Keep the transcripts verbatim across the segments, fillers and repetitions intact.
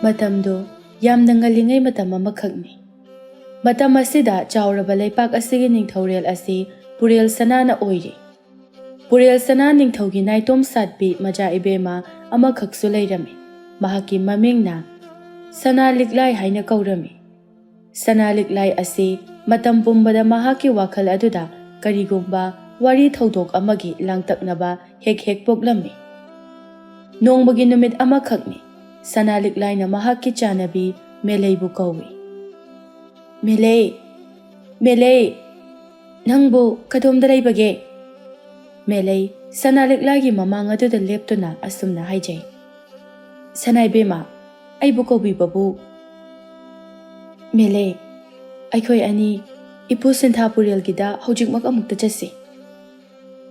ꯃꯇꯝꯗꯨ ꯌꯥꯝꯅ ꯉꯜꯂꯤꯉꯩ ꯃꯇꯝ ꯑꯃꯈꯛꯅꯤ꯫ ꯃꯇꯝ ꯑꯁꯤꯗ ꯆꯥꯎꯔꯕ ꯂꯩꯄꯥꯛ ꯑꯁꯤꯒꯤ ꯅꯤꯡꯊꯧꯔꯦꯜ ꯑꯁꯤ ꯄꯨꯔꯦꯜ ꯁꯅꯥꯅ ꯑꯣꯏꯔꯤ꯫ ꯄꯨꯔꯦꯜ ꯁꯅꯥ ꯅꯤꯡꯊꯧꯒꯤ ꯅꯥꯏꯇꯣꯝ ꯁꯥꯠꯄꯤ ꯃꯆꯥ ꯏꯕꯦꯝꯃ ꯑꯃꯈꯛꯁꯨ ꯂꯩꯔꯝꯃꯤ꯫ ꯃꯍꯥꯛꯀꯤ ꯃꯃꯤꯡꯅ ꯁꯅꯥ ꯂꯤꯛꯂꯥꯏ ꯍꯥꯏꯅ ꯀꯧꯔꯝꯃꯤ꯫ ꯁꯅꯥ ꯂꯤꯛꯂꯥꯏ ꯑꯁꯤ ꯃꯇꯝ ꯄꯨꯝꯕꯗ ꯃꯍꯥꯛꯀꯤ ꯋꯥꯈꯜ ꯑꯗꯨꯗ ꯀꯔꯤꯒꯨꯝꯕ ꯋꯥꯔꯤ ꯊꯧꯗꯣꯛ ꯑꯃꯒꯤ ꯂꯥꯡꯇꯛꯅꯕ ꯍꯦꯛ ꯍꯦꯛ ꯄꯣꯛꯂꯝꯃꯤ꯫ ꯅꯣꯡꯃꯒꯤ ꯅꯨꯃꯤꯠ ꯑꯃꯈꯛꯅꯤ꯫ ꯁꯅꯥ ꯂꯤꯛꯂꯥꯏꯅ ꯃꯍꯥꯛꯀꯤ ꯆꯥꯅꯕꯤ ꯃꯦꯂꯩꯕꯨ ꯀꯧꯏ꯫ "ꯃꯦꯂꯩ, ꯃꯦꯂꯩ, ꯅꯪꯕꯨ ꯀꯗꯣꯝꯗ ꯂꯩꯕꯒꯦ?" ꯃꯦꯂꯩ ꯁꯅꯥ ꯂꯤꯛꯂꯥꯏꯒꯤ ꯃꯃꯥꯡ ꯑꯗꯨꯗ ꯂꯦꯞꯇꯨꯅ ꯑꯁꯨꯝꯅ ꯍꯥꯏꯖꯩ, "ꯁꯅꯥ ꯏꯕꯦꯝꯃ, ꯑꯩꯕꯨ ꯀꯧꯕꯤꯕꯕꯨ?" ꯃꯦꯂꯩ, "ꯑꯩꯈꯣꯏ ꯑꯅꯤ ꯏꯄꯨ ꯁꯤꯟꯊꯥꯄꯨꯔꯦꯜꯒꯤꯗ ꯍꯧꯖꯤꯛꯃꯛ ꯑꯃꯨꯛꯇ ꯆꯠꯁꯤ꯫"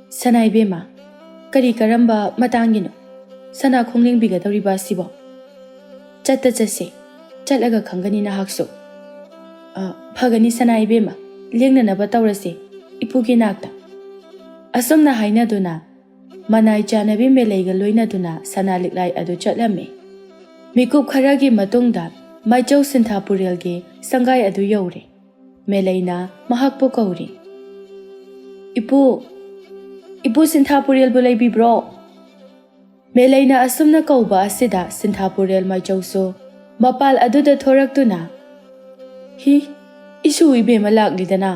"ꯁꯅꯥ ꯏꯕꯦꯝꯃ, ꯀꯔꯤ ꯀꯔꯝꯕ ꯃꯇꯥꯡꯒꯤꯅꯣ ꯁꯅꯥ ꯈꯣꯡꯂꯦꯡꯕꯤꯒꯗꯧꯔꯤꯕ ꯑꯁꯤꯕꯣ?" "ꯆꯠꯇ ꯆꯠꯁꯤ, ꯆꯠꯂꯒ ꯈꯪꯒꯅꯤ ꯅꯍꯥꯛꯁꯨ꯫" "ꯑ, ꯐꯒꯅꯤ ꯁꯅꯥ ꯏꯕꯦꯝꯃ, ꯂꯦꯡꯅꯅꯕ ꯇꯧꯔꯁꯤ ꯏꯄꯨꯒꯤ ꯅꯥꯛꯇ꯫" ꯑꯁꯨꯝꯅ ꯍꯥꯏꯅꯗꯨꯅ ꯃꯅꯥꯏ ꯆꯥꯅꯕꯤ ꯃꯦꯂꯩꯒ ꯂꯣꯏꯅꯗꯨꯅ ꯁꯅꯥ ꯂꯤꯛꯂꯥꯏ ꯑꯗꯨ ꯆꯠꯂꯝꯃꯤ꯫ ꯃꯤꯀꯨꯞ ꯈꯔꯒꯤ ꯃꯇꯨꯡꯗ ꯃꯥꯏꯆꯧ ꯁꯤꯟꯊꯥꯄꯨꯔꯦꯜꯒꯤ ꯁꯪꯒꯥꯏ ꯑꯗꯨ ꯌꯧꯔꯦ꯫ ꯃꯦꯂꯩꯅ ꯃꯍꯥꯛꯄꯨ ꯀꯧꯔꯤ꯫ "ꯏꯄꯨ, ꯏꯄꯨ ꯁꯤꯟꯊꯥꯄꯨꯔꯦꯜꯕꯨ ꯂꯩꯕꯤꯕ꯭ꯔꯣ?" ꯃꯦꯂꯩꯅ ꯑꯁꯨꯝꯅ ꯀꯧꯕ ꯑꯁꯤꯗ ꯁꯤꯟꯊꯥꯄꯨꯔꯦꯜ ꯃꯥꯏꯆꯧꯁꯨ ꯃꯄꯥꯜ ꯑꯗꯨꯗ ꯊꯣꯔꯛꯇꯨꯅ, "ꯍꯤ, ꯏꯁꯨ ꯏꯕꯦꯝꯃ ꯂꯥꯛꯂꯤꯗꯅ,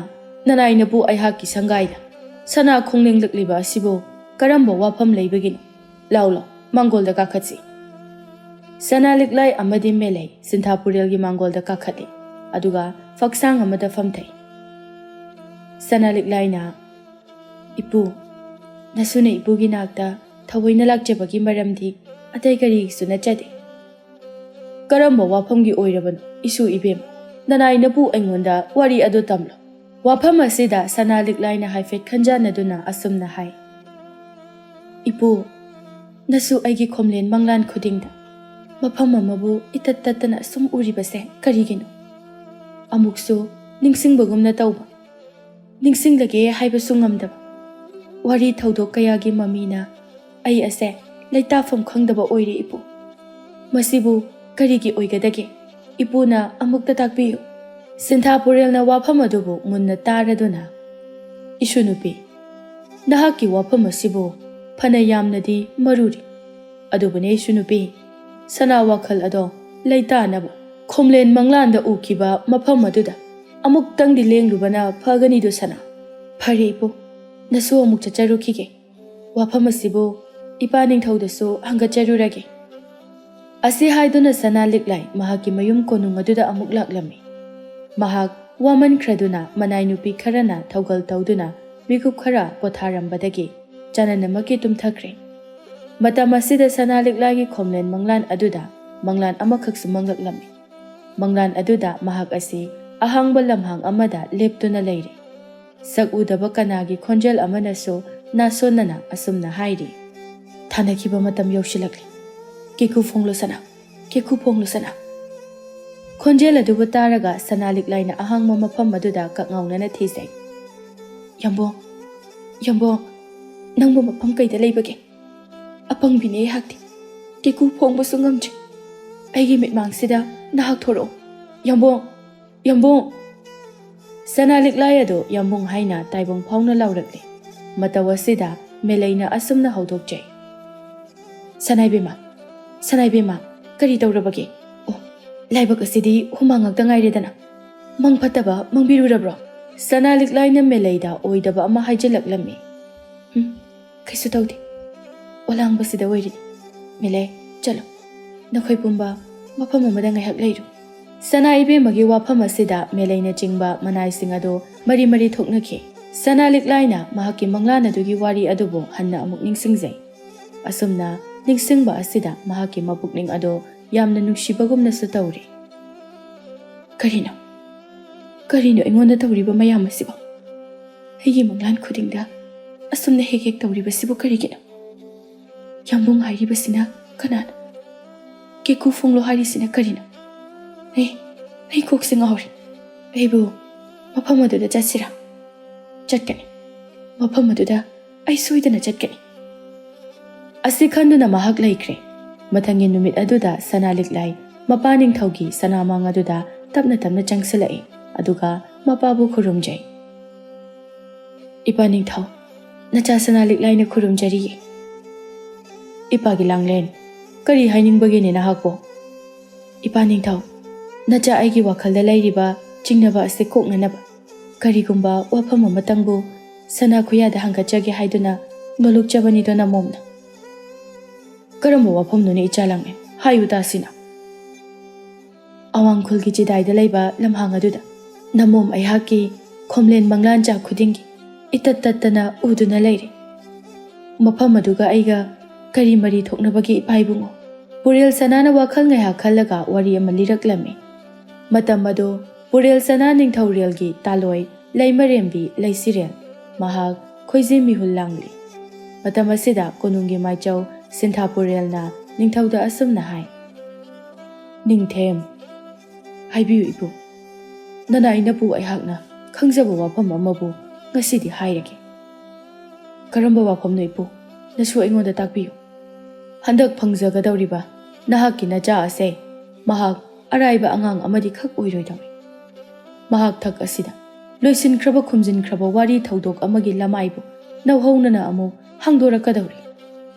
ꯅꯅꯥꯏꯅꯕꯨ ꯑꯩꯍꯥꯛꯀꯤ ꯁꯪꯒꯥꯏꯗ ꯁꯅꯥ ꯈꯣꯡꯂꯦꯡꯂꯛꯂꯤꯕ ꯑꯁꯤꯕꯨ ꯀꯔꯝꯕ ꯋꯥꯐꯝ ꯂꯩꯕꯒꯤꯅꯣ? ꯂꯥꯎ ꯂꯥꯎ, ꯃꯥꯡꯒꯣꯜꯗ ꯀꯥꯈꯠꯁꯤ꯫" ꯁꯅꯥ ꯂꯤꯛꯂꯥꯏ ꯑꯃꯗꯤ ꯃꯦꯂꯩ ꯁꯤꯟꯊꯥꯄꯨꯔꯦꯜꯒꯤ ꯃꯥꯡꯒꯣꯜꯗ ꯀꯥꯈꯠꯂꯤ, ꯑꯗꯨꯒ ꯐꯛꯁꯥꯡ ꯑꯃꯗ ꯐꯝꯊꯩ꯫ ꯁꯅꯥ ꯂꯤꯛꯂꯥꯏꯅ, "ꯏꯄꯨ, ꯅꯁꯨꯅ ꯏꯄꯨꯒꯤ ꯅꯥꯛꯇ ꯊꯑꯣꯏꯅ ꯂꯥꯛꯆꯕꯒꯤ ꯃꯔꯝꯗꯤ ꯑꯇꯩ ꯀꯔꯤꯒꯤꯁꯨ ꯅꯠꯆꯗꯦ꯫ ꯀꯔꯝꯕ ꯋꯥꯐꯝꯒꯤ ꯑꯣꯏꯔꯕꯅꯣ, ꯏꯁꯨ ꯏꯕꯦꯝ? ꯅꯅꯥꯏꯅꯕꯨ ꯑꯩꯉꯣꯟꯗ ꯋꯥꯔꯤ ꯑꯗꯨ ꯇꯝꯂꯣ꯫" ꯋꯥꯐꯝ ꯑꯁꯤꯗ ꯁꯅꯥ ꯂꯤꯛꯂꯥꯏꯅ ꯍꯥꯏꯐꯦꯠ ꯈꯟꯖꯥꯟꯅꯗꯨꯅ ꯑꯁꯨꯝꯅ ꯍꯥꯏ, "ꯏꯄꯨ, ꯅꯁꯨ ꯑꯩꯒꯤ ꯈꯣꯝꯂꯦꯟ ꯃꯪꯂꯥꯟ ꯈꯨꯗꯤꯡꯗ ꯃꯐꯝ ꯑꯃꯕꯨ ꯏꯇꯠ ꯇꯠꯇꯅ ꯑꯁꯨꯝ ꯎꯔꯤꯕꯁꯦ ꯀꯔꯤꯒꯤꯅꯣ? ꯑꯃꯨꯛꯁꯨ ꯅꯤꯡꯁꯤꯡꯕꯒꯨꯝꯅ ꯇꯧꯕ, ꯅꯤꯡꯁꯤꯡꯂꯒꯦ ꯍꯥꯏꯕꯁꯨ ꯉꯝꯗꯕ, ꯋꯥꯔꯤ ꯊꯧꯗꯣꯛ ꯀꯌꯥꯒꯤ ꯃꯃꯤꯅ ꯑꯩ ꯑꯁꯦ ꯂꯩꯇꯥꯐꯝ ꯈꯪꯗꯕ ꯑꯣꯏꯔꯦ ꯏꯄꯨ꯫ ꯃꯁꯤꯕꯨ ꯀꯔꯤꯒꯤ ꯑꯣꯏꯒꯗꯒꯦ? ꯏꯄꯨꯅ ꯑꯃꯨꯛꯇ ꯇꯥꯛꯄꯤꯌꯨ꯫ ꯁꯤꯟꯊꯥ ꯄꯨꯔꯦꯜꯅ ꯋꯥꯐꯝ ꯑꯗꯨꯕꯨ ꯃꯨꯟꯅ ꯇꯥꯔꯗꯨꯅ, "ꯏꯁꯨ ꯅꯨꯄꯤ, ꯅꯍꯥꯛꯀꯤ ꯋꯥꯐꯝ ꯑꯁꯤꯕꯨ ꯐꯅ ꯌꯥꯝꯅꯗꯤ ꯃꯔꯨꯔꯤ꯫ ꯑꯗꯨꯕꯨꯅꯦ ꯏꯁꯨ ꯅꯨꯄꯤ, ꯁꯅꯥ ꯋꯥꯈꯜ ꯑꯗꯣ ꯂꯩꯇꯥꯅꯕ ꯈꯣꯝꯂꯦꯟ ꯃꯪꯂꯥꯟꯗ ꯎꯈꯤꯕ ꯃꯐꯝ ꯑꯗꯨꯗ ꯑꯃꯨꯛꯇꯪꯗꯤ ꯂꯦꯡꯂꯨꯕꯅ ꯐꯒꯅꯤꯗꯨ ꯁꯅꯥ꯫" "ꯐꯔꯦ ꯏꯄꯨ, ꯅꯁꯨ ꯑꯃꯨꯛ ꯆꯠꯆꯔꯨꯈꯤꯒꯦ꯫ ꯋꯥꯐꯝ ꯑꯁꯤꯕꯨ ꯏꯄꯥ ꯅꯤꯡꯊꯧꯗꯁꯨ ꯍꯪꯒꯠꯆꯔꯨꯔꯒꯦ꯫" ꯑꯁꯤ ꯍꯥꯏꯗꯨꯅ ꯁꯅꯥ ꯂꯤꯛꯂꯥꯏ ꯃꯍꯥꯛꯀꯤ ꯃꯌꯨꯝ ꯀꯣꯅꯨꯡ ꯑꯗꯨꯗ ꯑꯃꯨꯛ ꯂꯥꯛꯂꯝꯃꯤ꯫ ꯃꯍꯥꯛ ꯋꯥꯃꯟꯈ꯭ꯔꯗꯨꯅ ꯃꯅꯥꯏ ꯅꯨꯄꯤ ꯈꯔꯅ ꯊꯧꯒꯜ ꯇꯧꯗꯨꯅ ꯃꯤꯀꯨꯞ ꯈꯔ ꯄꯣꯊꯥꯔꯝꯕꯗꯒꯤ ꯆꯅꯅꯃꯛꯀꯤ ꯇꯨꯝꯊꯈ꯭ꯔꯦ꯫ ꯃꯇꯝ ꯑꯁꯤꯗ ꯁꯅꯥ ꯂꯤꯛꯂꯥꯏꯒꯤ ꯈꯣꯝꯂꯦꯟ ꯃꯪꯂꯥꯟ ꯑꯗꯨꯗ ꯃꯪꯂꯥꯟ ꯑꯃꯈꯛꯁꯨ ꯃꯪꯂꯛꯂꯝꯃꯤ꯫ ꯃꯪꯂꯥꯟ ꯑꯗꯨꯗ ꯃꯍꯥꯛ ꯑꯁꯤ ꯑꯍꯥꯡꯕ ꯂꯝꯍꯥꯡ ꯑꯃꯗ ꯂꯦꯞꯇꯨꯅ ꯂꯩꯔꯤ꯫ ꯁꯛ ꯎꯗꯕ ꯀꯅꯥꯒꯤ ꯈꯣꯟꯖꯦꯜ ꯑꯃꯅꯁꯨ ꯅꯥꯁꯣꯟꯅꯅ ꯑꯁꯨꯝꯅ ꯍꯥꯏꯔꯤ, "ꯊꯥꯅꯈꯤꯕ ꯃꯇꯝ ꯌꯧꯁꯤꯜꯂꯛꯂꯤ꯫ ꯀꯦꯀꯨ ꯐꯣꯡꯂꯣ ꯁꯅꯥ, ꯀꯦꯀꯨ ꯐꯣꯡꯂꯣ ꯁꯅꯥ꯫" ꯈꯣꯟꯖꯦꯜ ꯑꯗꯨꯕꯨ ꯇꯥꯔꯒ ꯁꯅꯥ ꯂꯤꯛꯂꯥꯏꯅ ꯑꯍꯥꯡꯕ ꯃꯐꯝ ꯑꯗꯨꯗ ꯀꯛꯉꯥꯎꯅꯅ ꯊꯤꯖꯩ꯫ "ꯌꯥꯝꯕꯣꯡ, ꯌꯥꯝꯕꯣꯡ, ꯅꯪꯕꯨ ꯃꯐꯝ ꯀꯩꯗ ꯂꯩꯕꯒꯦ? ꯑꯄꯪꯕꯤꯅꯦ ꯑꯩꯍꯥꯛꯇꯤ꯫ ꯀꯦꯀꯨ ꯐꯣꯡꯕꯁꯨ ꯉꯝꯗ꯭ꯔꯤ꯫ ꯑꯩꯒꯤ ꯃꯤꯠꯃꯥꯡꯁꯤꯗ ꯅꯍꯥꯛ ꯊꯣꯔꯛꯑꯣ꯫ ꯌꯥꯝꯕꯣꯡ, ꯌꯥꯝꯕꯣꯡ!" ꯁꯅꯥ ꯂꯤꯛꯂꯥꯏ ꯑꯗꯨ ꯌꯥꯝꯕꯨꯡ ꯍꯥꯏꯅ ꯇꯥꯏꯕꯪ ꯐꯥꯎꯅ ꯂꯥꯎꯔꯛꯂꯤ꯫ ꯃꯇꯧ ꯑꯁꯤꯗ ꯃꯦꯂꯩꯅ ꯑꯁꯨꯝꯅ ꯍꯧꯗꯣꯛꯆꯩ, "ꯁꯅꯥꯏꯕꯦꯝꯃ, ꯁꯅꯥꯏꯕꯦꯝꯃ, ꯀꯔꯤ ꯇꯧꯔꯕꯒꯦ? ꯑꯣ, ꯂꯥꯏꯕꯛ ꯑꯁꯤꯗꯤ ꯍꯨꯃꯥꯡ ꯉꯥꯛꯇ ꯉꯥꯏꯔꯦꯗꯅ꯫ ꯃꯪ ꯐꯠꯇꯕ ꯃꯪꯕꯤꯔꯨꯔꯕ꯭ꯔꯣ?" ꯁꯅꯥ ꯂꯤꯛꯂꯥꯏꯅ ꯃꯦꯂꯩꯗ ꯑꯣꯏꯗꯕ ꯑꯃ ꯍꯥꯏꯖꯤꯜꯂꯛꯂꯝꯃꯤ꯫ "ꯎꯝ, ꯀꯩꯁꯨ ꯇꯧꯗꯦ꯫ ꯑꯣꯂꯥꯡꯕꯁꯤꯗ ꯑꯣꯏꯔꯤ꯫ ꯃꯦꯂꯩ, ꯆꯠꯂꯣ꯫ ꯅꯈꯣꯏ ꯄꯨꯝꯕ ꯃꯐꯝ ꯑꯃꯗ ꯉꯥꯏꯍꯥꯛ ꯂꯩꯔꯨ꯫" ꯁꯅꯥ ꯏꯕꯦꯝꯃꯒꯤ ꯋꯥꯐꯝ ꯑꯁꯤꯗ ꯃꯦꯂꯩꯅꯆꯤꯡꯕ ꯃꯅꯥꯏꯁꯤꯡ ꯑꯗꯨ ꯃꯔꯤ ꯃꯔꯤ ꯊꯣꯛꯅꯈꯤ꯫ ꯁꯅꯥ ꯂꯤꯛꯂꯥꯏꯅ ꯃꯍꯥꯛꯀꯤ ꯃꯪꯂꯥꯟ ꯑꯗꯨꯒꯤ ꯋꯥꯔꯤ ꯑꯗꯨꯕꯨ ꯍꯟꯅ ꯑꯃꯨꯛ ꯅꯤꯡꯁꯤꯡꯖꯩ꯫ ꯑꯁꯨꯝꯅ ꯅꯤꯡꯁꯤꯡꯕ ꯑꯁꯤꯗ ꯃꯍꯥꯛꯀꯤ ꯃꯄꯨꯛꯅꯤꯡ ꯑꯗꯨ ꯌꯥꯝꯅ ꯅꯨꯡꯁꯤꯕꯒꯨꯝꯅꯁꯨ ꯇꯧꯔꯤ꯫ "ꯀꯔꯤꯅꯣ? ꯀꯔꯤꯅꯣ ꯑꯩꯉꯣꯟꯗ ꯇꯧꯔꯤꯕ ꯃꯌꯥꯝ ꯑꯁꯤꯕꯣ? ꯑꯩꯒꯤ ꯃꯪꯂꯥꯟ ꯈꯨꯗꯤꯡꯗ ꯑꯁꯨꯝꯅ ꯍꯦꯛ ꯍꯦꯛ ꯇꯧꯔꯤꯕꯁꯤꯕꯨ ꯀꯔꯤꯒꯤꯅꯣ? ꯌꯥꯝꯕꯨꯡ ꯍꯥꯏꯔꯤꯕꯁꯤꯅ ꯀꯅꯥꯅꯣ? ꯀꯦꯀꯨ ꯐꯣꯡꯂꯣ ꯍꯥꯏꯔꯤꯁꯤꯅ ꯀꯔꯤꯅꯣ? ꯑꯩ, ꯑꯩ ꯀꯣꯛꯁꯦ ꯉꯥꯎꯔꯦ꯫ ꯑꯩꯕꯨ ꯃꯐꯝ ꯑꯗꯨꯗ ꯆꯠꯁꯤꯔꯥ? ꯆꯠꯀꯅꯤ꯫ ꯃꯐꯝ ꯑꯗꯨꯗ ꯑꯩ ꯁꯣꯏꯗꯅ ꯆꯠꯀꯅꯤ꯫" ꯑꯁꯤ ꯈꯟꯗꯨꯅ ꯃꯍꯥꯛ ꯂꯩꯈ꯭ꯔꯦ꯫ ꯃꯊꯪꯒꯤ ꯅꯨꯃꯤꯠ ꯑꯗꯨꯗ ꯁꯅꯥ ꯂꯤꯛꯂꯥꯏ ꯃꯄꯥ ꯅꯤꯡꯊꯧꯒꯤ ꯁꯅꯥꯃꯥꯡ ꯑꯗꯨꯗ ꯇꯞꯅ ꯇꯞꯅ ꯆꯪꯁꯤꯜꯂꯛꯏ, ꯑꯗꯨꯒ ꯃꯄꯥꯕꯨ ꯈꯨꯔꯨꯝꯖꯩ꯫ "ꯏꯄꯥ ꯅꯤꯡꯊꯧ, ꯅꯆꯥ ꯁꯅꯥ ꯂꯤꯛꯂꯥꯏꯅ ꯈꯨꯔꯨꯝꯖꯔꯤꯌꯦ꯫" "ꯏꯄꯥꯒꯤ ꯂꯥꯡꯂꯦꯟ, ꯀꯔꯤ ꯍꯥꯏꯅꯤꯡꯕꯒꯦꯅꯦ ꯅꯍꯥꯛꯄꯨ?" "ꯏꯄꯥ ꯅꯤꯡꯊꯧ, ꯅꯆꯥ ꯑꯩꯒꯤ ꯋꯥꯈꯜꯗ ꯂꯩꯔꯤꯕ ꯆꯤꯡꯅꯕ ꯑꯁꯤ ꯀꯣꯛꯅꯅꯕ ꯀꯔꯤꯒꯨꯝꯕ ꯋꯥꯐꯝ ꯑꯃꯇꯪꯕꯨ ꯁꯅꯥ ꯈꯨꯌꯥꯗ ꯍꯪꯒꯠꯆꯒꯦ ꯍꯥꯏꯗꯨꯅ ꯅꯣꯂꯨꯛꯆꯕꯅꯤꯗꯣ ꯅꯃꯣꯝꯅ꯫" "ꯀꯔꯝꯕ ꯋꯥꯐꯝꯅꯣꯅꯦ ꯏꯆꯥ ꯂꯥꯡꯂꯦꯟ? ꯍꯥꯏꯌꯨ ꯇꯥꯁꯤꯅ꯫" "ꯑꯋꯥꯡ ꯈꯨꯜꯒꯤ ꯆꯤꯗꯥꯏꯗ ꯂꯩꯕ ꯂꯝꯍꯥꯡ ꯑꯗꯨꯗ ꯅꯃꯣꯝ ꯑꯩꯍꯥꯛꯀꯤ ꯈꯣꯝꯂꯦꯟ ꯃꯪꯂꯥꯟ ꯆꯥ ꯈꯨꯗꯤꯡꯒꯤ ꯏꯇꯠ ꯇꯠꯇꯅ ꯎꯗꯨꯅ ꯂꯩꯔꯦ꯫ ꯃꯐꯝ ꯑꯗꯨꯒ ꯑꯩꯒ ꯀꯔꯤ ꯃꯔꯤ ꯊꯣꯛꯅꯕꯒꯦ ꯏꯄꯥ ꯏꯕꯨꯡꯉꯣ?" ꯄꯨꯔꯦꯜ ꯁꯅꯥꯅ ꯋꯥꯈꯜ ꯉꯥꯏꯍꯥꯛ ꯈꯜꯂꯒ ꯋꯥꯔꯤ ꯑꯃ ꯂꯤꯔꯛꯂꯝꯃꯤ꯫ ꯃꯇꯝ ꯑꯗꯣ ꯄꯨꯔꯦꯜ ꯁꯅꯥ ꯅꯤꯡꯊꯧꯔꯦꯜꯒꯤ ꯇꯥꯂꯣꯏ ꯂꯩꯃꯔꯦꯝꯕꯤ ꯂꯩꯁꯤꯔꯦꯜ, ꯃꯍꯥꯛ ꯈꯣꯏꯖꯤ ꯃꯤꯍꯨꯜ ꯂꯥꯡꯂꯤ꯫ ꯃꯇꯝ ꯑꯁꯤꯗ ꯀꯣꯅꯨꯡꯒꯤ ꯃꯥꯏꯆꯧ ꯁꯤꯟꯊꯥꯄꯨꯔꯦꯜꯅ ꯅꯤꯡꯊꯧꯗ ꯑꯁꯨꯝꯅ ꯍꯥꯏ, "ꯅꯤꯡꯊꯦꯝ, ꯍꯥꯏꯕꯤꯌꯨ ꯏꯄꯨ꯫ ꯅꯅꯥꯏ ꯅꯄꯨ ꯑꯩꯍꯥꯛꯅ ꯈꯪꯖꯕ ꯋꯥꯐꯝ ꯑꯃꯕꯨ ꯉꯁꯤꯗꯤ ꯍꯥꯏꯔꯒꯦ꯫" "ꯀꯔꯝꯕ ꯋꯥꯐꯝꯅꯣ ꯏꯄꯨ? ꯅꯁꯨ ꯑꯩꯉꯣꯟꯗ ꯇꯥꯛꯄꯤꯌꯨ꯫" "ꯍꯟꯗꯛ ꯐꯪꯖꯒꯗꯧꯔꯤꯕ ꯅꯍꯥꯛꯀꯤ ꯅꯆꯥ ꯑꯁꯦ ꯃꯍꯥꯛ ꯑꯔꯥꯏꯕ ꯑꯉꯥꯡ ꯑꯃꯗꯤ ꯈꯛ ꯑꯣꯏꯔꯣꯏꯗꯧꯔꯤ꯫ ꯃꯍꯥꯛ ꯊꯛ ꯑꯁꯤꯗ ꯂꯣꯏꯁꯤꯟꯈ꯭ꯔꯕ ꯈꯨꯝꯖꯤꯟꯈ꯭ꯔꯕ ꯋꯥꯔꯤ ꯊꯧꯗꯣꯛ ꯑꯃꯒꯤ ꯂꯃꯥꯏꯕꯨ ꯅꯧꯍꯧꯅꯅ ꯑꯃꯨꯛ ꯍꯥꯡꯗꯣꯔꯛꯀꯗꯧꯔꯤ꯫"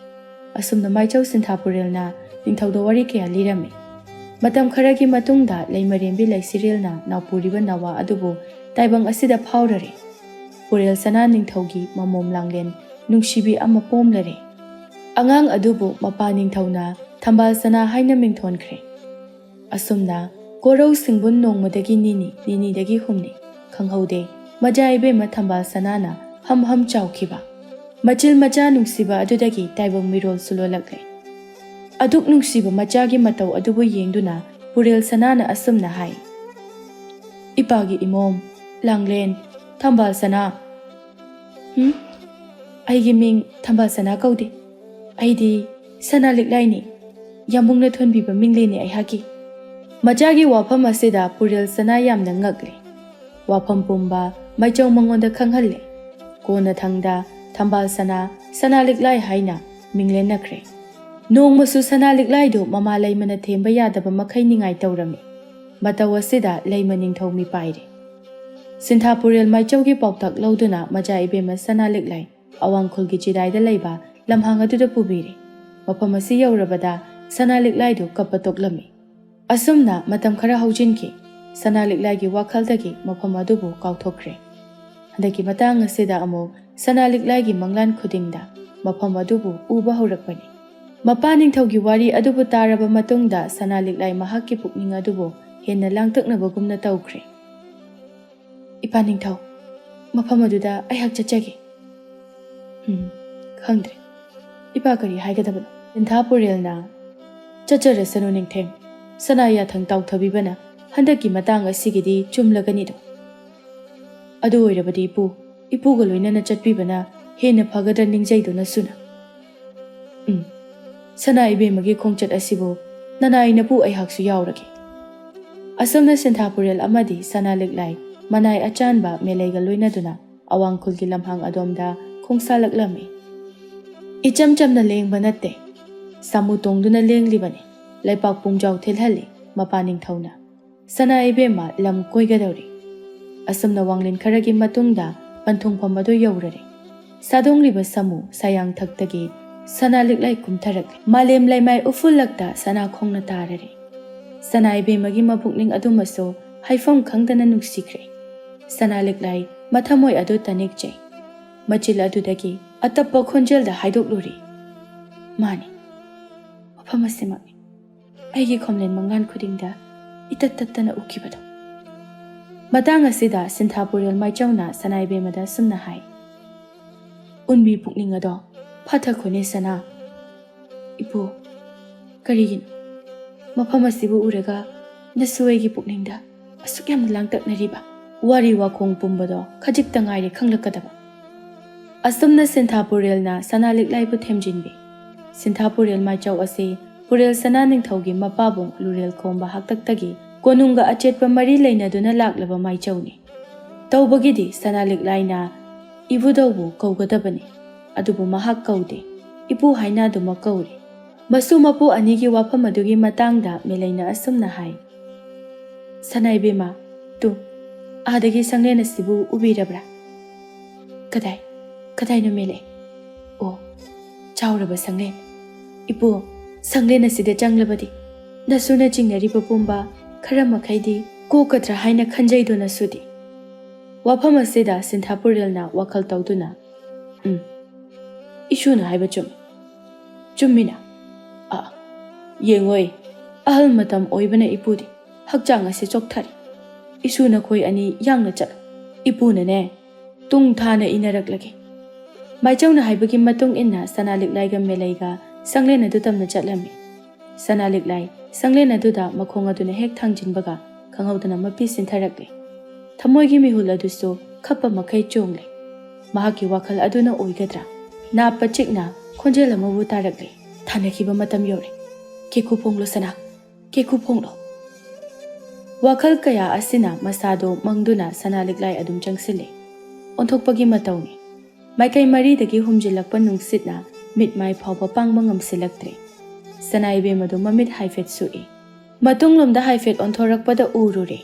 ꯑꯁꯨꯝꯅ ꯃꯥꯏꯆꯧ ꯁꯤꯟꯊꯥꯄꯨꯔꯦꯜꯅ ꯅꯤꯡꯊꯧꯗ ꯋꯥꯔꯤ ꯀꯌꯥ ꯂꯤꯔꯝꯃꯤ꯫ ꯃꯇꯝ ꯈꯔꯒꯤ ꯃꯇꯨꯡꯗ ꯂꯩꯃꯔꯦꯝꯕꯤ ꯂꯩꯁꯤꯔꯦꯜꯅ ꯅꯥꯎꯄꯨꯔꯤꯕ ꯅꯋꯥ ꯑꯗꯨꯕꯨ ꯇꯥꯏꯕꯪ ꯑꯁꯤꯗ ꯐꯥꯎꯔꯔꯦ꯫ ꯄꯨꯔꯦꯜ ꯁꯅꯥ ꯅꯤꯡꯊꯧꯒꯤ ꯃꯃꯣꯝ ꯂꯥꯡꯂꯦꯟ ꯅꯨꯡꯁꯤꯕꯤ ꯑꯃ ꯄꯣꯝꯂꯔꯦ꯫ ꯑꯉꯥꯡ ꯑꯗꯨꯕꯨ ꯃꯄꯥ ꯅꯤꯡꯊꯧꯅ ꯊꯝꯕꯥꯜ ꯁꯅꯥ ꯍꯥꯏꯅ ꯃꯤꯡꯊꯣꯟꯈ꯭ꯔꯦ꯫ ꯑꯁꯨꯝꯅ ꯀꯣꯔꯧ ꯁꯤꯡꯕꯨꯟ ꯅꯣꯡꯃꯗꯒꯤ ꯅꯤꯅꯤ, ꯅꯤꯅꯤꯗꯒꯤ ꯍꯨꯝꯅꯤ, ꯈꯪꯍꯧꯗꯦ, ꯃꯆꯥ ꯏꯕꯦꯝꯃ ꯊꯝꯕꯥꯜ ꯁꯅꯥꯅ ꯍꯝ ꯍꯝ ꯆꯥꯎꯈꯤꯕ꯫ ꯃꯆꯤꯜ ꯃꯆꯥ ꯅꯨꯡꯁꯤꯕ ꯑꯗꯨꯗꯒꯤ ꯇꯥꯏꯕꯪ ꯃꯤꯔꯣꯜꯁꯨ ꯂꯣꯜꯂꯛꯂꯦ꯫ ꯑꯗꯨꯛ ꯅꯨꯡꯁꯤꯕ ꯃꯆꯥꯒꯤ ꯃꯇꯧ ꯑꯗꯨꯕꯨ ꯌꯦꯡꯗꯨꯅ ꯄꯨꯔꯦꯜ ꯁꯅꯥꯅ ꯑꯁꯨꯝꯅ ꯍꯥꯏ, "ꯏꯄꯥꯒꯤ ꯏꯃꯣꯝ, ꯂꯥꯡꯂꯦꯟ, ꯊꯝꯕꯥꯜ ꯁꯅꯥ꯫" "ꯍꯨꯝ? ꯑꯩꯒꯤ ꯃꯤꯡ ꯊꯝꯕꯥꯜ ꯁꯅꯥ ꯀꯧꯗꯦ꯫ ꯑꯩꯗꯤ ꯁꯅꯥ ꯂꯤꯛꯂꯥꯏꯅꯤ꯫ ꯌꯥꯝꯕꯨꯡꯅ ꯊꯣꯟꯕꯤꯕ ꯃꯤꯡꯂꯦꯟꯅꯤ ꯑꯩꯍꯥꯛꯀꯤ꯫" ꯃꯆꯥꯒꯤ ꯋꯥꯐꯝ ꯑꯁꯤꯗ ꯄꯨꯔꯦꯜ ꯁꯅꯥ ꯌꯥꯝꯅ ꯉꯛꯂꯦ꯫ ꯋꯥꯐꯝ ꯄꯨꯝꯕ ꯃꯥꯏꯆꯧ ꯃꯉꯣꯟꯗ ꯈꯪꯍꯜꯂꯦ꯫ ꯀꯣꯟꯅꯊꯪꯗ ꯊꯝꯕꯥꯜ ꯁꯅꯥ, ꯁꯅꯥ ꯂꯤꯛꯂꯥꯏ ꯍꯥꯏꯅ ꯃꯤꯡꯂꯦꯟꯅꯈ꯭ꯔꯦ꯫ ꯅꯣꯡꯃꯁꯨ ꯁꯅꯥ ꯂꯤꯛꯂꯥꯏꯗꯨ ꯃꯃꯥ ꯂꯩꯃꯅ ꯊꯦꯝꯕ ꯌꯥꯗꯕ ꯃꯈꯩ ꯅꯤꯡꯉꯥꯏ ꯇꯧꯔꯝꯃꯤ꯫ ꯃꯇꯧ ꯑꯁꯤꯗ ꯂꯩꯃ ꯅꯤꯡꯊꯧ ꯃꯤꯄꯥꯏꯔꯦ꯫ ꯁꯤꯟꯊꯥꯄꯨꯔꯦꯜ ꯃꯥꯏꯆꯧꯒꯤ ꯄꯥꯎꯇꯥꯛ ꯂꯧꯗꯨꯅ ꯃꯆꯥ ꯏꯕꯦꯝꯃ ꯁꯅꯥ ꯂꯤꯛꯂꯥꯏ ꯑꯋꯥꯡꯈꯨꯜꯒꯤ ꯆꯤꯗꯥꯏꯗ ꯂꯩꯕ ꯂꯝꯍꯥꯡ ꯑꯗꯨꯗ ꯄꯨꯕꯤꯔꯦ꯫ ꯃꯐꯝ ꯑꯁꯤ ꯌꯧꯔꯕꯗ ꯁꯅꯥ ꯂꯤꯛꯂꯥꯏꯗꯨ ꯀꯞꯄ ꯇꯣꯛꯂꯝꯃꯤ꯫ ꯑꯁꯨꯝꯅ ꯃꯇꯝ ꯈꯔ ꯍꯧꯖꯤꯟꯈꯤ꯫ ꯁꯅꯥ ꯂꯤꯛꯂꯥꯏꯒꯤ ꯋꯥꯈꯜꯗꯒꯤ ꯃꯐꯝ ꯑꯗꯨꯕꯨ ꯀꯥꯎꯊꯣꯛꯈ꯭ꯔꯦ꯫ ꯍꯟꯗꯛꯀꯤ ꯃꯇꯥꯡ ꯑꯁꯤꯗ ꯑꯃꯨꯛ ꯁꯅꯥ ꯂꯤꯛꯂꯥꯏꯒꯤ ꯃꯪꯂꯥꯟ ꯈꯨꯗꯤꯡꯗ ꯃꯐꯝ ꯑꯗꯨꯕꯨ ꯎꯕ ꯍꯧꯔꯛꯄꯅꯤ꯫ ꯃꯄꯥ ꯅꯤꯡꯊꯧꯒꯤ ꯋꯥꯔꯤ ꯑꯗꯨꯕꯨ ꯇꯥꯔꯕ ꯃꯇꯨꯡꯗ ꯁꯅꯥ ꯂꯤꯛꯂꯥꯏ ꯃꯍꯥꯛꯀꯤ ꯄꯨꯛꯅꯤꯡ ꯑꯗꯨꯕꯨ ꯍꯦꯟꯅ ꯂꯥꯡꯇꯛꯅꯕꯒꯨꯝꯅ ꯇꯧꯈ꯭ꯔꯦ꯫ "ꯏꯄꯥ ꯅꯤꯡꯊꯧ, ꯃꯐꯝ ꯑꯗꯨꯗ ꯑꯩꯍꯥꯛ ꯆꯠꯆꯒꯦ꯫" "ꯎꯝ, ꯈꯪꯗ꯭ꯔꯦ꯫ ꯏꯄꯥ ꯀꯔꯤ ꯍꯥꯏꯒꯗꯕꯅꯣ?" ꯁꯤꯟꯊꯥꯄꯨꯔꯦꯜꯅ, "ꯆꯠꯆꯔꯁꯅꯨ ꯅꯤꯡꯊꯦꯝ꯫ ꯁꯅꯥ ꯌꯥꯊꯪ ꯇꯥꯎꯊꯕꯤꯕꯅ ꯍꯟꯗꯛꯀꯤ ꯃꯇꯥꯡ ꯑꯁꯤꯒꯤꯗꯤ ꯆꯨꯝꯂꯒꯅꯤꯗꯣ꯫ ꯑꯗꯨ ꯑꯣꯏꯔꯕꯗꯤ ꯏꯄꯨ, ꯏꯄꯨꯒ ꯂꯣꯏꯅꯅ ꯆꯠꯄꯤꯕꯅ ꯍꯦꯟꯅ ꯐꯒꯗ꯭ꯔꯥ ꯅꯤꯡꯖꯩꯗꯣ ꯅꯁꯨꯅ꯫" "ꯎꯝ, ꯁꯅꯥ ꯏꯕꯦꯝꯃꯒꯤ ꯈꯣꯡꯆꯠ ꯑꯁꯤꯕꯨ ꯅꯅꯥꯏꯅꯄꯨ ꯑꯩꯍꯥꯛꯁꯨ ꯌꯥꯎꯔꯒꯦ꯫" ꯑꯁꯨꯝꯅ ꯁꯤꯟꯊꯥꯄꯨꯔꯦꯜ ꯑꯃꯗꯤ ꯁꯅꯥ ꯂꯤꯛꯂꯥꯏ ꯃꯅꯥꯏ ꯑꯆꯥꯟꯕ ꯃꯦꯂꯩꯒ ꯂꯣꯏꯅꯗꯨꯅ ꯑꯋꯥꯡꯈꯨꯜꯒꯤ ꯂꯝꯍꯥꯡ ꯑꯗꯣꯝꯗ ꯈꯣꯡꯁꯥꯜꯂꯛꯂꯝꯃꯤ꯫ ꯏꯆꯝ ꯆꯝꯅ ꯂꯦꯡꯕ ꯅꯠꯇꯦ, ꯁꯥꯃꯨ ꯇꯣꯡꯗꯨꯅ ꯂꯦꯡꯂꯤꯕꯅꯤ꯫ ꯂꯩꯄꯥꯛ ꯄꯨꯝꯖꯥꯎ ꯊꯤꯜꯍꯜꯂꯤ ꯃꯄꯥ ꯅꯤꯡꯊꯧꯅ꯫ ꯁꯅꯥ ꯏꯕꯦꯝꯃ ꯂꯝ ꯀꯣꯏꯒꯗꯧꯔꯤ꯫ ꯑꯁꯨꯝꯅ ꯋꯥꯡꯂꯦꯟ ꯈꯔꯒꯤ ꯃꯇꯨꯡꯗ ꯄꯟꯊꯨꯡꯐꯝ ꯑꯗꯨ ꯌꯧꯔꯔꯦ꯫ ꯁꯥꯗꯣꯡꯂꯤꯕ ꯁꯥꯃꯨ ꯁꯥꯌꯥꯡꯊꯛꯇꯒꯤ ꯁꯅꯥ ꯂꯤꯛꯂꯥꯏ ꯀꯨꯝꯊꯔꯛꯂꯦ꯫ ꯃꯥꯂꯦꯝ ꯂꯩꯃꯥꯏ ꯎꯐꯨꯜꯂꯛꯇ ꯁꯅꯥ ꯈꯣꯡꯅ ꯇꯥꯔꯔꯦ꯫ ꯁꯅꯥ ꯏꯕꯦꯝꯃꯒꯤ ꯃꯄꯨꯛꯅꯤꯡ ꯑꯗꯨꯃꯁꯨ ꯍꯥꯏꯐꯝ ꯈꯪꯗꯅ ꯅꯨꯡꯁꯤꯈ꯭ꯔꯦ꯫ ꯁꯅꯥ ꯂꯤꯛꯂꯥꯏ ꯃꯊꯃꯣꯏ ꯑꯗꯨ ꯇꯅꯤꯛꯆꯩ꯫ ꯃꯆꯤꯜ ꯑꯗꯨꯗꯒꯤ ꯑꯇꯞꯄ ꯈꯣꯟꯖꯦꯜꯗ ꯍꯥꯏꯗꯣꯛꯂꯨꯔꯤ, "ꯃꯥꯅꯤ, ꯃꯐꯝ ꯑꯁꯤꯃꯛꯅꯤ꯫ ꯑꯩꯒꯤ ꯈꯣꯝꯂꯦꯟ ꯃꯪꯂꯥꯟ ꯈꯨꯗꯤꯡꯗ ꯏꯇꯠ ꯇꯠꯇꯅ ꯎꯈꯤꯕꯗꯣ꯫" ꯃꯇꯥꯡ ꯑꯁꯤꯗ ꯁꯤꯟꯊꯥꯄꯨꯔꯦꯜ ꯃꯥꯏꯆꯧꯅ ꯁꯅꯥ ꯏꯕꯦꯝꯃꯗ ꯑꯁꯨꯝꯅ ꯍꯥꯏ, "ꯎꯟꯕꯤ ꯄꯨꯛꯅꯤꯡ ꯑꯗꯣ ꯐꯥꯊꯈꯣꯅꯦ ꯁꯅꯥ꯫" "ꯏꯄꯨ, ꯀꯔꯤꯒꯤꯅꯣ ꯃꯐꯝ ꯑꯁꯤꯕꯨ ꯎꯔꯒ ꯅꯁꯨ ꯑꯩꯒꯤ ꯄꯨꯛꯅꯤꯡꯗ ꯑꯁꯨꯛ ꯌꯥꯝꯅ ꯂꯥꯡꯇꯛꯅꯔꯤꯕ?" ꯋꯥꯔꯤ ꯋꯥꯈꯣꯡ ꯄꯨꯝꯕꯗꯣ ꯈꯖꯤꯛꯇ ꯉꯥꯏꯔꯦ ꯈꯪꯂꯛꯀꯗꯕ꯫ ꯑꯁꯨꯝꯅ ꯁꯤꯟꯊꯥꯄꯨꯔꯦꯜꯅ ꯁꯅꯥ ꯂꯤꯛꯂꯥꯏꯕꯨ ꯊꯦꯝꯖꯤꯟꯕꯤ꯫ ꯁꯤꯟꯊꯥꯄꯨꯔꯦꯜ ꯃꯥꯏꯆꯧ ꯑꯁꯤ ꯄꯨꯔꯦꯜ ꯁꯅꯥ ꯅꯤꯡꯊꯧꯒꯤ ꯃꯄꯥꯕꯨꯡ ꯂꯨꯔꯦꯜ ꯈꯣꯝꯕ ꯍꯥꯛꯇꯛꯇꯒꯤ ꯀꯣꯅꯨꯡꯒ ꯑꯆꯦꯠꯄ ꯃꯔꯤ ꯂꯩꯅꯗꯨꯅ ꯂꯥꯛꯂꯕ ꯃꯥꯏꯆꯧꯅꯤ꯫ ꯇꯧꯕꯒꯤꯗꯤ ꯁꯅꯥ ꯂꯤꯛꯂꯥꯏꯅ ꯏꯕꯨꯙꯧꯕꯨ ꯀꯧꯒꯗꯕꯅꯤ, ꯑꯗꯨꯕꯨ ꯃꯍꯥꯛ ꯀꯧꯗꯦ, ꯏꯄꯨ ꯍꯥꯏꯅ ꯑꯗꯨꯃꯛ ꯀꯧꯔꯤ꯫ ꯃꯁꯨ ꯃꯄꯨ ꯑꯅꯤꯒꯤ ꯋꯥꯐꯝ ꯑꯗꯨꯒꯤ ꯃꯇꯥꯡꯗ ꯃꯦꯂꯩꯅ ꯑꯁꯨꯝꯅ ꯍꯥꯏ, "ꯁꯅꯥ ꯏꯕꯦꯝꯃ, ꯇꯨ, ꯑꯥꯗꯒꯤ ꯁꯪꯂꯦꯟ ꯑꯁꯤꯕꯨ ꯎꯕꯤꯔꯕ꯭ꯔꯥ?" "ꯀꯗꯥꯏ, ꯀꯗꯥꯏꯅꯣ ꯃꯦꯂꯩ?" "ꯑꯣ, ꯆꯥꯎꯔꯕ ꯁꯪꯂꯦꯟ꯫ ꯏꯄꯨ, ꯁꯪꯂꯦꯟ ꯑꯁꯤꯗ ꯆꯪꯂꯕꯗꯤ ꯅꯁꯨꯅ ꯆꯤꯡꯅꯔꯤꯕ ꯄꯨꯝꯕ ꯈꯔ ꯃꯈꯩꯗꯤ ꯀꯣꯛꯀꯗ꯭ꯔꯥ ꯍꯥꯏꯅ ꯈꯟꯖꯩꯗꯣ ꯅꯁꯨꯗꯤ?" ꯋꯥꯐꯝ ꯑꯁꯤꯗ ꯁꯤꯟꯊꯥꯄꯨꯔꯦꯜꯅ ꯋꯥꯈꯜ ꯇꯧꯗꯨꯅ, "ꯎꯝ, ꯏꯁꯨꯅ ꯍꯥꯏꯕ ꯆꯨꯝꯃꯤ꯫ ꯆꯨꯝꯃꯤꯅ꯫ ꯑ, ꯌꯦꯡꯉꯣꯏ, ꯑꯍꯜ ꯃꯇꯝ ꯑꯣꯏꯕꯅ ꯏꯄꯨꯗꯤ ꯍꯛꯆꯥꯡ ꯑꯁꯤ ꯆꯣꯛꯊꯔꯤ꯫ ꯏꯁꯨ ꯅꯈꯣꯏ ꯑꯅꯤ ꯌꯥꯡꯅ ꯆꯠꯂꯨ꯫ ꯏꯄꯨꯅꯅꯦ, ꯇꯨꯡ ꯊꯥꯅ ꯏꯟꯅꯔꯛꯂꯒꯦ꯫" ꯃꯥꯏꯆꯧꯅ ꯍꯥꯏꯕꯒꯤ ꯃꯇꯨꯡ ꯏꯟꯅ ꯁꯅꯥ ꯂꯤꯛꯂꯥꯏꯒ ꯃꯦꯂꯩꯒ ꯁꯪꯂꯦꯟ ꯑꯗꯨ ꯇꯝꯅ ꯆꯠꯂꯝꯃꯤ꯫ ꯁꯅꯥ ꯂꯤꯛꯂꯥꯏ ꯁꯪꯂꯦꯟ ꯑꯗꯨꯗ ꯃꯈꯣꯡ ꯑꯗꯨꯅ ꯍꯦꯛ ꯊꯥꯡꯖꯤꯟꯕꯒ ꯈꯪꯍꯧꯗꯅ ꯃꯄꯤ ꯁꯤꯟꯊꯔꯛꯂꯦ꯫ ꯊꯃꯣꯏꯒꯤ ꯃꯤꯍꯨꯜ ꯑꯗꯨꯁꯨ ꯈꯞꯄ ꯃꯈꯩ ꯆꯣꯡꯂꯦ꯫ ꯃꯍꯥꯛꯀꯤ ꯋꯥꯈꯜ ꯑꯗꯨꯅ ꯑꯣꯏꯒꯗ꯭ꯔꯥ? ꯅꯥꯞꯄ ꯆꯤꯛꯅ ꯈꯣꯟꯖꯦꯜ ꯑꯃꯕꯨ ꯇꯥꯔꯛꯂꯦ꯫ "ꯊꯥꯅꯈꯤꯕ ꯃꯇꯝ ꯌꯧꯔꯦ꯫ ꯀꯦꯀꯨ ꯐꯣꯡꯂꯣ ꯁꯅꯥ, ꯀꯦꯀꯨ ꯐꯣꯡꯂꯣ꯫" ꯋꯥꯈꯜ ꯀꯌꯥ ꯑꯁꯤꯅ ꯃꯁꯥꯗꯣ ꯃꯪꯗꯨꯅ ꯁꯅꯥ ꯂꯤꯛꯂꯥꯏ ꯑꯗꯨꯝ ꯆꯪꯁꯤꯜꯂꯦ꯫ ꯑꯣꯟꯊꯣꯛꯄꯒꯤ ꯃꯇꯧꯅꯤ꯫ ꯃꯥꯏꯀꯩ ꯃꯔꯤꯗꯒꯤ ꯍꯨꯝꯖꯤꯜꯂꯛꯄ ꯅꯨꯡꯁꯤꯠꯅ ꯃꯤꯠ ꯃꯥꯏ ꯐꯥꯎꯕ ꯄꯥꯡꯕ ꯉꯝꯁꯤꯜꯂꯛꯇ꯭ꯔꯦ꯫ ꯁꯅꯥ ꯏꯕꯦꯝꯃꯗꯨ ꯃꯃꯤꯠ ꯍꯥꯏꯐꯦꯠ ꯁꯨꯛꯏ꯫ ꯃꯇꯨꯡꯂꯣꯝꯗ ꯍꯥꯏꯐꯦꯠ ꯑꯣꯟꯊꯣꯔꯛꯄꯗ ꯎꯔꯨꯔꯦ꯫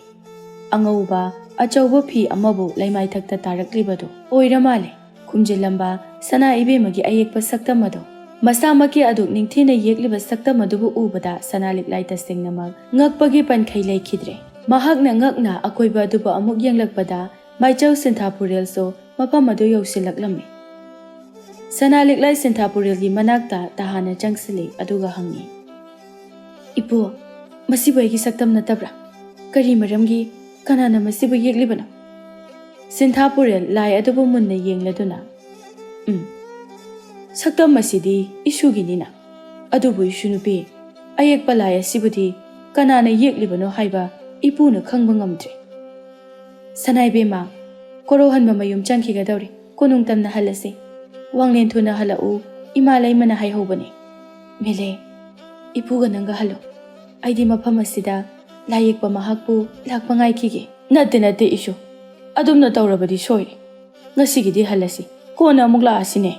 ꯑꯉꯧꯕ ꯑꯆꯧꯕ ꯐꯤ ꯑꯃꯕꯨ ꯂꯩꯃꯥꯏꯊꯛꯇ ꯇꯥꯔꯛꯂꯤꯕꯗꯨ ꯑꯣꯏꯔ ꯃꯥꯜꯂꯦ꯫ ꯈꯨꯝꯖꯤꯜꯂꯝꯕ ꯁꯅꯥ ꯏꯕꯦꯝꯃꯒꯤ ꯑꯌꯦꯛꯄ ꯁꯛꯇꯝ ꯑꯗꯨ, ꯃꯁꯥꯃꯛꯀꯤ ꯑꯗꯨꯛ ꯅꯤꯡꯊꯤꯅ ꯌꯦꯛꯂꯤꯕ ꯁꯛꯇꯝ ꯑꯗꯨꯕꯨ ꯎꯕꯗ ꯁꯅꯥ ꯂꯤꯛꯂꯥꯏ ꯇꯁꯦꯡꯅꯃꯛ ꯉꯛꯄꯒꯤ ꯄꯟꯈꯩ ꯂꯩꯈꯤꯗ꯭ꯔꯦ꯫ ꯃꯍꯥꯛꯅ ꯉꯛꯅ ꯑꯀꯣꯏꯕ ꯑꯗꯨꯕꯨ ꯑꯃꯨꯛ ꯌꯦꯡꯂꯛꯄꯗ ꯃꯥꯏꯆꯧ ꯁꯤꯟꯊꯥꯄꯨꯔꯦꯜꯁꯨ ꯃꯐꯝ ꯑꯗꯨ ꯌꯧꯁꯤꯜꯂꯛꯂꯝꯃꯤ꯫ ꯁꯅꯥ ꯂꯤꯛꯂꯥꯏ ꯁꯤꯟꯊꯥꯄꯨꯔꯦꯜꯒꯤ ꯃꯅꯥꯛꯇ ꯇꯍꯥꯅ ꯆꯪꯁꯤꯜꯂꯤ, ꯑꯗꯨꯒ ꯍꯪꯉꯤ, "ꯏꯄꯨ, ꯃꯁꯤꯕꯨ ꯑꯩꯒꯤ ꯁꯛꯇꯝ ꯅꯠꯇꯕ꯭ꯔꯥ? ꯀꯔꯤ ꯃꯔꯝꯒꯤ? ꯀꯅꯥꯅ ꯃꯁꯤꯕꯨ ꯌꯦꯛꯂꯤꯕꯅꯣ?" ꯁꯤꯟꯊꯥꯄꯨꯔꯦꯜ ꯂꯥꯏ ꯑꯗꯨꯕꯨ ꯃꯨꯟꯅ ꯌꯦꯡꯂꯗꯨꯅ, "ꯎꯝ, ꯁꯛꯇꯝ ꯑꯁꯤꯗꯤ ꯏꯁꯨꯒꯤꯅꯤꯅ꯫ ꯑꯗꯨꯕꯨ ꯏꯁꯨ ꯅꯨꯄꯤ, ꯑꯌꯦꯛꯄ ꯂꯥꯏ ꯑꯁꯤꯕꯨꯗꯤ ꯀꯅꯥꯅ ꯌꯦꯛꯂꯤꯕꯅꯣ ꯍꯥꯏꯕ ꯏꯄꯨꯅ ꯈꯪꯕ ꯉꯝꯗ꯭ꯔꯦ꯫" "ꯁꯅꯥ ꯏꯕꯦꯝꯃ, ꯀꯣꯔꯧꯍꯟꯕ ꯃꯌꯨꯝ ꯆꯪꯈꯤꯒꯗꯧꯔꯦ꯫ ꯀꯣꯅꯨꯡ ꯇꯝꯅ ꯍꯜꯂꯁꯤ꯫ ꯋꯥꯡꯂꯦꯟ ꯊꯨꯅ ꯍꯜꯂꯛꯎ, ꯏꯃꯥ ꯂꯩꯃꯅ ꯍꯥꯏꯍꯧꯕꯅꯦ꯫ ꯃꯦꯂꯦ, ꯏꯄꯨꯒ ꯅꯪꯒ ꯍꯜꯂꯣ꯫ ꯑꯩꯗꯤ ꯃꯐꯝ ꯑꯁꯤꯗ ꯂꯥꯏ ꯌꯦꯛꯄ ꯃꯍꯥꯛꯄꯨ ꯂꯥꯛꯄ ꯉꯥꯏꯈꯤꯒꯦ꯫" "ꯅꯠꯇꯦ, ꯅꯠꯇꯦ ꯏꯁꯨ꯫ ꯑꯗꯨꯝꯅ ꯇꯧꯔꯕꯗꯤ ꯁꯣꯏꯔꯦ꯫ ꯉꯁꯤꯒꯤꯗꯤ ꯍꯜꯂꯁꯤ꯫ ꯀꯣꯟꯅ ꯑꯃꯨꯛ ꯂꯥꯛꯑꯁꯤꯅꯦ꯫"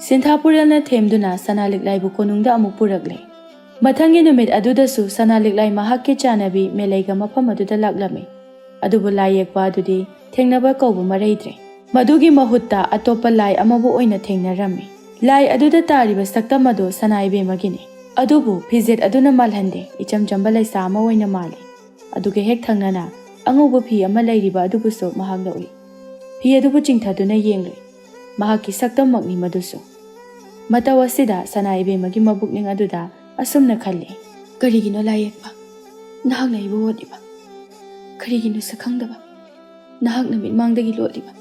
ꯁꯤꯟꯊꯥꯄꯨꯔꯦꯜꯅ ꯊꯦꯝꯗꯨꯅ ꯁꯅꯥ ꯂꯤꯛꯂꯥꯏꯕꯨ ꯀꯣꯅꯨꯡꯗ ꯑꯃꯨꯛ ꯄꯨꯔꯛꯂꯦ꯫ ꯃꯊꯪꯒꯤ ꯅꯨꯃꯤꯠ ꯑꯗꯨꯗꯁꯨ ꯁꯅꯥ ꯂꯤꯛꯂꯥꯏ ꯃꯍꯥꯛꯀꯤ ꯆꯥꯅꯕꯤ ꯃꯦꯂꯩꯒ ꯃꯐꯝ ꯑꯗꯨꯗ ꯂꯥꯛꯂꯝꯃꯤ꯫ ꯑꯗꯨꯕꯨ ꯂꯥꯏ ꯌꯦꯛꯄ ꯑꯗꯨꯗꯤ ꯊꯦꯡꯅꯕ ꯀꯧꯕ ꯃꯔꯩꯗ꯭ꯔꯦ꯫ ꯃꯗꯨꯒꯤ ꯃꯍꯨꯠꯇ ꯑꯇꯣꯞꯄ ꯂꯥꯏ ꯑꯃꯕꯨ ꯑꯣꯏꯅ ꯊꯦꯡꯅꯔꯝꯃꯤ꯫ ꯂꯥꯏ ꯑꯗꯨꯗ ꯇꯥꯔꯤꯕ ꯁꯛꯇꯝ ꯑꯗꯨ ꯁꯅꯥ ꯏꯕꯦꯝꯃꯒꯤꯅꯤ꯫ ꯑꯗꯨꯕꯨ ꯐꯤꯖꯦꯠ ꯑꯗꯨꯅ ꯃꯥꯜꯍꯟꯗꯦ, ꯏꯆꯝ ꯆꯝꯕ ꯂꯩꯁꯥ ꯑꯃ ꯑꯣꯏꯅ ꯃꯥꯜꯂꯤ꯫ ꯑꯗꯨꯒ ꯍꯦꯛ ꯊꯪꯅꯅ ꯑꯉꯧꯕ ꯐꯤ ꯑꯃ ꯂꯩꯔꯤꯕ ꯑꯗꯨꯕꯨꯁꯨ ꯃꯍꯥꯛꯅ ꯎꯏ꯫ ꯐꯤ ꯑꯗꯨꯕꯨ ꯆꯤꯡꯊꯗꯨꯅ ꯌꯦꯡꯂꯨꯏ꯫ ꯃꯍꯥꯛꯀꯤ ꯁꯛꯇꯝꯃꯛꯅꯤ ꯃꯗꯨꯁꯨ꯫ ꯃꯇꯧ ꯑꯁꯤꯗ ꯁꯅꯥ ꯏꯕꯦꯝꯃꯒꯤ ꯃꯕꯨꯛꯅꯤꯡ ꯑꯗꯨꯗ ꯑꯁꯨꯝꯅ ꯈꯜꯂꯤ, "ꯀꯔꯤꯒꯤꯅꯣ ꯂꯥꯏ ꯌꯦꯛꯄ? ꯅꯍꯥꯛꯅ ꯑꯩꯕꯨ ꯑꯣꯠꯂꯤꯕ? ꯀꯔꯤꯒꯤꯅꯣ ꯁꯛꯈꯪꯗꯕ? ꯅꯍꯥꯛꯅ ꯃꯤꯠꯃꯥꯡꯗꯒꯤ ꯂꯣꯠꯂꯤꯕ?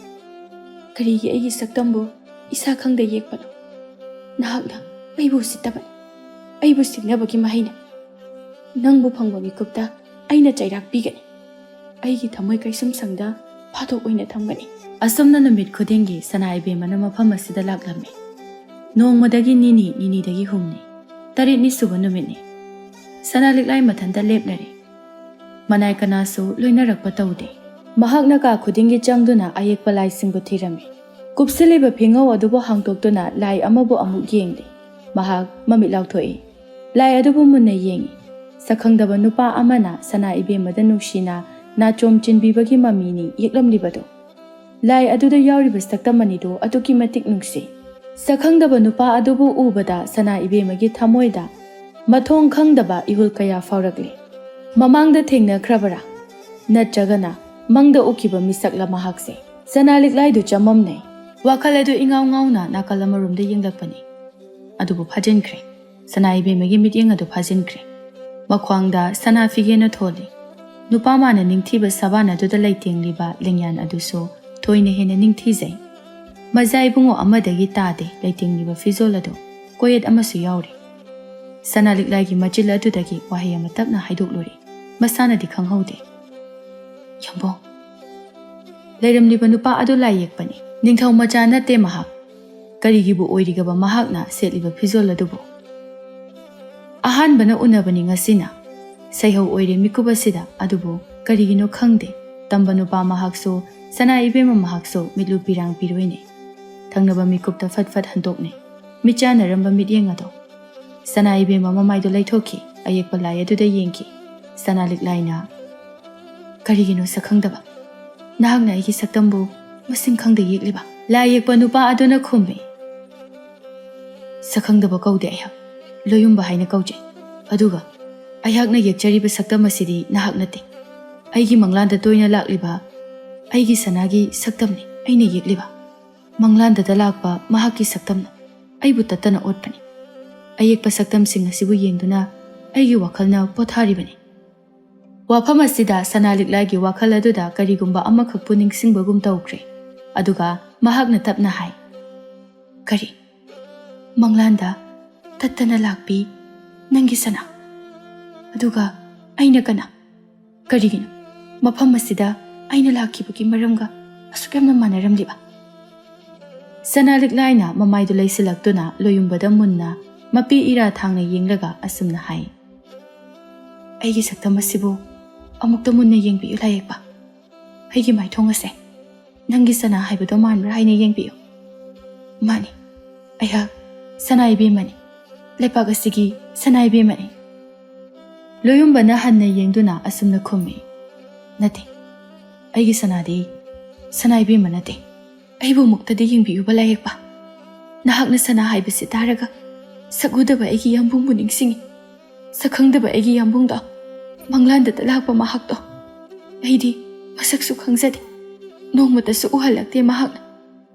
ꯀꯔꯤꯒꯤ ꯑꯩꯒꯤ ꯁꯛꯇꯝꯕꯨ ꯏꯁꯥ ꯈꯪꯗ ꯌꯦꯛꯄꯅꯣ? ꯅꯍꯥꯛꯅ ꯑꯩꯕꯨ ꯎꯁꯤꯠꯇꯕꯅꯤ꯫ ꯑꯩꯕꯨ ꯁꯤꯡꯅꯕꯒꯤ ꯃꯍꯩꯅꯤ꯫ ꯅꯪꯕꯨ ꯐꯪꯕ ꯃꯤꯀꯨꯞꯇ ꯑꯩꯅ ꯆꯩꯔꯥꯛ ꯄꯤꯒꯅꯤ꯫ ꯑꯩꯒꯤ ꯊꯃꯣꯏ ꯀꯩꯁꯨꯝ ꯁꯪꯗ ꯐꯥꯗꯣꯛ ꯑꯣꯏꯅ ꯊꯝꯒꯅꯤ"꯫ ꯑꯁꯨꯝꯅ ꯅꯨꯃꯤꯠ ꯈꯨꯗꯤꯡꯒꯤ ꯁꯅꯥ ꯏꯕꯦꯝꯃꯅ ꯃꯐꯝ ꯑꯁꯤꯗ ꯂꯥꯛꯂꯝꯃꯤ꯫ ꯅꯣꯡꯃꯗꯒꯤ ꯅꯤꯅꯤ, ꯅꯤꯅꯤꯗꯒꯤ ꯍꯨꯝꯅꯤ, ꯇꯔꯦꯠꯅꯤ ꯁꯨꯕ ꯅꯨꯃꯤꯠꯅꯤ꯫ ꯁꯅꯥ ꯂꯤꯛꯂꯥꯏ ꯃꯊꯟꯇ ꯂꯦꯞꯂꯔꯦ꯫ ꯃꯅꯥꯏ ꯀꯅꯥꯁꯨ ꯂꯣꯏꯅꯔꯛꯄ ꯇꯧꯗꯦ꯫ ꯃꯍꯥꯛꯅ ꯀꯥ ꯈꯨꯗꯤꯡꯒꯤ ꯆꯪꯗꯨꯅ ꯑꯌꯦꯛꯄ ꯂꯥꯏꯁꯤꯡꯕꯨ ꯊꯤꯔꯝꯃꯤ꯫ ꯀꯨꯞꯁꯤꯜꯂꯤꯕ ꯐꯤꯉꯧ ꯑꯗꯨꯕꯨ ꯍꯥꯡꯗꯣꯛꯇꯨꯅ ꯂꯥꯏ ꯑꯃꯕꯨ ꯑꯃꯨꯛ ꯌꯦꯡꯂꯤ꯫ ꯃꯍꯥꯛ ꯃꯃꯤꯠ ꯂꯥꯎꯊꯣꯛꯏ꯫ ꯂꯥꯏ ꯑꯗꯨꯕꯨ ꯃꯨꯟꯅ ꯌꯦꯡꯏ꯫ ꯁꯛꯈꯪꯗꯕ ꯅꯨꯄꯥ ꯑꯃꯅ ꯁꯅꯥ ꯏꯕꯦꯝꯃꯗ ꯅꯨꯡꯁꯤꯅ ꯅꯥꯆꯣꯝ ꯆꯤꯟꯕꯤꯕꯒꯤ ꯃꯃꯤꯅꯤ ꯌꯦꯛꯂꯝꯂꯤꯕꯗꯨ꯫ ꯂꯥꯏ ꯑꯗꯨꯗ ꯌꯥꯎꯔꯤꯕ ꯁꯛꯇꯝ ꯑꯅꯤꯗꯨ ꯑꯗꯨꯛꯀꯤ ꯃꯇꯤꯛ ꯅꯨꯡꯁꯤ꯫ ꯁꯛꯈꯪꯗꯕ ꯅꯨꯄꯥ ꯑꯗꯨꯕꯨ ꯎꯕꯗ ꯁꯅꯥ ꯏꯕꯦꯝꯃꯒꯤ ꯊꯃꯣꯏꯗ ꯃꯊꯣꯡ ꯈꯪꯗꯕ ꯏꯍꯨꯜ ꯀꯌꯥ ꯐꯥꯎꯔꯛꯂꯤ꯫ ꯃꯃꯥꯡꯗ ꯊꯦꯡꯅꯈ꯭ꯔꯕꯔꯥ? ꯅꯠꯇ꯭ꯔꯒꯅ ꯃꯪꯗ ꯎꯈꯤꯕ ꯃꯤꯁꯛꯂ ꯃꯍꯥꯛꯁꯦ? ꯁꯅꯥ ꯂꯤꯛꯂꯥꯏꯗꯨ ꯆꯃꯝꯅꯩ꯫ ꯋꯥꯈꯜ ꯑꯗꯨ ꯏꯉꯥꯎ ꯉꯥꯎꯅ ꯅꯥꯀꯜ ꯑꯃꯔꯣꯝꯗ ꯌꯦꯡꯂꯛꯄꯅꯤ꯫ ꯑꯗꯨꯕꯨ ꯐꯥꯖꯤꯟꯈ꯭ꯔꯦ꯫ ꯁꯅꯥ ꯏꯕꯦꯝꯃꯒꯤ ꯃꯤꯠꯌꯦꯡ ꯑꯗꯨ ꯐꯥꯖꯤꯟꯈ꯭ꯔꯦ꯫ ꯃꯈ꯭ꯋꯥꯡꯗ ꯁꯅꯥ ꯐꯤꯒꯦꯅ ꯊꯣꯜꯂꯤ꯫ ꯅꯨꯄꯥ ꯃꯥꯅ ꯅꯤꯡꯊꯤꯕ ꯁꯕꯥꯟ ꯑꯗꯨꯗ ꯂꯩꯇꯦꯡꯂꯤꯕ ꯂꯦꯡꯌꯥꯟ ꯑꯗꯨꯁꯨ ꯊꯣꯏꯅ ꯍꯦꯟꯅ ꯅꯤꯡꯊꯤꯖꯩ꯫ ꯃꯖꯥ ꯏꯕꯨꯡꯉꯣ ꯑꯃꯗꯒꯤ ꯇꯥꯗꯦ ꯂꯩꯇꯦꯡꯂꯤꯕ ꯐꯤꯖꯣꯜ ꯑꯗꯨ꯫ ꯀꯣꯌꯦꯠ ꯑꯃꯁꯨ ꯌꯥꯎꯔꯤ꯫ ꯁꯅꯥ ꯂꯤꯛꯂꯥꯏꯒꯤ ꯃꯆꯤꯜ ꯑꯗꯨꯗꯒꯤ ꯋꯥꯍꯩ ꯑꯃ ꯇꯞꯅ ꯍꯥꯏꯗꯣꯛꯂꯨꯔꯤ꯫ ꯃꯁꯥꯅꯗꯤ ꯈꯪꯍꯧꯗꯦ꯫ "ꯌꯥꯝꯕꯣꯡ, ꯂꯩꯔꯝꯂꯤꯕ ꯅꯨꯄꯥ ꯑꯗꯨ ꯂꯥꯏ ꯌꯦꯛꯄꯅꯤ꯫ ꯅꯤꯡꯊꯧ ꯃꯆꯥ ꯅꯠꯇꯦ ꯃꯍꯥꯛ꯫ ꯀꯔꯤꯒꯤꯕꯨ ꯑꯣꯏꯔꯤꯒꯕ ꯃꯍꯥꯛꯅ ꯁꯦꯠꯂꯤꯕ ꯐꯤꯖꯣꯜ ꯑꯗꯨꯕꯨ? ꯑꯍꯥꯟꯕꯅ ꯎꯅꯕꯅꯤ ꯉꯁꯤꯅ꯫ ꯁꯩꯍꯧ ꯑꯣꯏꯔꯦ ꯃꯤꯀꯨꯞ ꯑꯁꯤꯗ, ꯑꯗꯨꯕꯨ ꯀꯔꯤꯒꯤꯅꯣ ꯈꯪꯗꯦ, ꯇꯝꯕ ꯅꯨꯄꯥ ꯃꯍꯥꯛꯁꯨ, ꯁꯅꯥ ꯏꯕꯦꯝꯃ ꯃꯍꯥꯛꯁꯨ ꯃꯤꯠꯂꯨ ꯄꯤꯔꯥꯡ ꯄꯤꯔꯣꯏꯅꯦ"꯫ ꯆꯪꯅꯕ ꯃꯤꯀꯨꯞꯇ ꯐꯠ ꯐꯠ ꯍꯟꯗꯣꯛꯅꯩ꯫ ꯃꯤꯠ ꯆꯥꯟꯅꯔꯝꯕ ꯃꯤꯠꯌꯦꯡ ꯑꯗꯣ꯫ ꯁꯅꯥ ꯏꯕꯦꯝꯃ ꯃꯃꯥꯏꯗꯣ ꯂꯩꯊꯣꯛꯈꯤ, ꯑꯌꯦꯛꯄ ꯂꯥꯏ ꯑꯗꯨꯗ ꯌꯦꯡꯈꯤ꯫ ꯁꯅꯥ ꯂꯤꯛꯂꯥꯏꯅ, "ꯀꯔꯤꯒꯤꯅꯣ ꯁꯛꯈꯪꯗꯕ? ꯅꯍꯥꯛꯅ ꯑꯩꯒꯤ ꯁꯛꯇꯝꯕꯨ ꯃꯁꯤꯡ ꯈꯪꯗ ꯌꯦꯛꯂꯤꯕ?" ꯂꯥꯏ ꯌꯦꯛꯄ ꯅꯨꯄꯥ ꯑꯗꯨꯅ ꯈꯨꯝꯃꯤ, "ꯁꯛꯈꯪꯗꯕ ꯀꯧꯗꯦ ꯑꯩꯍꯥꯛ, ꯂꯣꯌꯨꯝꯕ ꯍꯥꯏꯅ ꯀꯧꯖꯩ꯫ ꯑꯗꯨꯒ ꯑꯩꯍꯥꯛꯅ ꯌꯦꯛꯆꯔꯤꯕ ꯁꯛꯇꯝ ꯑꯁꯤꯗꯤ ꯅꯍꯥꯛ ꯅꯠꯇꯦ꯫ ꯑꯩꯒꯤ ꯃꯪꯂꯥꯟꯗ ꯇꯣꯏꯅ ꯂꯥꯛꯂꯤꯕ ꯑꯩꯒꯤ ꯁꯅꯥꯒꯤ ꯁꯛꯇꯝꯅꯤ ꯑꯩꯅ ꯌꯦꯛꯂꯤꯕ꯫ ꯃꯪꯂꯥꯟꯗꯇ ꯂꯥꯛꯄ ꯃꯍꯥꯛꯀꯤ ꯁꯛꯇꯝꯅ ꯑꯩꯕꯨ ꯇꯠꯇꯅ ꯑꯣꯠꯄꯅꯤ꯫ ꯑꯌꯦꯛꯄ ꯁꯛꯇꯝꯁꯤꯡ ꯑꯁꯤꯕꯨ ꯌꯦꯡꯗꯨꯅ ꯑꯩꯒꯤ ꯋꯥꯈꯜꯅ ꯄꯣꯊꯥꯔꯤꯕꯅꯤ꯫" ꯋꯥꯐꯝ ꯑꯁꯤꯗ ꯁꯅꯥ ꯂꯤꯛꯂꯥꯏꯒꯤ ꯋꯥꯈꯜ ꯑꯗꯨꯗ ꯀꯔꯤꯒꯨꯝꯕ ꯑꯃꯈꯛꯄꯨ ꯅꯤꯡꯁꯤꯡꯕꯒꯨꯝ ꯇꯧꯈ꯭ꯔꯦ꯫ ꯑꯗꯨꯒ ꯃꯍꯥꯛꯅ ꯇꯞꯅ ꯍꯥꯏ, "ꯀꯔꯤ? ꯃꯪꯂꯥꯟꯗ ꯇꯠꯇꯅ ꯂꯥꯛꯄꯤ ꯅꯪꯒꯤ ꯁꯅꯥ? ꯑꯗꯨꯒ ꯑꯩꯅ ꯀꯅꯥ? ꯀꯔꯤꯒꯤꯅꯣ ꯃꯐꯝ ꯑꯁꯤꯗ ꯑꯩꯅ ꯂꯥꯛꯈꯤꯕꯒꯤ ꯃꯔꯝꯒ ꯑꯁꯨꯛ ꯌꯥꯝꯅ ꯃꯥꯟꯅꯔꯝꯂꯤꯕ?" ꯁꯅꯥ ꯂꯤꯛꯂꯥꯏꯅ ꯃꯃꯥꯏꯗꯨ ꯂꯩꯁꯤꯜꯂꯛꯇꯨꯅ ꯂꯣꯌꯨꯝꯕꯗ ꯃꯨꯟꯅ ꯃꯄꯤ ꯏꯔꯥ ꯊꯥꯡꯅ ꯌꯦꯡꯂꯒ ꯑꯁꯨꯝꯅ ꯍꯥꯏ, "ꯑꯩꯒꯤ ꯁꯛꯇꯝ ꯑꯁꯤꯕꯨ ꯑꯃꯨꯛꯇ ꯃꯨꯟꯅ ꯌꯦꯡꯕꯤꯌꯨ ꯂꯥꯏꯌꯦꯛꯄ꯫ ꯑꯩꯒꯤ ꯃꯥꯏꯊꯣꯡ ꯑꯁꯦ ꯅꯪꯒꯤ ꯁꯅꯥ ꯍꯥꯏꯕꯗꯣ ꯃꯥꯟꯕ꯭ꯔꯥ ꯍꯥꯏꯅ ꯌꯦꯡꯕꯤꯌꯨ꯫ ꯃꯥꯅꯤ, ꯑꯩꯍꯥꯛ ꯁꯅꯥ ꯏꯕꯦꯝꯃꯅꯤ, ꯂꯩꯄꯥꯛ ꯑꯁꯤꯒꯤ ꯁꯅꯥ ꯏꯕꯦꯝꯃꯅꯤ꯫" ꯂꯣꯌꯨꯝꯕꯅ ꯍꯟꯅ ꯌꯦꯡꯗꯨꯅ ꯑꯁꯨꯝꯅ ꯈꯨꯝꯃꯤ, "ꯅꯠꯇꯦ, ꯑꯩꯒꯤ ꯁꯅꯥꯗꯤ ꯁꯅꯥ ꯏꯕꯦꯝꯃ ꯅꯠꯇꯦ꯫ ꯑꯩꯕꯨ ꯑꯃꯨꯛꯇꯗꯤ ꯌꯦꯡꯕꯤꯌꯨꯕ ꯂꯥꯏꯌꯦꯛꯄ꯫ ꯅꯍꯥꯛꯅ ꯁꯅꯥ ꯍꯥꯏꯕꯁꯤ ꯇꯥꯔꯒ ꯁꯛ ꯎꯗꯕ ꯑꯩꯒꯤ ꯌꯥꯝꯕꯨꯡꯕꯨ ꯅꯤꯡꯁꯤꯡꯉꯤ꯫ ꯁꯛ ꯈꯪꯗꯕ ꯑꯩꯒꯤ ꯌꯥꯝꯕꯨꯡꯗꯣ, ꯃꯪꯂꯥꯟꯗꯇ ꯂꯥꯛꯄ ꯃꯍꯥꯛꯇꯣ꯫ ꯑꯩꯗꯤ ꯃꯁꯛꯁꯨ ꯈꯪꯖꯗꯦ, ꯅꯣꯡꯃꯇꯁꯨ ꯎꯍꯜꯂꯛꯇꯦ ꯃꯍꯥꯛꯅ꯫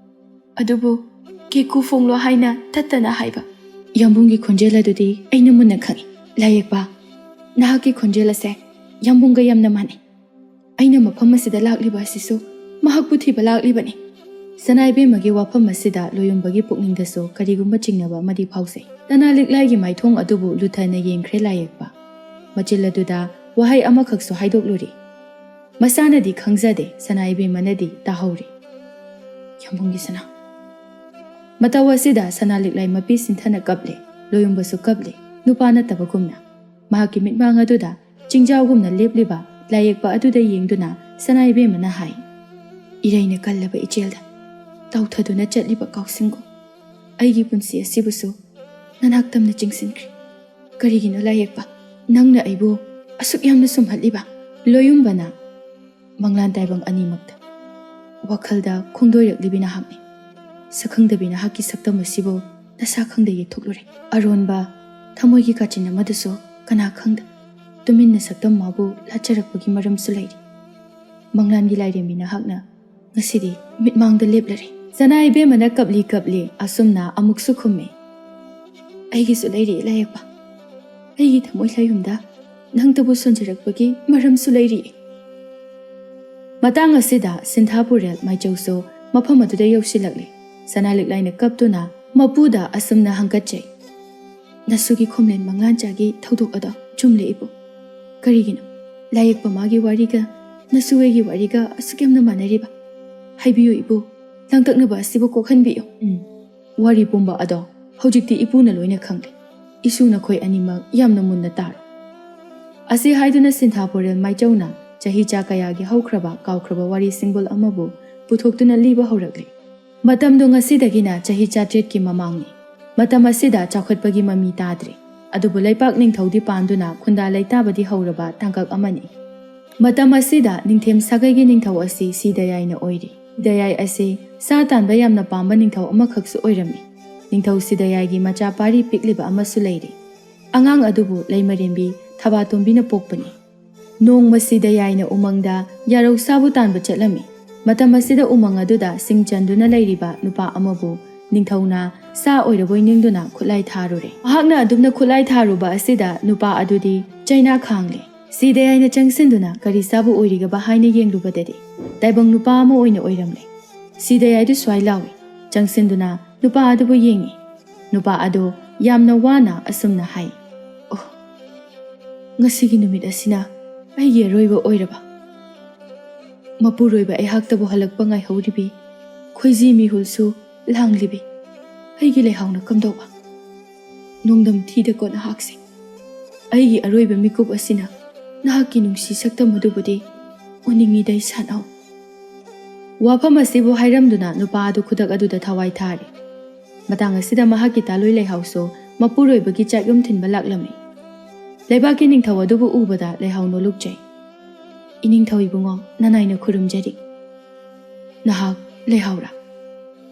ꯑꯗꯨꯕꯨ ꯀꯦꯀꯨ ꯐꯣꯡꯂꯣ ꯍꯥꯏꯅ ꯇꯠꯇꯅ ꯍꯥꯏꯕ ꯌꯥꯝꯕꯨꯡꯒꯤ ꯈꯣꯟꯖꯦꯜ ꯑꯗꯨꯗꯤ ꯑꯩꯅ ꯃꯨꯟꯅ ꯈꯪꯏ꯫ ꯂꯥꯏꯌꯦꯛꯄ, ꯅꯍꯥꯛꯀꯤ ꯈꯣꯟꯖꯦꯜ ꯑꯁꯦ ꯌꯥꯝꯕꯨꯡꯒ ꯌꯥꯝꯅ ꯃꯥꯟꯅꯩ꯫ ꯑꯩꯅ ꯃꯐꯝ ꯑꯁꯤꯗ ꯂꯥꯛꯂꯤꯕ ꯑꯁꯤꯁꯨ ꯃꯍꯥꯛꯄꯨ ꯊꯤꯕ ꯂꯥꯛꯂꯤꯕꯅꯤ꯫" ꯁꯅꯥ ꯏꯕꯦꯝꯃꯒꯤ ꯋꯥꯐꯝ ꯑꯁꯤꯗ ꯂꯣꯌꯨꯝꯕꯒꯤ ꯄꯨꯛꯅꯤꯡꯗꯁꯨ ꯀꯔꯤꯒꯨꯝꯕ ꯆꯤꯡꯅꯕ ꯑꯃꯗꯤ ꯐꯥꯎꯖꯩ꯫ ꯁꯅꯥ ꯂꯤꯛꯂꯥꯏꯒꯤ ꯃꯥꯏꯊꯣꯡ ꯑꯗꯨꯕꯨ ꯂꯨꯊꯅ ꯌꯦꯡꯈ꯭ꯔꯦ ꯂꯥꯏꯌꯦꯛꯄ꯫ ꯃꯆꯤꯜ ꯑꯗꯨꯗ ꯋꯥꯍꯩ ꯑꯃꯈꯛꯁꯨ ꯍꯥꯏꯗꯣꯛꯂꯨꯔꯤ꯫ ꯃꯁꯥꯅꯗꯤ ꯈꯪꯖꯗꯦ, ꯁꯅꯥ ꯏꯕꯦꯝꯃꯅꯗꯤ ꯇꯥꯍꯧꯔꯤ꯫ "ꯌꯥꯝꯕꯨꯡꯒꯤ ꯁꯅꯥ꯫" ꯃꯇꯧ ꯑꯁꯤꯗ ꯁꯅꯥ ꯂꯤꯛꯂꯥꯏ ꯃꯄꯤ ꯁꯤꯟꯊꯅ ꯀꯞꯂꯦ, ꯂꯣꯌꯨꯝꯕꯁꯨ ꯀꯞꯂꯦ, ꯅꯨꯄꯥ ꯅꯠꯇꯕꯒꯨꯝꯅ꯫ ꯃꯍꯥꯛꯀꯤ ꯃꯤꯠꯃꯥꯡ ꯑꯗꯨꯗ ꯆꯤꯡꯖꯥꯎꯒꯨꯝꯅ ꯂꯦꯞꯂꯤꯕ ꯂꯥꯏꯌꯦꯛꯄ ꯑꯗꯨꯗ ꯌꯦꯡꯗꯨꯅ ꯁꯅꯥ ꯏꯕꯦꯝꯃꯅ ꯍꯥꯏ, "ꯏꯔꯩꯅ ꯀꯜꯂꯕ ꯏꯆꯦꯜꯗ ꯇꯥꯎꯊꯗꯨꯅ ꯆꯠꯂꯤꯕ ꯀꯥꯎꯁꯤꯡꯒꯨꯝ ꯑꯩꯒꯤ ꯄꯨꯟꯁꯤ ꯑꯁꯤꯕꯨꯁꯨ ꯅꯅꯥꯛ ꯇꯝꯅ ꯆꯤꯡꯁꯤꯟꯈ꯭ꯔꯦ꯫ ꯀꯔꯤꯒꯤꯅꯣ ꯂꯥꯏꯌꯦꯛꯄ, ꯅꯪꯅ ꯑꯩꯕꯨ ꯑꯁꯨꯛ ꯌꯥꯝꯅ ꯁꯨꯝꯍꯠꯂꯤꯕ? ꯂꯣꯌꯨꯝꯕꯅ ꯃꯪꯂꯥꯟ ꯇꯥꯏꯕꯪ ꯑꯅꯤꯃꯛꯇ ꯋꯥꯈꯜꯗ ꯈꯣꯡꯗꯣꯏꯔꯛꯂꯤꯕꯤ ꯅꯍꯥꯛꯅꯤ꯫ ꯁꯛꯈꯪꯗꯕꯤ ꯅꯍꯥꯛꯀꯤ ꯁꯛꯇꯝ ꯑꯁꯤꯕꯨ ꯅꯁꯥ ꯈꯪꯗ ꯌꯦꯛꯊꯣꯛꯂꯨꯔꯦ꯫ ꯑꯔꯣꯟꯕ ꯊꯃꯣꯏꯒꯤ ꯀꯥꯆꯤꯟ ꯑꯃꯗꯁꯨ ꯀꯅꯥ ꯈꯪꯗ ꯇꯨꯃꯤꯟꯅ ꯁꯛꯇꯝ ꯃꯥꯕꯨ ꯂꯥꯠꯆꯔꯛꯄꯒꯤ ꯃꯔꯝꯁꯨ ꯂꯩꯔꯤ꯫ ꯃꯪꯂꯥꯟꯒꯤ ꯂꯥꯏꯔꯦꯝꯕꯤ ꯅꯍꯥꯛꯅ ꯉꯁꯤꯗꯤ ꯃꯤꯠꯃꯥꯡꯗ ꯂꯦꯞꯂꯔꯦ꯫ ꯁꯅꯥ ꯏꯕꯦꯝꯃꯅ ꯀꯞꯂꯤ ꯀꯞꯂꯤ ꯑꯁꯨꯝꯅ ꯑꯃꯨꯛꯁꯨ ꯈꯨꯝꯃꯤ, ꯑꯩꯒꯤꯁꯨ ꯂꯩꯔꯤ ꯂꯥꯏꯌꯦꯛꯄ꯫ ꯑꯩꯒꯤ ꯊꯃꯣꯏ ꯂꯥꯏꯌꯨꯝꯗ ꯅꯪꯇꯕꯨ ꯁꯣꯟꯖꯔꯛꯄꯒꯤ ꯃꯔꯝꯁꯨ ꯂꯩꯔꯤ꯫ ꯃꯇꯥꯡ ꯑꯁꯤꯗ ꯁꯤꯟꯊꯥ ꯄꯨꯔꯦꯜ ꯃꯥꯏꯆꯧꯁꯨ ꯃꯐꯝ ꯑꯗꯨꯗ ꯌꯧꯁꯤꯜꯂꯛꯂꯦ꯫ ꯁꯅꯥ ꯂꯤꯛꯂꯥꯏꯅ ꯀꯞꯇꯨꯅ ꯃꯄꯨꯗ ꯑꯁꯨꯝꯅ ꯍꯪꯀꯠꯆꯩ, ꯅꯁꯨꯒꯤ ꯈꯣꯝꯂꯦꯟ ꯃꯪꯂꯥꯟꯆꯥꯒꯤ ꯊꯧꯗꯣꯛ ꯑꯗꯣ ꯆꯨꯝꯂꯦ ꯏꯕꯨ꯫ ꯀꯔꯤꯒꯤꯅꯣ ꯂꯥꯏꯌꯦꯛꯄ ꯃꯥꯒꯤ ꯋꯥꯔꯤꯒ ꯅꯁꯨ ꯑꯩꯒꯤ ꯋꯥꯔꯤꯒ ꯑꯁꯨꯛ ꯌꯥꯝꯅ ꯃꯥꯟꯅꯔꯤꯕ? ꯍꯥꯏꯕꯤꯌꯨ ꯏꯕꯨ, ꯂꯥꯡꯇꯛꯅꯕ ꯑꯁꯤꯕꯨ ꯀꯣꯛꯍꯟꯕꯤꯌꯨ꯫ ꯎꯝ, ꯋꯥꯔꯤ ꯄꯨꯝꯕ ꯑꯗꯣ ꯍꯧꯖꯤꯛꯇꯤ ꯏꯄꯨꯅ ꯂꯣꯏꯅ ꯈꯪꯂꯦ꯫ ꯏꯁꯨ ꯅꯈꯣꯏ ꯑꯅꯤꯃꯛ ꯌꯥꯝꯅ ꯃꯨꯟꯅ ꯇꯥꯔꯣ꯫ ꯑꯁꯤ ꯍꯥꯏꯗꯨꯅ ꯁꯤꯟꯊꯥ ꯄꯨꯔꯦꯜ ꯃꯥꯏꯆꯧꯅ ꯆꯍꯤ ꯆꯥ ꯀꯌꯥꯒꯤ ꯍꯧꯈ꯭ꯔꯕ ꯀꯥꯎꯈ꯭ꯔꯕ ꯋꯥꯔꯤ ꯁꯤꯡꯕꯨꯜ ꯑꯃꯕꯨ ꯄꯨꯊꯣꯛꯇꯨꯅ ꯂꯤꯕ ꯍꯧꯔꯛꯂꯤ꯫ ꯃꯇꯝꯗꯣ ꯉꯁꯤꯗꯒꯤꯅ ꯆꯍꯤ ꯆꯥꯇ꯭ꯔꯦꯠꯀꯤ ꯃꯃꯥꯡꯅꯤ꯫ ꯃꯇꯝ ꯑꯁꯤꯗ ꯆꯥꯎꯈꯠꯄꯒꯤ ꯃꯃꯤ ꯇꯥꯗ꯭ꯔꯤ꯫ ꯑꯗꯨꯕꯨ ꯂꯩꯄꯥꯛ ꯅꯤꯡꯊꯧꯗꯤ ꯄꯥꯟꯗꯨꯅ ꯈꯨꯟꯗꯥ ꯂꯩꯇꯥꯕꯗꯤ ꯍꯧꯔꯕ ꯇꯥꯡꯀꯛ ꯑꯃꯅꯤ꯫ ꯃꯇꯝ ꯑꯁꯤꯗ ꯅꯤꯡꯊꯦꯝ ꯁꯥꯒꯩꯒꯤ ꯅꯤꯡꯊꯧ ꯑꯁꯤ ꯁꯤꯗꯌꯥꯏꯅ ꯑꯣꯏꯔꯤ꯫ ꯁꯤꯗꯌꯥꯏ ꯑꯁꯤ ꯁꯥ ꯇꯥꯟꯕ ꯌꯥꯝꯅ ꯄꯥꯝꯕ ꯅꯤꯡꯊꯧ ꯑꯃꯈꯛꯁꯨ ꯑꯣꯏꯔꯝꯃꯤ꯫ ꯅꯤꯡꯊꯧ ꯁꯤꯗꯌꯥꯏꯒꯤ ꯃꯆꯥ ꯄꯥꯔꯤ ꯄꯤꯛꯂꯤꯕ ꯑꯃꯁꯨ ꯂꯩꯔꯤ꯫ ꯑꯉꯥꯡ ꯑꯗꯨꯕꯨ ꯂꯩꯃꯔꯦꯝꯕꯤ ꯊꯕꯥꯇꯣꯝꯕꯤꯅ ꯄꯣꯛꯄꯅꯤ꯫ ꯅꯣꯡꯃ ꯁꯤꯗꯌꯥꯏꯅ ꯎꯃꯪꯗ ꯌꯥꯔꯧ ꯁꯥꯕꯨ ꯇꯥꯟꯕ ꯆꯠꯂꯝꯃꯤ꯫ ꯃꯇꯝ ꯑꯁꯤꯗ ꯎꯃꯪ ꯑꯗꯨꯗ ꯁꯤꯡ ꯆꯟꯗꯨꯅ ꯂꯩꯔꯤꯕ ꯅꯨꯄꯥ ꯑꯃꯕꯨ ꯅꯤꯡꯊꯧꯅ ꯁꯥ ꯑꯣꯏꯔꯕꯣꯏ ꯅꯤꯡꯗꯨꯅ ꯈꯨꯠꯂꯥꯏ ꯊꯥꯔꯨꯔꯦ꯫ ꯃꯍꯥꯛꯅ ꯑꯗꯨꯝꯅ ꯈꯨꯠꯂꯥꯏ ꯊꯥꯔꯨꯕ ꯑꯁꯤꯗ ꯅꯨꯄꯥ ꯑꯗꯨꯗꯤ ꯆꯩꯅꯥ ꯈꯥꯡꯂꯦ꯫ ꯁꯤꯗꯌꯥꯏꯅ ꯆꯪꯁꯤꯟꯗꯨꯅ ꯀꯔꯤ ꯁꯥꯕꯨ ꯑꯣꯏꯔꯤꯒꯕ ꯍꯥꯏꯅ ꯌꯦꯡꯂꯨꯕꯗꯗꯤ ꯇꯥꯏꯕꯪ ꯅꯨꯄꯥ ꯑꯃ ꯑꯣꯏꯅ ꯑꯣꯏꯔꯝꯂꯦ꯫ ꯁꯤꯗꯌꯥꯏꯗꯨ ꯁ꯭ꯋꯥꯏ ꯂꯥꯎꯏ꯫ ꯆꯪꯁꯤꯟꯗꯨꯅ ꯅꯨꯄꯥ ꯑꯗꯨꯕꯨ ꯌꯦꯡꯉꯤ꯫ ꯅꯨꯄꯥ ꯑꯗꯨ ꯌꯥꯝꯅ ꯋꯥꯅ ꯑꯁꯨꯝꯅ ꯍꯥꯏ, "ꯑꯣ, ꯉꯁꯤꯒꯤ ꯅꯨꯃꯤꯠ ꯑꯁꯤꯅ ꯑꯩꯒꯤ ꯑꯔꯣꯏꯕ ꯑꯣꯏꯔꯕ꯫ ꯃꯄꯨꯔꯣꯏꯕ ꯑꯩꯍꯥꯛꯇꯕꯨ ꯍꯜꯂꯛꯄ ꯉꯥꯏꯍꯧꯔꯤꯕꯤ ꯈꯣꯏꯖꯤ ꯃꯤꯍꯨꯜꯁꯨ ꯂꯥꯡꯂꯤꯕꯤ ꯑꯩꯒꯤ ꯂꯩꯍꯥꯎꯅ ꯀꯝꯗꯧꯕ? ꯅꯣꯡꯗꯝ ꯊꯤꯗꯀꯣ ꯅꯍꯥꯛꯁꯦ꯫ ꯑꯩꯒꯤ ꯑꯔꯣꯏꯕ ꯃꯤꯀꯨꯞ ꯑꯁꯤꯅ ꯅꯍꯥꯛꯀꯤ ꯅꯨꯡꯁꯤ ꯁꯛꯇꯝ ꯑꯗꯨꯕꯨꯗꯤ ꯎꯅꯤꯡꯉꯤꯗꯩ ꯁꯥꯟꯅꯧ꯫ ꯋꯥꯐꯝ ꯑꯁꯤꯕꯨ ꯍꯥꯏꯔꯝꯗꯨꯅ ꯅꯨꯄꯥ ꯑꯗꯨ ꯈꯨꯗꯛ ꯑꯗꯨꯗ ꯊꯋꯥꯏ ꯊꯥꯔꯦ꯫ ꯃꯇꯥꯡ ꯑꯁꯤꯗ ꯃꯍꯥꯛꯀꯤ ꯇꯥꯂꯣꯏ ꯂꯩꯍꯥꯎꯁꯨ ꯃꯄꯨꯔꯣꯏꯕꯒꯤ ꯆꯥꯛꯌꯨꯝ ꯊꯤꯟꯕ ꯂꯥꯛꯂꯝꯃꯤ꯫ ꯂꯩꯕꯥꯛꯀꯤ ꯅꯤꯡꯊꯧ ꯑꯗꯨꯕꯨ ꯎꯕꯗ ꯂꯩꯍꯥꯎ ꯅꯣꯂꯨꯛꯆꯩ꯫ "ꯏꯅꯤꯡꯊꯧ ꯏꯕꯨꯡꯉꯣ, ꯅꯅꯥꯏꯅ ꯈꯨꯔꯨꯝꯖꯔꯤ꯫ ꯅꯍꯥꯛ ꯂꯩꯍꯥꯎꯔꯥ?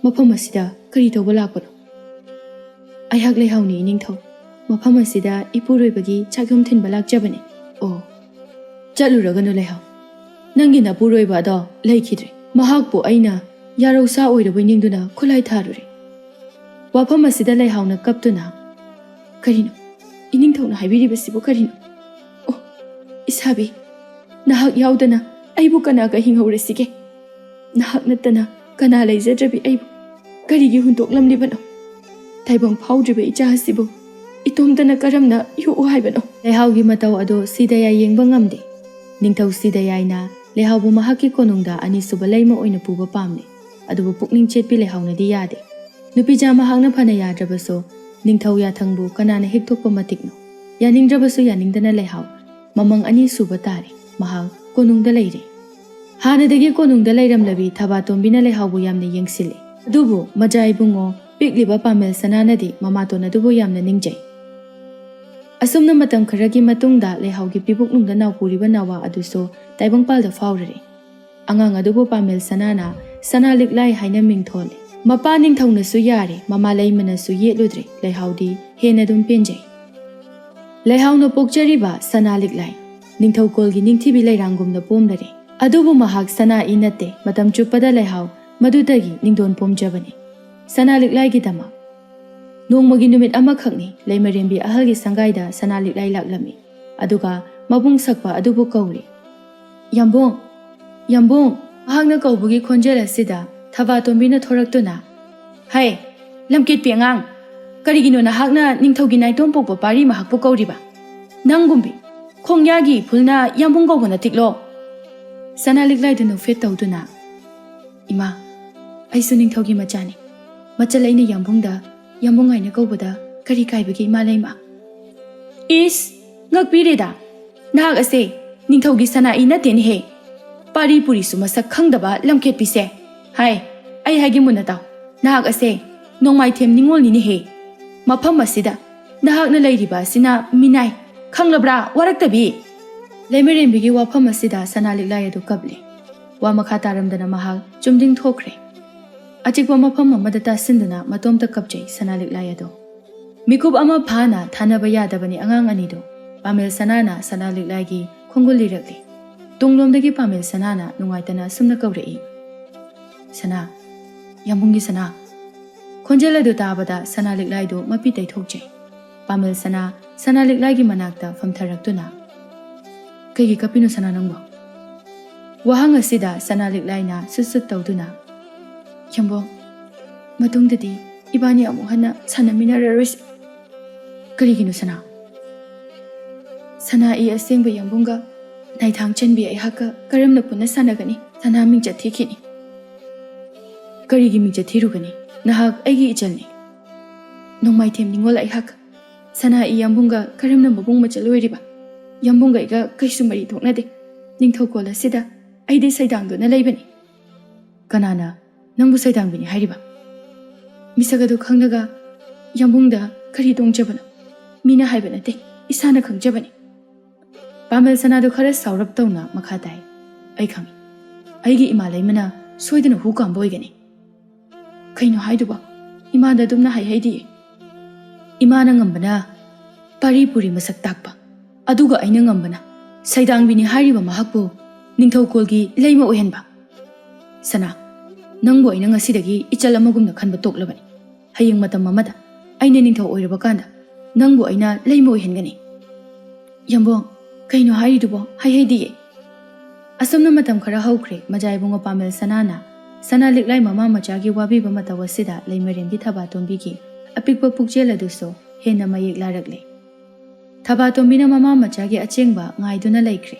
ꯃꯐꯝ ꯑꯁꯤꯗ ꯀꯔꯤ ꯇꯧꯕ ꯂꯥꯛꯄꯅꯣ?" "ꯑꯩꯍꯥꯛ ꯂꯩꯍꯥꯎꯅꯤ ꯏꯅꯤꯡꯊꯧ꯫ ꯃꯐꯝ ꯑꯁꯤꯗ ꯏꯄꯨꯔꯣꯏꯕꯒꯤ ꯆꯥꯛꯌꯨꯝ ꯊꯤꯟꯕ ꯂꯥꯛꯆꯕꯅꯤ꯫" "ꯑꯣ, ꯆꯠꯂꯨꯔꯒꯅꯨ ꯂꯩꯍꯥꯎ꯫ ꯅꯪꯒꯤ ꯅꯄꯨꯔꯣꯏꯕ ꯑꯗꯣ ꯂꯩꯈꯤꯗ꯭ꯔꯦ꯫ ꯃꯍꯥꯛꯄꯨ ꯑꯩꯅ ꯌꯥꯔꯧꯁꯥ ꯑꯣꯏꯔꯕꯣꯏ ꯅꯤꯡꯗꯨꯅ ꯈꯨꯠꯂꯥꯏ ꯊꯥꯔꯨꯔꯦ꯫" ꯋꯥꯐꯝ ꯑꯁꯤꯗ ꯂꯩꯍꯥꯎꯅ ꯀꯞꯇꯨꯅ, "ꯀꯔꯤꯅꯣ? ꯏꯅꯤꯡꯊꯧꯅ ꯍꯥꯏꯕꯤꯔꯤꯕꯁꯤꯕꯨ ꯀꯔꯤꯅꯣ? ꯑꯣ, ꯏꯁꯥꯕꯤ, ꯅꯍꯥꯛ ꯌꯥꯎꯗꯅ ꯑꯩꯕꯨ ꯀꯅꯥꯒ ꯍꯤꯡꯍꯧꯔꯁꯤꯒꯦ? ꯅꯍꯥꯛ ꯅꯠꯇꯅ ꯀꯅꯥ ꯂꯩꯖꯗ꯭ꯔꯕꯤ ꯑꯩꯕꯨ ꯀꯔꯤꯒꯤ ꯍꯨꯟꯗꯣꯛꯂꯝꯂꯤꯕꯅꯣ? ꯇꯥꯏꯕꯪ ꯐꯥꯎꯗ꯭ꯔꯤꯕ ꯏꯆꯥ ꯑꯁꯤꯕꯨ ꯏꯇꯣꯝꯇꯅ ꯀꯔꯝꯅ ꯌꯣꯛꯎ ꯍꯥꯏꯕꯅꯣ?" ꯂꯩꯍꯥꯎꯒꯤ ꯃꯇꯧ ꯑꯗꯨ ꯁꯤꯗꯌꯥꯏ ꯌꯦꯡꯕ ꯉꯝꯗꯦ꯫ ꯅꯤꯡꯊꯧ ꯁꯤꯗꯌꯥꯏꯅ ꯂꯩꯍꯥꯎꯕꯨ ꯃꯍꯥꯛꯀꯤ ꯀꯣꯅꯨꯡꯗ ꯑꯅꯤꯁꯨꯕ ꯂꯩꯃ ꯑꯣꯏꯅ ꯄꯨꯕ ꯄꯥꯝꯂꯦ꯫ ꯑꯗꯨꯕꯨ ꯄꯨꯛꯅꯤꯡ ꯆꯦꯠꯄꯤ ꯂꯩꯍꯥꯎꯅꯗꯤ ꯌꯥꯗꯦ꯫ ꯅꯨꯄꯤꯖꯥ ꯃꯍꯥꯛꯅ ꯐꯅ ꯌꯥꯗ꯭ꯔꯕꯁꯨ, ꯅꯤꯡꯊꯧ ꯌꯥꯊꯪꯕꯨ ꯀꯅꯥꯅ ꯍꯦꯛꯇꯣꯛꯄ ꯃꯇꯤꯛꯅꯣ? ꯌꯥꯅꯤꯡꯗ꯭ꯔꯕꯁꯨ ꯌꯥꯅꯤꯡꯗꯅ ꯂꯩꯍꯥꯎ ꯃꯃꯪ ꯑꯅꯤꯁꯨꯕ ꯇꯥꯔꯦ꯫ ꯃꯍꯥꯛ ꯀꯣꯅꯨꯡꯗ ꯂꯩꯔꯦ꯫ ꯍꯥꯟꯅꯗꯒꯤ ꯀꯣꯅꯨꯡꯗ ꯂꯩꯔꯝꯂꯕꯤ ꯊꯕꯥꯇꯣꯝꯕꯤꯅ ꯂꯩꯍꯥꯎꯕꯨ ꯌꯥꯝꯅ ꯌꯦꯡꯁꯤꯜꯂꯤ꯫ ꯑꯗꯨꯕꯨ ꯃꯖꯥ ꯏꯕꯨꯡꯉꯣ ꯄꯤꯛꯂꯤꯕ ꯄꯥꯃꯦꯜ ꯁꯅꯥꯅꯗꯤ ꯃꯃꯥꯇꯣꯟ ꯑꯗꯨꯕꯨ ꯌꯥꯝꯅ ꯅꯤꯡꯖꯩ꯫ ꯑꯁꯨꯝꯅ ꯃꯇꯝ ꯈꯔꯒꯤ ꯃꯇꯨꯡꯗ ꯂꯩꯍꯥꯎꯒꯤ ꯄꯤꯕꯨꯛꯅꯨꯡꯗ ꯅꯥꯎꯄꯨꯔꯤꯕ ꯅꯥꯋꯥ ꯑꯗꯨꯁꯨ ꯇꯥꯏꯕꯪꯄꯥꯜꯗ ꯐꯥꯎꯔꯔꯦ꯫ ꯑꯉꯥꯡ ꯑꯗꯨꯕꯨ ꯄꯥꯃꯦꯜ ꯁꯅꯥꯅ ꯁꯅꯥ ꯂꯤꯛꯂꯥꯏ ꯍꯥꯏꯅ ꯃꯤꯡ ꯊꯣꯜꯂꯦ꯫ ꯃꯄꯥ ꯅꯤꯡꯊꯧꯅꯁꯨ ꯌꯥꯔꯦ, ꯃꯃꯥ ꯂꯩꯃꯅꯁꯨ ꯌꯦꯠꯂꯨꯗ꯭ꯔꯦ, ꯂꯩꯍꯥꯎꯗꯤ ꯍꯦꯟꯅ ꯑꯗꯨꯝ ꯄꯦꯟꯖꯩ꯫ ꯂꯩꯍꯥꯎꯅ ꯄꯣꯛꯆꯔꯤꯕ ꯁꯅꯥ ꯂꯤꯛꯂꯥꯏ ꯅꯤꯡꯊꯧꯀꯣꯜꯒꯤ ꯅꯤꯡꯊꯤꯕꯤ ꯂꯩꯔꯥꯡꯒꯨꯝꯅ ꯄꯣꯝꯂꯔꯦ꯫ ꯑꯗꯨꯕꯨ ꯃꯍꯥꯛ ꯁꯅꯥ ꯏ ꯅꯠꯇꯦ, ꯃꯇꯝ ꯆꯨꯞꯄꯗ ꯂꯩꯍꯥꯎ ꯃꯗꯨꯗꯒꯤ ꯅꯤꯡꯗꯣꯟ ꯄꯣꯝꯖꯕꯅꯤ꯫ ꯁꯅꯥ ꯂꯤꯛꯂꯥꯏꯒꯤꯗꯃꯛ ꯅꯣꯡꯃꯒꯤ ꯅꯨꯃꯤꯠ ꯑꯃꯈꯛꯅꯤ, ꯂꯩꯃꯔꯦꯝꯕꯤ ꯑꯍꯜꯒꯤ ꯁꯪꯒꯥꯏꯗ ꯁꯅꯥ ꯂꯤꯛꯂꯥꯏ ꯂꯥꯛꯂꯝꯃꯤ꯫ ꯑꯗꯨꯒ ꯃꯕꯨꯡ ꯁꯛꯄ ꯑꯗꯨꯕꯨ ꯀꯧꯔꯤ, "ꯌꯥꯝꯕꯨꯡ! ꯌꯥꯝꯕꯨꯡ!" ꯃꯍꯥꯛꯅ ꯀꯧꯕꯒꯤ ꯈꯣꯟꯖꯦꯜ ꯑꯁꯤꯗ ꯊꯕꯥꯇꯣꯝꯕꯤꯅ ꯊꯣꯔꯛꯇꯨꯅ, "ꯍꯩ, ꯂꯝꯀꯦꯠꯄꯤ ꯑꯉꯥꯡ! ꯀꯔꯤꯒꯤꯅꯣ ꯅꯍꯥꯛꯅ ꯅꯤꯡꯊꯧꯒꯤ ꯅꯥꯏꯇꯣꯝ ꯄꯣꯛꯄ ꯄꯥꯔꯤ ꯃꯍꯥꯛꯄꯨ ꯀꯧꯔꯤꯕ? ꯅꯪꯒꯨꯝꯕꯤ ꯈꯣꯡꯌꯥꯒꯤ ꯏꯐꯨꯜꯅ ꯌꯥꯝꯕꯨꯡ ꯀꯧꯕ ꯅꯠꯇꯤꯛꯂꯣ?" ꯁꯅꯥ ꯂꯤꯛꯂꯥꯏꯗꯨ ꯅꯣꯛꯐꯦꯠ ꯇꯧꯗꯨꯅ, "ꯏꯃꯥ, ꯑꯩꯁꯨ ꯅꯤꯡꯊꯧꯒꯤ ꯃꯆꯥꯅꯤ꯫ ꯃꯆꯜ ꯑꯩꯅ ꯌꯥꯝꯕꯨꯡꯗ ꯌꯥꯝꯕꯨꯡ ꯍꯥꯏꯅ ꯀꯧꯕꯗ ꯀꯔꯤ ꯀꯥꯏꯕꯒꯦ, ꯏꯃꯥ ꯂꯩꯃ?" "ꯏꯁ, ꯉꯛꯄꯤꯔꯦꯗ! ꯅꯍꯥꯛ ꯑꯁꯦ ꯅꯤꯡꯊꯧꯒꯤ ꯁꯅꯥ ꯏ ꯅꯠꯇꯦꯅꯦꯍꯦ!" ꯄꯥꯔꯤ ꯄꯨꯔꯤꯁꯨ ꯃꯁꯛ ꯈꯪꯗꯕ ꯂꯝꯈꯦꯠꯄꯤꯁꯦ꯫ ꯍꯥꯏ, ꯑꯩ ꯍꯥꯏꯒꯦ ꯃꯨꯟꯅ ꯇꯥꯎ꯫ ꯅꯍꯥꯛ ꯑꯁꯦ ꯅꯣꯡꯃꯥꯏꯊꯦꯝ ꯅꯤꯉꯣꯜꯅꯤꯅꯦꯍꯦ꯫ ꯃꯐꯝ ꯑꯁꯤꯗ ꯅꯍꯥꯛꯅ ꯂꯩꯔꯤꯕ ꯑꯁꯤꯅ ꯃꯤꯅꯥꯏ꯫ ꯈꯪꯂꯕ꯭ꯔꯥ, ꯋꯥꯔꯛꯇꯕꯤ?" ꯂꯩꯃꯔꯦꯝꯕꯤꯒꯤ ꯋꯥꯐꯝ ꯑꯁꯤꯗ ꯁꯅꯥ ꯂꯤꯛꯂꯥꯏ ꯑꯗꯨ ꯀꯞꯂꯦ꯫ ꯋꯥ ꯃꯈꯥ ꯇꯥꯔꯝꯗꯅ ꯃꯍꯥꯛ ꯆꯨꯝꯗꯤꯡ ꯊꯣꯛꯈ꯭ꯔꯦ꯫ ꯑꯆꯤꯛꯄ ꯃꯐꯝ ꯑꯃꯗ ꯇꯥꯁꯤꯟꯗꯨꯅ ꯃꯇꯣꯝꯇ ꯀꯞꯆꯩ ꯁꯅꯥ ꯂꯤꯛꯂꯥꯏ ꯑꯗꯣ꯫ ꯃꯤꯀꯨꯞ ꯑꯃ ꯐꯥꯅ ꯊꯥꯅꯕ ꯌꯥꯗꯕꯅꯤ ꯑꯉꯥꯡ ꯑꯅꯤꯗꯣ꯫ ꯄꯥꯃꯦꯜ ꯁꯅꯥꯅ ꯁꯅꯥ ꯂꯤꯛꯂꯥꯏꯒꯤ ꯈꯣꯡꯒꯨꯜ ꯂꯤꯔꯛꯂꯤ꯫ ꯇꯨꯡꯂꯣꯝꯗꯒꯤ ꯄꯥꯃꯦꯜ ꯁꯅꯥꯅ ꯅꯨꯡꯉꯥꯏꯇꯅ ꯑꯁꯨꯝꯅ ꯀꯧꯔꯛꯏ, "ꯁꯅꯥ, ꯌꯥꯝꯕꯨꯡꯒꯤ ꯁꯅꯥ!" ꯈꯣꯟꯖꯦꯜ ꯑꯗꯨ ꯇꯥꯕꯗ ꯁꯅꯥ ꯂꯤꯛꯂꯥꯏꯗꯨ ꯃꯄꯤ ꯇꯩꯊꯣꯛꯆꯩ꯫ ꯄꯥꯃꯦꯜ ꯁꯅꯥ ꯁꯅꯥ ꯂꯤꯛꯂꯥꯏꯒꯤ ꯃꯅꯥꯛꯇ ꯐꯝꯊꯔꯛꯇꯨꯅ, "ꯀꯩꯒꯤ ꯀꯞꯄꯤꯅꯣ ꯁꯅꯥ ꯅꯪꯕꯣ?" ꯋꯥꯍꯪ ꯑꯁꯤꯗ ꯁꯅꯥ ꯂꯤꯛꯂꯥꯏꯅ ꯁꯨꯠ ꯁꯨꯠ ꯇꯧꯗꯨꯅ, "ꯌꯥꯝꯕꯨꯡ, ꯃꯇꯨꯡꯗꯗꯤ ꯏꯕꯥꯅꯤ ꯑꯃꯨꯛ ꯍꯟꯅ ꯁꯥꯟꯅꯃꯤꯟꯅꯔꯔꯣꯏꯁꯤ꯫" "ꯀꯔꯤꯒꯤꯅꯣ ꯁꯅꯥ?" "ꯁꯅꯥ, ꯏ ꯑꯁꯦꯡꯕ ꯌꯥꯝꯕꯨꯡꯒ ꯅꯥꯏꯊꯥꯡ ꯆꯟꯕꯤ ꯑꯩꯍꯥꯛꯀ ꯀꯔꯝꯅ ꯄꯨꯟꯅ ꯁꯥꯟꯅꯒꯅꯤ? ꯁꯅꯥ ꯃꯤꯡꯆꯠ ꯊꯤꯈꯤꯅꯤ꯫" "ꯀꯔꯤꯒꯤ ꯃꯤꯡꯆꯠ ꯊꯤꯔꯨꯒꯅꯤ? ꯅꯍꯥꯛ ꯑꯩꯒꯤ ꯏꯆꯜꯅꯤ꯫ ꯅꯣꯡꯃꯥꯏꯊꯦꯝ ꯅꯤꯉꯣꯜ ꯑꯩꯍꯥꯛ ꯁꯅꯥ, ꯏ ꯌꯥꯝꯕꯨꯡꯒ ꯀꯔꯝꯅ ꯃꯕꯨꯡ ꯃꯆꯜ ꯑꯣꯏꯔꯤꯕ? ꯌꯥꯝꯕꯨꯡꯒ ꯑꯩꯒ ꯀꯩꯁꯨ ꯃꯔꯤ ꯊꯣꯛꯅꯗꯦ꯫ ꯅꯤꯡꯊꯧꯀꯣꯜ ꯑꯁꯤꯗ ꯑꯩꯗꯤ ꯁꯩꯗꯥꯡꯗꯨꯅ ꯂꯩꯕꯅꯤ꯫" "ꯀꯅꯥꯅ ꯅꯪꯕꯨ ꯁꯩꯗꯥꯡꯕꯤꯅꯤ ꯍꯥꯏꯔꯤꯕ?" "ꯃꯤꯁꯛ ꯑꯗꯨ ꯈꯪꯂꯒ ꯌꯥꯝꯕꯨꯡꯗ ꯀꯔꯤ ꯇꯣꯡꯖꯕꯅꯣ? ꯃꯤꯅ ꯍꯥꯏꯕ ꯅꯠꯇꯦ, ꯏꯁꯥꯅ ꯈꯪꯖꯕꯅꯤ꯫" ꯄꯥꯃꯦꯜ ꯁꯅꯥꯗꯨ ꯈꯔ ꯁꯥꯎꯔꯞ ꯇꯧꯅ ꯃꯈꯥ ꯇꯥꯏ, "ꯑꯩ ꯈꯪꯏ, ꯑꯩꯒꯤ ꯏꯃꯥ ꯂꯩꯃꯅ ꯁꯣꯏꯗꯅ ꯍꯨ ꯀꯥꯝꯕ ꯑꯣꯏꯒꯅꯤ꯫" "ꯀꯩꯅꯣ ꯍꯥꯏꯗꯨꯕꯣ? ꯏꯃꯥꯗ ꯑꯗꯨꯝꯅ ꯍꯥꯏ ꯍꯩꯗꯤꯌꯦ꯫ ꯏꯃꯥꯅ ꯉꯝꯕꯅ ꯄꯥꯔꯤ ꯄꯨꯔꯤ ꯃꯁꯛ ꯇꯥꯛꯄ, ꯑꯗꯨꯒ ꯑꯩꯅ ꯉꯝꯕꯅ ꯁꯩꯗꯥꯡꯕꯤꯅꯤ ꯍꯥꯏꯔꯤꯕ ꯃꯍꯥꯛꯄꯨ ꯅꯤꯡꯊꯧꯀꯣꯜꯒꯤ ꯂꯩꯃ ꯑꯣꯏꯍꯟꯕ꯫ ꯁꯅꯥ, ꯅꯪꯕꯨ ꯑꯩꯅ ꯉꯁꯤꯗꯒꯤ ꯏꯆꯜ ꯑꯃꯒꯨꯝꯅ ꯈꯟꯕ ꯇꯣꯛꯂꯕꯅꯤ꯫ ꯍꯌꯦꯡ ꯃꯇꯝ ꯑꯃꯗ ꯑꯩꯅ ꯅꯤꯡꯊꯧ ꯑꯣꯏꯔꯕ ꯀꯥꯟꯗ ꯅꯪꯕꯨ ꯑꯩꯅ ꯂꯩꯃ ꯑꯣꯏꯍꯟꯒꯅꯤ꯫" "ꯌꯥꯝꯕꯨꯡ, ꯀꯩꯅꯣ ꯍꯥꯏꯔꯤꯗꯨꯕꯣ? ꯍꯥꯏ ꯍꯩꯗꯤꯌꯦ꯫" ꯑꯁꯨꯝꯅ ꯃꯇꯝ ꯈꯔ ꯍꯧꯈ꯭ꯔꯦ꯫ ꯃꯖꯥ ꯏꯕꯨꯡꯉꯣ ꯄꯥꯃꯦꯜ ꯁꯅꯥꯅ ꯁꯅꯥ ꯂꯤꯛꯂꯥꯏ ꯃꯃꯥ ꯃꯆꯥꯒꯤ ꯋꯥꯕꯤꯕ ꯃꯇꯧ ꯑꯁꯤꯗ ꯂꯩꯃꯔꯦꯝꯕꯤ ꯊꯕꯥꯇꯣꯝꯕꯤꯒꯤ ꯑꯄꯤꯛꯄ ꯄꯨꯛꯆꯦꯜ ꯑꯗꯨꯁꯨ ꯍꯦꯟꯅ ꯃꯌꯦꯛ ꯂꯥꯔꯛꯂꯦ꯫ ꯊꯕꯥꯇꯣꯝꯕꯤꯅ ꯃꯃꯥ ꯃꯆꯥꯒꯤ ꯑꯆꯦꯡꯕ ꯉꯥꯏꯗꯨꯅ ꯂꯩꯈ꯭ꯔꯦ꯫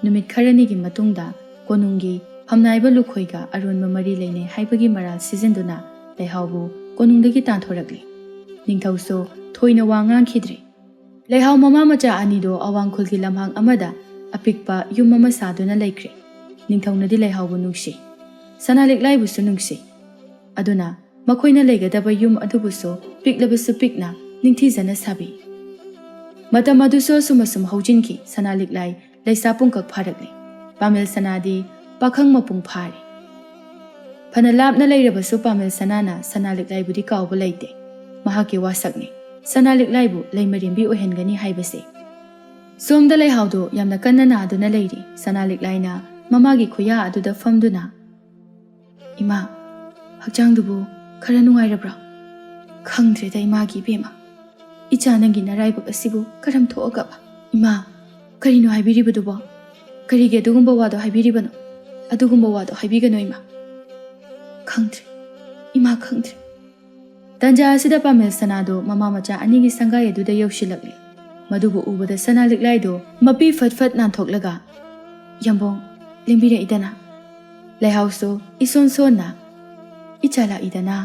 ꯅꯨꯃꯤꯠ ꯈꯔꯅꯤꯒꯤ ꯃꯇꯨꯡꯗ ꯀꯣꯅꯨꯡꯒꯤ ꯐꯝꯅꯥꯏꯕ ꯂꯨꯈꯣꯏꯒ ꯑꯔꯣꯟꯕ ꯃꯔꯤ ꯂꯩꯅꯩ ꯍꯥꯏꯕꯒꯤ ꯃꯔꯥꯜ ꯁꯤꯖꯤꯟꯗꯨꯅ ꯂꯩꯍꯥꯎꯕꯨ ꯀꯣꯅꯨꯡꯗꯒꯤ ꯇꯥꯟꯊꯣꯔꯛꯂꯤ꯫ ꯅꯤꯡꯊꯧꯁꯨ ꯊꯣꯏꯅ ꯋꯥ ꯉꯥꯡꯈꯤꯗ꯭ꯔꯦ꯫ ꯂꯩꯍꯥꯎ ꯃꯃꯥ ꯃꯆꯥ ꯑꯅꯤꯗꯣ ꯑꯋꯥꯡꯈꯨꯜꯒꯤ ꯂꯝꯍꯥꯡ ꯑꯃꯗ ꯑꯄꯤꯛꯄ ꯌꯨꯝ ꯑꯃ ꯁꯥꯗꯨꯅ ꯂꯩꯈ꯭ꯔꯦ꯫ ꯅꯤꯡꯊꯧꯅꯗꯤ ꯂꯩꯍꯥꯎꯕꯨ ꯅꯨꯡꯁꯤ, ꯁꯅꯥ ꯂꯤꯛꯂꯥꯏꯕꯨꯁꯨ ꯅꯨꯡꯁꯤ꯫ ꯑꯗꯨꯅ ꯃꯈꯣꯏꯅ ꯂꯩꯒꯗꯕ ꯌꯨꯝ ꯑꯗꯨꯕꯨꯁꯨ ꯄꯤꯛꯂꯕꯁꯨ ꯄꯤꯛꯅ ꯅꯤꯡꯊꯤꯖꯅ ꯁꯥꯕꯤ꯫ ꯃꯇꯝ ꯑꯗꯨꯁꯨ ꯑꯁꯨꯝ ꯑꯁꯨꯝ ꯍꯧꯖꯤꯟꯈꯤ꯫ ꯁꯅꯥ ꯂꯤꯛꯂꯥꯏ ꯂꯩꯁꯥ ꯄꯨꯡꯀꯛ ꯐꯥꯔꯛꯂꯤ꯫ ꯄꯥꯃꯦꯜ ꯁꯅꯥꯗꯤ ꯄꯥꯈꯪ ꯃꯄꯨꯡ ꯐꯥꯔꯦ꯫ ꯐꯅ ꯂꯥꯞꯅ ꯂꯩꯔꯕꯁꯨ ꯄꯥꯃꯦꯜ ꯁꯅꯥꯅ ꯁꯅꯥ ꯂꯤꯛꯂꯥꯏꯕꯨꯗꯤ ꯀꯥꯎꯕ ꯂꯩꯇꯦ꯫ ꯃꯍꯥꯛꯀꯤ ꯋꯥꯁꯛꯅꯤ ꯁꯅꯥ ꯂꯤꯛꯂꯥꯏꯕꯨ ꯂꯩꯃꯔꯦꯝꯕꯤ ꯑꯣꯏꯍꯟꯒꯅꯤ ꯍꯥꯏꯕꯁꯦ꯫ ꯁꯣꯝꯗ ꯂꯩꯍꯥꯎꯗꯣ ꯌꯥꯝꯅ ꯀꯟꯅ ꯅꯥꯗꯨꯅ ꯂꯩꯔꯤ꯫ ꯁꯅꯥ ꯂꯤꯛꯂꯥꯏꯅ ꯃꯃꯥꯒꯤ ꯈꯨꯌꯥ ꯑꯗꯨꯗ ꯐꯝꯗꯨꯅ, "ꯏꯃꯥ, ꯍꯛꯆꯥꯡꯗꯨꯕꯨ ꯈꯔ ꯅꯨꯡꯉꯥꯏꯔꯕ꯭ꯔꯣ?" "ꯈꯪꯗ꯭ꯔꯦꯗ ꯏꯃꯥꯒꯤ ꯏꯕꯦꯝꯃ, ꯏꯆꯥ ꯅꯪꯒꯤ ꯅꯔꯥꯏꯕꯛ ꯑꯁꯤꯕꯨ ꯀꯔꯝ ꯊꯣꯛꯑꯒꯕ?" "ꯏꯃꯥ, ꯀꯔꯤꯅꯣ ꯍꯥꯏꯕꯤꯔꯤꯕꯗꯨꯕꯣ? ꯀꯔꯤꯒꯤ ꯑꯗꯨꯒꯨꯝꯕ ꯋꯥꯗꯣ ꯍꯥꯏꯕꯤꯔꯤꯕꯅꯣ? ꯑꯗꯨꯒꯨꯝꯕ ꯋꯥꯗꯣ ꯍꯥꯏꯕꯤꯒꯅꯨ ꯏꯃꯥ꯫ ꯈꯪꯗ꯭ꯔꯦ, ꯏꯃꯥ ꯈꯪꯗ꯭ꯔꯦ꯫" ꯇꯟꯖꯥ ꯑꯁꯤꯗ ꯄꯥꯃꯦꯜ ꯁꯅꯥꯗꯣ ꯃꯃꯥ ꯃꯆꯥ ꯑꯅꯤꯒꯤ ꯁꯪꯒꯥꯏ ꯑꯗꯨꯗ ꯌꯧꯁꯤꯜꯂꯛꯂꯤ꯫ ꯃꯗꯨꯕꯨ ꯎꯕꯗ ꯁꯅꯥ ꯂꯤꯛꯂꯥꯏꯗꯣ ꯃꯄꯤ ꯐꯠ ꯐꯠ ꯅꯥꯟꯊꯣꯛꯂꯒ, "ꯌꯥꯝꯕꯨꯡ, ꯂꯦꯡꯕꯤꯔꯛꯏꯗꯅ?" ꯂꯩꯍꯥꯎꯁꯨ ꯏꯁꯣꯟ ꯁꯣꯟꯅ, "ꯏꯆꯥ ꯂꯥꯛꯏꯗꯅ꯫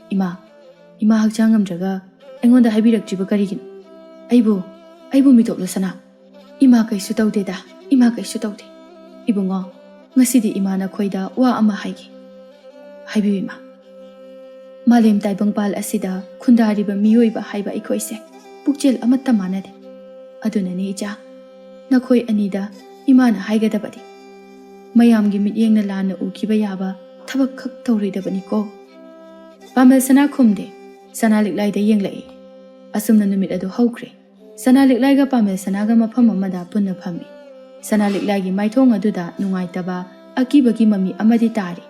ꯏꯃꯥ, ꯏꯃꯥ ꯍꯛꯆꯥꯡ ꯉꯝꯗ꯭ꯔꯒ ꯑꯩꯉꯣꯟꯗ ꯍꯥꯏꯕꯤꯔꯛꯇ꯭ꯔꯤꯕ ꯀꯔꯤꯒꯤꯅꯣ? ꯑꯩꯕꯨ, ꯑꯩꯕꯨ ꯃꯤꯇꯣꯞꯂꯣ ꯁꯅꯥ?" "ꯏꯃꯥ ꯀꯩꯁꯨ ꯇꯧꯗꯦꯗ, ꯏꯃꯥ ꯀꯩꯁꯨ ꯇꯧꯗꯦ꯫ ꯏꯕꯨꯡꯉꯣ, ꯉꯁꯤꯗꯤ ꯏꯃꯥ ꯅꯈꯣꯏꯗ ꯋꯥ ꯑꯃ ꯍꯥꯏꯒꯦ꯫" "ꯍꯥꯏꯕꯤꯌꯨ ꯏꯃꯥ꯫" "ꯃꯥꯂꯦꯝ ꯇꯥꯏꯕꯪꯄꯥꯜ ꯑꯁꯤꯗ ꯈꯨꯟꯗꯥꯔꯤꯕ ꯃꯤꯑꯣꯏꯕ ꯍꯥꯏꯕ ꯑꯩꯈꯣꯏꯁꯦ ꯄꯨꯛꯆꯦꯜ ꯑꯃꯠꯇ ꯃꯥꯟꯅꯗꯦ꯫ ꯑꯗꯨꯅꯅꯤ ꯏꯆꯥ, ꯅꯈꯣꯏ ꯑꯅꯤꯗ ꯏꯃꯥꯅ ꯍꯥꯏꯒꯗꯕꯗꯤ ꯃꯌꯥꯝꯒꯤ ꯃꯤꯠꯌꯦꯡꯅ ꯂꯥꯟꯅ ꯎꯈꯤꯕ ꯌꯥꯕ ꯊꯕꯛ ꯈꯛ ꯇꯧꯔꯣꯏꯗꯕꯅꯤꯀꯣ꯫" ꯄꯥꯃꯦꯜ ꯁꯅꯥ ꯈꯨꯝꯗꯦ, ꯁꯅꯥ ꯂꯤꯛꯂꯥꯏꯗ ꯌꯦꯡꯂꯛꯏ꯫ ꯑꯁꯨꯝꯅ ꯅꯨꯃꯤꯠ ꯑꯗꯨ ꯍꯧꯈ꯭ꯔꯦ꯫ ꯁꯅꯥ ꯂꯤꯛꯂꯥꯏꯒ ꯄꯥꯃꯦꯜ ꯁꯅꯥꯒ ꯃꯐꯝ ꯑꯃꯗ ꯄꯨꯟꯅ ꯐꯝꯃꯤ꯫ ꯁꯅꯥ ꯂꯤꯛꯂꯥꯏꯒꯤ ꯃꯥꯏꯊꯣꯡ ꯑꯗꯨꯗ ꯅꯨꯡꯉꯥꯏꯇꯕ, ꯑꯀꯤꯕꯒꯤ ꯃꯃꯤ ꯑꯃꯗꯤ ꯇꯥꯔꯤ꯫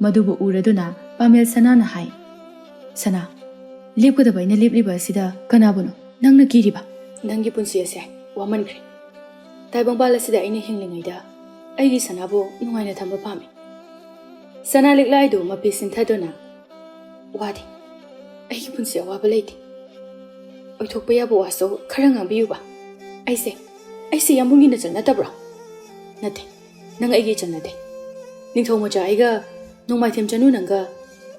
ꯃꯗꯨꯕꯨ ꯎꯔꯗꯨꯅ ꯄꯥꯃꯦꯜ ꯁꯅꯥꯅ ꯍꯥꯏ, "ꯁꯅꯥ, ꯂꯦꯞꯀꯗꯕ ꯑꯩꯅ ꯂꯦꯞꯂꯤꯕ ꯑꯁꯤꯗ ꯀꯅꯥꯕꯨꯅꯣ ꯅꯪꯅ ꯀꯤꯔꯤꯕ? ꯅꯪꯒꯤ ꯄꯨꯟꯁꯤ ꯑꯁꯦ ꯋꯥꯃꯟꯈ꯭ꯔꯦ꯫ ꯇꯥꯏꯕꯪꯄꯥꯜ ꯑꯁꯤꯗ ꯑꯩꯅ ꯍꯤꯡꯂꯤꯉꯩꯗ ꯑꯩꯒꯤ ꯁꯅꯥꯕꯨ ꯅꯨꯡꯉꯥꯏꯅ ꯊꯝꯕ ꯄꯥꯝꯃꯤ꯫" ꯁꯅꯥ ꯂꯤꯛꯂꯥꯏꯗꯨ ꯃꯄꯤ ꯁꯤꯟꯊꯗꯨꯅ, "ꯋꯥꯗꯦ, ꯑꯩꯒꯤ ꯄꯨꯟꯁꯤ ꯑꯋꯥꯕ ꯂꯩꯇꯦ꯫ ꯑꯣꯏꯊꯣꯛꯄ ꯌꯥꯕ ꯋꯥꯁꯨ ꯈꯔ ꯉꯥꯡꯕꯤꯌꯨꯕ꯫ ꯑꯩꯁꯦ, ꯑꯩꯁꯦ ꯌꯥꯝꯕꯨꯡꯒꯤ ꯅꯆꯟ ꯅꯠꯇꯕ꯭ꯔꯣ? ꯅꯠꯇꯦ, ꯅꯪ ꯑꯩꯒꯤ ꯏꯆꯟ ꯅꯠꯇꯦ꯫ ꯅꯤꯡꯊꯧ ꯃꯆꯥ ꯑꯩꯒ ꯅꯣꯡꯃꯥꯏꯊꯦꯝ ꯆꯅꯨ ꯅꯪꯒ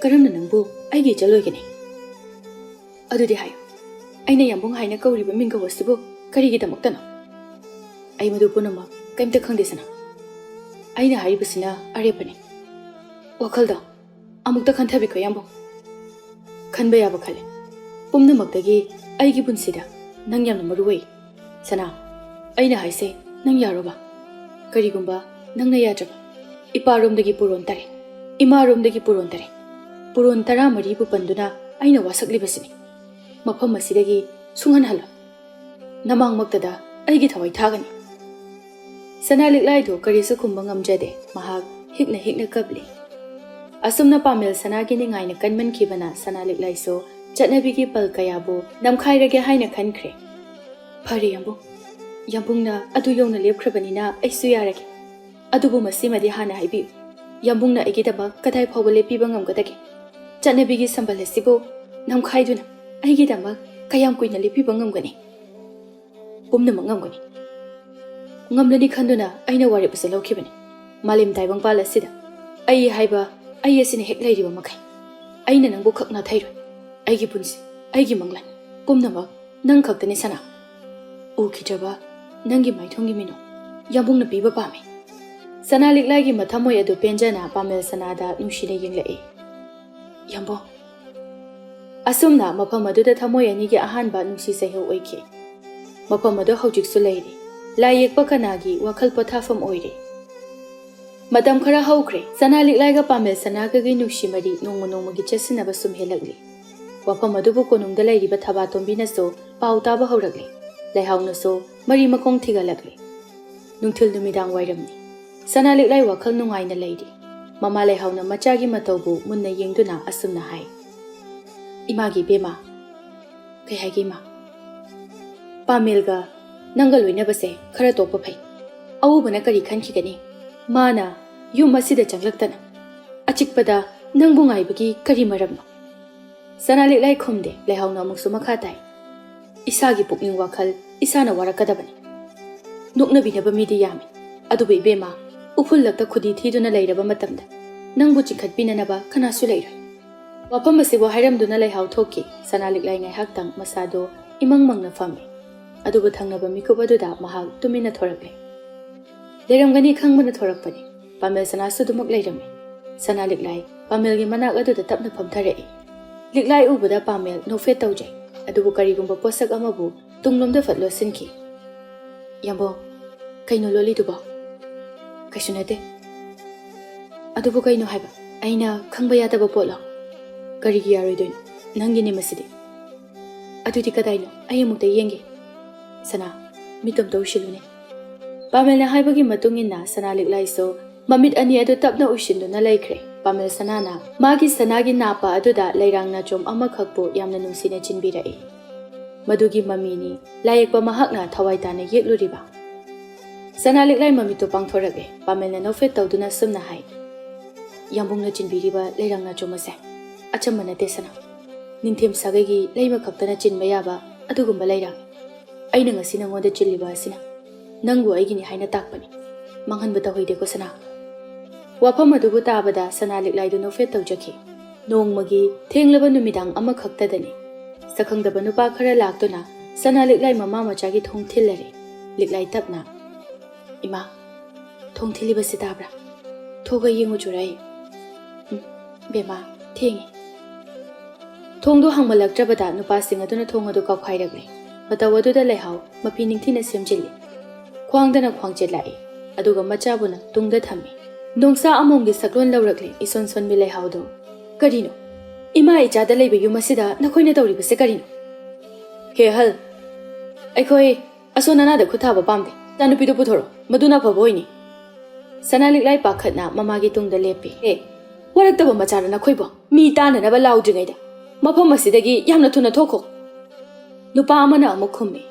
ꯀꯔꯝꯅ ꯅꯪꯕꯨ ꯑꯩꯒꯤ ꯏꯆꯜ ꯑꯣꯏꯒꯅꯤ? ꯑꯗꯨꯗꯤ ꯍꯥꯏꯌꯨ, ꯑꯩꯅ ꯌꯥꯝꯕꯨꯡ ꯍꯥꯏꯅ ꯀꯧꯔꯤꯕ ꯃꯤꯡꯒꯧ ꯑꯁꯤꯕꯨ ꯀꯔꯤꯒꯤꯗꯃꯛꯇꯅꯣ? ꯑꯩ ꯃꯗꯨ ꯄꯨꯝꯅꯃꯛ ꯀꯔꯤꯝꯇ ꯈꯪꯗꯦ ꯁꯅꯥ꯫" ꯑꯩꯅ ꯍꯥꯏꯔꯤꯕꯁꯤꯅ ꯑꯔꯦꯞꯄꯅꯤ꯫ ꯋꯥꯈꯜꯗꯣ ꯑꯃꯨꯛꯇ ꯈꯟꯊꯕꯤꯈꯣ, ꯌꯥꯝꯕꯨꯡ꯫ ꯈꯟꯕ ꯌꯥꯕ ꯈꯜꯂꯦ꯫ ꯄꯨꯝꯅꯃꯛꯇꯒꯤ ꯑꯩꯒꯤ ꯄꯨꯟꯁꯤꯗ ꯅꯪ ꯌꯥꯝꯅ ꯃꯔꯨ ꯑꯣꯏ꯫ ꯁꯅꯥ, ꯑꯩꯅ ꯍꯥꯏꯁꯦ ꯅꯪ ꯌꯥꯔꯣꯕ? ꯀꯔꯤꯒꯨꯝꯕ ꯅꯪꯅ ꯌꯥꯗ꯭ꯔꯕ, ꯏꯄꯥꯔꯣꯝꯗꯒꯤ ꯄꯨꯔꯣꯟ ꯇꯔꯦꯠ, ꯏꯃꯥꯔꯣꯝꯗꯒꯤ ꯄꯨꯔꯣꯟ ꯇꯔꯦꯠ, ꯄꯨꯔꯣꯟ ꯇꯔꯥꯃꯔꯤꯕꯨ ꯄꯟꯗꯨꯅ ꯑꯩꯅ ꯋꯥꯁꯛꯂꯤꯕꯁꯤꯅꯤ꯫ ꯃꯐꯝ ꯑꯁꯤꯗꯒꯤ ꯁꯨꯡꯍꯟꯍꯜꯂꯣ꯫ ꯅꯃꯥꯡꯃꯛꯇꯗ ꯑꯩꯒꯤ ꯊꯋꯥꯏ ꯊꯥꯒꯅꯤ꯫ ꯁꯅꯥ ꯂꯤꯛꯂꯥꯏꯗꯨ ꯀꯔꯤꯁꯨ ꯈꯨꯝꯕ ꯉꯝꯖꯗꯦ꯫ ꯃꯍꯥꯛ ꯍꯤꯛꯅ ꯍꯤꯛꯅ ꯀꯞꯂꯤ꯫ ꯑꯁꯨꯝꯅ ꯄꯥꯃꯦꯜ ꯁꯅꯥꯒꯤ ꯅꯤꯡꯉꯥꯏꯅ ꯀꯟꯃꯟꯈꯤꯕꯅ ꯁꯅꯥ ꯂꯤꯛꯂꯥꯏꯁꯨ ꯆꯠꯅꯕꯤꯒꯤ ꯄꯜ ꯀꯌꯥꯕꯨ ꯅꯝꯈꯥꯏꯔꯒꯦ ꯍꯥꯏꯅ ꯈꯟꯈ꯭ꯔꯦ꯫ ꯐꯔꯦ ꯌꯥꯝꯕꯨꯡ, ꯌꯥꯝꯕꯨꯡꯅ ꯑꯗꯨ ꯌꯧꯅ ꯂꯦꯞꯈ꯭ꯔꯕꯅꯤꯅ ꯑꯩꯁꯨ ꯌꯥꯔꯒꯦ꯫ ꯑꯗꯨꯕꯨ ꯃꯁꯤꯃꯗꯤ ꯍꯥꯟꯅ ꯍꯥꯏꯕꯤꯌꯨ, ꯌꯥꯝꯕꯨꯡꯅ ꯑꯩꯒꯤꯗꯃꯛ ꯀꯗꯥꯏ ꯐꯥꯎꯕ ꯂꯦꯞꯄꯤꯕ ꯉꯝꯒꯗꯒꯦ? ꯆꯠꯅꯕꯤꯒꯤ ꯁꯝꯕꯜ ꯑꯁꯤꯕꯨ ꯅꯝꯈꯥꯏꯗꯨꯅ ꯑꯩꯒꯤꯗꯃꯛ ꯀꯌꯥꯝ ꯀꯨꯏꯅ ꯂꯦꯞꯄꯤꯕ ꯉꯝꯒꯅꯤ? ꯄꯨꯝꯅꯃꯛ ꯉꯝꯒꯅꯤ꯫ ꯉꯝꯂꯅꯤ ꯈꯟꯗꯨꯅ ꯑꯩꯅ ꯋꯥꯔꯦꯞ ꯑꯁꯤ ꯂꯧꯈꯤꯕꯅꯤ꯫ ꯃꯥꯂꯦꯝ ꯇꯥꯏꯕꯪꯄꯥꯜ ꯑꯁꯤꯗ ꯑꯩ ꯍꯥꯏꯕ, ꯑꯩ ꯑꯁꯤꯅ ꯍꯦꯛ ꯂꯩꯔꯤꯕ ꯃꯈꯩ, ꯑꯩꯅ ꯅꯪꯕꯨ ꯈꯛ ꯅꯥꯊꯩꯔꯣꯏ꯫ ꯑꯩꯒꯤ ꯄꯨꯟꯁꯤ, ꯑꯩꯒꯤ ꯃꯪꯂꯥꯟ, ꯄꯨꯝꯅꯃꯛ ꯅꯪ ꯈꯛꯇꯅꯤ ꯁꯅꯥ꯫ ꯎꯈꯤꯗ꯭ꯔꯕ ꯅꯪꯒꯤ ꯃꯥꯏꯊꯣꯡꯒꯤ ꯃꯤꯅꯣꯛ ꯌꯥꯝꯕꯨꯡꯅ ꯄꯤꯕ ꯄꯥꯝꯃꯤ꯫ ꯁꯅꯥ ꯂꯤꯛꯂꯥꯏꯒꯤ ꯃꯊꯃꯣꯏ ꯑꯗꯨ ꯄꯦꯟꯖꯅ ꯄꯥꯃꯦꯜ ꯁꯅꯥꯗ ꯅꯨꯡꯁꯤꯅ ꯌꯦꯡꯂꯛꯏ꯫ ꯌꯥꯝꯕꯨꯡ꯫ ꯑꯁꯨꯝꯅ ꯃꯐꯝ ꯑꯗꯨꯗ ꯊꯃꯣꯏ ꯑꯅꯤꯒꯤ ꯑꯍꯥꯟꯕ ꯅꯨꯡꯁꯤ ꯆꯩꯍꯧ ꯑꯣꯏꯈꯤ꯫ ꯃꯐꯝ ꯑꯗꯨ ꯍꯧꯖꯤꯛꯁꯨ ꯂꯩꯔꯤ꯫ ꯂꯥꯏ ꯌꯦꯛꯄ ꯀꯅꯥꯒꯤ ꯋꯥꯈꯜ ꯄꯣꯊꯥꯐꯝ ꯑꯣꯏꯔꯤ꯫ ꯃꯇꯝ ꯈꯔ ꯍꯧꯈ꯭ꯔꯦ꯫ ꯁꯅꯥ ꯂꯤꯛꯂꯥꯏꯒ ꯄꯥꯃꯦꯜ ꯁꯅꯥꯒꯒꯤ ꯅꯨꯡꯁꯤ ꯃꯔꯤ ꯅꯣꯡꯃ ꯅꯣꯡꯃꯒꯤ ꯆꯦꯠꯁꯤꯟꯅꯕ ꯁꯨꯝ ꯍꯦꯜꯂꯛꯂꯤ꯫ ꯋꯥꯐꯝ ꯑꯗꯨꯕꯨ ꯀꯣꯅꯨꯡꯗ ꯂꯩꯔꯤꯕ ꯊꯕꯥꯇꯣꯝꯕꯤꯅꯁꯨ ꯄꯥꯎ ꯇꯥꯕ ꯍꯧꯔꯛꯂꯤ꯫ ꯂꯩꯍꯥꯎꯅꯁꯨ ꯃꯔꯤ ꯃꯈꯣꯡ ꯊꯤꯒꯠꯂꯛꯂꯤ꯫ ꯅꯨꯡꯊꯤꯜ ꯅꯨꯃꯤꯗꯥꯡ ꯋꯥꯏꯔꯝꯅꯤ꯫ ꯁꯅꯥ ꯂꯤꯛꯂꯥꯏ ꯋꯥꯈꯜ ꯅꯨꯡꯉꯥꯏꯅ ꯂꯩꯔꯤ꯫ ꯃꯃꯥ ꯂꯩꯍꯥꯎꯅ ꯃꯆꯥꯒꯤ ꯃꯇꯧꯕꯨ ꯃꯨꯟꯅ ꯌꯦꯡꯗꯨꯅ ꯑꯁꯨꯝꯅ ꯍꯥꯏ, "ꯏꯃꯥꯒꯤ ꯏꯕꯦꯝꯃ꯫" "ꯀꯩ ꯍꯥꯏꯒꯦ ꯏꯃꯥ?" "ꯄꯥꯃꯦꯜꯒ ꯅꯪꯒ ꯂꯣꯏꯅꯕꯁꯦ ꯈꯔ ꯇꯣꯛꯄ ꯐꯩ꯫ ꯑꯎꯕꯅ ꯀꯔꯤ ꯈꯟꯈꯤꯒꯅꯤ? ꯃꯥꯅ ꯌꯨꯝ ꯑꯁꯤꯗ ꯆꯪꯂꯛꯇꯅ ꯑꯆꯤꯛꯄꯗ ꯅꯪꯕꯨ ꯉꯥꯏꯕꯒꯤ ꯀꯔꯤ ꯃꯔꯝꯅꯣ?" ꯁꯅꯥ ꯂꯤꯛꯂꯥꯏ ꯈꯨꯝꯗꯦ꯫ ꯂꯩꯍꯥꯎꯅ ꯑꯃꯨꯛꯁꯨ ꯃꯈꯥ ꯇꯥꯏ, "ꯏꯁꯥꯒꯤ ꯄꯨꯛꯅꯤꯡ ꯋꯥꯈꯜ ꯏꯁꯥꯅ ꯋꯥꯔꯛꯀꯗꯕꯅꯤ꯫ ꯅꯣꯛꯅꯕꯤꯅꯕ ꯃꯤꯗꯤ ꯌꯥꯝꯃꯤ, ꯑꯗꯨꯕꯨ ꯏꯕꯦꯝꯃ, ꯎꯐꯨꯜꯂꯛꯇ ꯈꯨꯗꯤ ꯊꯤꯗꯨꯅ ꯂꯩꯔꯕ ꯃꯇꯝꯗ ꯅꯪꯕꯨ ꯆꯤꯡꯈꯠꯄꯤꯅꯅꯕ ꯀꯅꯥꯁꯨ ꯂꯩꯔꯣꯏ꯫" ꯋꯥꯐꯝ ꯑꯁꯤꯕꯨ ꯍꯥꯏꯔꯝꯗꯨꯅ ꯂꯩꯍꯥꯎ ꯊꯣꯛꯈꯤ꯫ ꯁꯅꯥ ꯂꯤꯛꯂꯥꯏ ꯉꯥꯏꯍꯥꯛꯇꯪ ꯃꯁꯥꯗꯨ ꯏꯃꯪ ꯃꯪꯅ ꯐꯝꯃꯤ꯫ ꯑꯗꯨꯕꯨ ꯊꯪꯅꯕ ꯃꯤꯀꯨꯞ ꯑꯗꯨꯗ ꯃꯍꯥꯛ ꯇꯨꯃꯤꯟꯅ ꯊꯣꯔꯛꯂꯦ꯫ ꯂꯩꯔꯝꯒꯅꯤ ꯈꯪꯕꯅ ꯊꯣꯔꯛꯄꯅꯤ꯫ ꯄꯥꯃꯦꯜ ꯁꯅꯥꯁꯨ ꯑꯗꯨꯃꯛ ꯂꯩꯔꯝꯃꯤ꯫ ꯁꯅꯥ ꯂꯤꯛꯂꯥꯏ ꯄꯥꯃꯦꯜꯒꯤ ꯃꯅꯥꯛ ꯑꯗꯨꯗ ꯇꯞꯅ ꯐꯝꯊꯔꯛꯏ꯫ ꯂꯤꯛꯂꯥꯏ ꯎꯕꯗ ꯄꯥꯃꯦꯜ ꯅꯣꯛꯐꯦꯠ ꯇꯧꯖꯩ, ꯑꯗꯨꯕꯨ ꯀꯔꯤꯒꯨꯝꯕ ꯄꯣꯠꯁꯛ ꯑꯃꯕꯨ ꯇꯨꯡꯂꯣꯝꯗ ꯐꯠ ꯂꯣꯠꯁꯤꯟꯈꯤ꯫ "ꯌꯥꯝꯕꯣꯡ, ꯀꯩꯅꯣ ꯂꯣꯠꯂꯤꯗꯨꯕꯣ?" "ꯀꯩꯁꯨ ꯅꯠꯇꯦ꯫" "ꯑꯗꯨꯕꯨ ꯀꯩꯅꯣ ꯍꯥꯏꯕ? ꯑꯩꯅ ꯈꯪꯕ ꯌꯥꯗꯕ ꯄꯣꯠꯂꯣ?" "ꯀꯔꯤꯒꯤ ꯌꯥꯔꯣꯏꯗꯣꯏꯅꯣ? ꯅꯪꯒꯤꯅꯦ ꯃꯁꯤꯗꯤ꯫" "ꯑꯗꯨꯗꯤ ꯀꯗꯥꯏꯅꯣ? ꯑꯩ ꯑꯃꯨꯛꯇ ꯌꯦꯡꯒꯦ꯫" "ꯁꯅꯥ, ꯃꯤꯠꯇꯣꯝꯇ ꯎꯏꯁꯤꯜꯂꯨꯅꯦ꯫" ꯄꯥꯃꯦꯜꯅ ꯍꯥꯏꯕꯒꯤ ꯃꯇꯨꯡ ꯏꯟꯅ ꯁꯅꯥ ꯂꯤꯛꯂꯥꯏꯁꯨ ꯃꯃꯤꯠ ꯑꯅꯤ ꯑꯗꯨ ꯇꯞꯅ ꯎꯏꯁꯤꯟꯗꯨꯅ ꯂꯩꯈ꯭ꯔꯦ꯫ ꯄꯥꯃꯦꯜ ꯁꯅꯥꯅ ꯃꯥꯒꯤ ꯁꯅꯥꯒꯤ ꯅꯥꯄ ꯑꯗꯨꯗ ꯂꯩꯔꯥꯡ ꯅꯥꯆꯣꯝ ꯑꯃꯈꯛꯄꯨ ꯌꯥꯝꯅ ꯅꯨꯡꯁꯤꯅ ꯆꯤꯟꯕꯤꯔꯛꯏ꯫ ꯃꯗꯨꯒꯤ ꯃꯃꯤꯅꯤ ꯂꯥꯏꯌꯦꯛꯄ ꯃꯍꯥꯛꯅ ꯊꯋꯥꯏ ꯇꯥꯅ ꯌꯦꯛꯂꯨꯔꯤꯕ꯫ ꯁꯅꯥ ꯂꯤꯛꯂꯥꯏ ꯃꯃꯤꯠꯇꯨ ꯄꯥꯡꯊꯣꯔꯛꯂꯦ꯫ ꯄꯥꯃꯦꯜꯅ ꯅꯣꯛꯐꯦꯠ ꯇꯧꯗꯨꯅ ꯁꯨꯝꯅ ꯍꯥꯏ, "ꯌꯥꯝꯕꯨꯡꯅ ꯆꯤꯟꯕꯤꯔꯤꯕ ꯂꯩꯔꯥꯡ ꯅꯥꯆꯣꯝ ꯑꯁꯦ ꯑꯆꯝꯕ ꯅꯠꯇꯦ ꯁꯅꯥ꯫ ꯅꯤꯡꯊꯦꯝ ꯁꯥꯒꯩꯒꯤ ꯂꯩꯃ ꯈꯛꯇꯅ ꯆꯤꯟꯕ ꯌꯥꯕ ꯑꯗꯨꯒꯨꯝꯕ ꯂꯩꯔꯥꯡ꯫ ꯑꯩꯅ ꯉꯁꯤ ꯅꯉꯣꯟꯗ ꯆꯤꯜꯂꯤꯕ ꯑꯁꯤꯅ ꯅꯪꯕꯨ ꯑꯩꯒꯤꯅꯤ ꯍꯥꯏꯅ ꯇꯥꯛꯄꯅꯤ꯫ ꯃꯥꯡꯍꯟꯕ ꯇꯧꯍꯩꯗꯦꯀꯣ ꯁꯅꯥ꯫" ꯋꯥꯐꯝ ꯑꯗꯨꯕꯨ ꯇꯥꯕꯗ ꯁꯅꯥ ꯂꯤꯛꯂꯥꯏꯗꯨ ꯅꯣꯛꯐꯦꯠ ꯇꯧꯖꯈꯤ꯫ ꯅꯣꯡꯃꯒꯤ ꯊꯦꯡꯂꯕ ꯅꯨꯃꯤꯗꯥꯡ ꯑꯃꯈꯛꯇꯗꯅꯤ ꯁꯛꯈꯪꯗꯕ ꯅꯨꯄꯥ ꯈꯔ ꯂꯥꯛꯇꯨꯅ ꯁꯅꯥ ꯂꯤꯛꯂꯥꯏ ꯃꯃꯥ ꯃꯆꯥꯒꯤ ꯊꯣꯡ ꯊꯤꯜꯂꯔꯦ꯫ ꯂꯤꯛꯂꯥꯏ ꯇꯞꯅ, "ꯏꯃꯥ, ꯊꯣꯡ ꯊꯤꯜꯂꯤꯕꯁꯤ ꯇꯥꯕ꯭ꯔꯥ? ꯊꯣꯛꯑꯒ ꯌꯦꯡꯉꯨ ꯆꯨꯔꯥꯏ꯫" "ꯎꯝ, ꯕꯦꯝꯃ, ꯊꯦꯡꯉꯦ꯫" ꯊꯣꯡꯗꯨ ꯍꯥꯡꯃꯜꯂꯛꯇ꯭ꯔꯕꯗ ꯅꯨꯄꯥꯁꯤꯡ ꯑꯗꯨꯅ ꯊꯣꯡ ꯑꯗꯨ ꯀꯥꯎꯈꯥꯏꯔꯛꯂꯦ꯫ ꯃꯇꯧ ꯑꯗꯨꯗ ꯂꯩꯍꯥꯎ ꯃꯐꯤ ꯅꯤꯡꯊꯤꯅ ꯁꯦꯝꯖꯤꯜꯂꯤ꯫ ꯈ꯭ꯋꯥꯡꯗꯅ ꯈ꯭ꯋꯥꯡꯆꯦꯠ ꯂꯥꯛꯏ, ꯑꯗꯨꯒ ꯃꯆꯥꯕꯨꯅ ꯇꯨꯡꯗ ꯊꯝꯃꯤ꯫ ꯅꯣꯡꯁꯥ ꯑꯃꯣꯝꯒꯤ ꯁꯛꯂꯣꯟ ꯂꯧꯔꯛꯂꯦ ꯏꯁꯣꯟ ꯁꯣꯟꯕꯤ ꯂꯩꯍꯥꯎꯗꯨ꯫ "ꯀꯔꯤꯅꯣ? ꯏꯃꯥ ꯏꯆꯥꯗ ꯂꯩꯕ ꯌꯨꯝ ꯑꯁꯤꯗ ꯅꯈꯣꯏꯅ ꯇꯧꯔꯤꯕꯁꯦ ꯀꯔꯤꯅꯣ?" "ꯍꯦ ꯑꯍꯜ, ꯑꯩꯈꯣꯏ ꯑꯁꯣꯟ ꯑꯅꯥꯗ ꯈꯨꯠ ꯊꯥꯕ ꯄꯥꯝꯗꯦ꯫ ꯏꯆꯥꯅꯨꯄꯤꯗꯨ ꯄꯨꯊꯣꯔꯛꯑꯣ, ꯃꯗꯨꯅ ꯑꯐꯕ ꯑꯣꯏꯅꯤ꯫" ꯁꯅꯥ ꯂꯤꯛꯂꯥꯏ ꯄꯥꯈꯠꯅ ꯃꯃꯥꯒꯤ ꯇꯨꯡꯗ ꯂꯦꯞꯄꯤ꯫ "ꯑꯦ, ꯋꯥꯔꯛꯇꯕ ꯃꯆꯥꯔ ꯅꯈꯣꯏꯕꯣ? ꯃꯤ ꯇꯥꯅꯅꯕ ꯂꯥꯎꯗ꯭ꯔꯤꯉꯩꯗ ꯃꯐꯝ ꯑꯁꯤꯗꯒꯤ ꯌꯥꯝꯅ ꯊꯨꯅ ꯊꯣꯛꯈꯣ꯫" ꯅꯨꯄꯥ ꯑꯃꯅ ꯑꯃꯨꯛ ꯈꯨꯝꯃꯤ,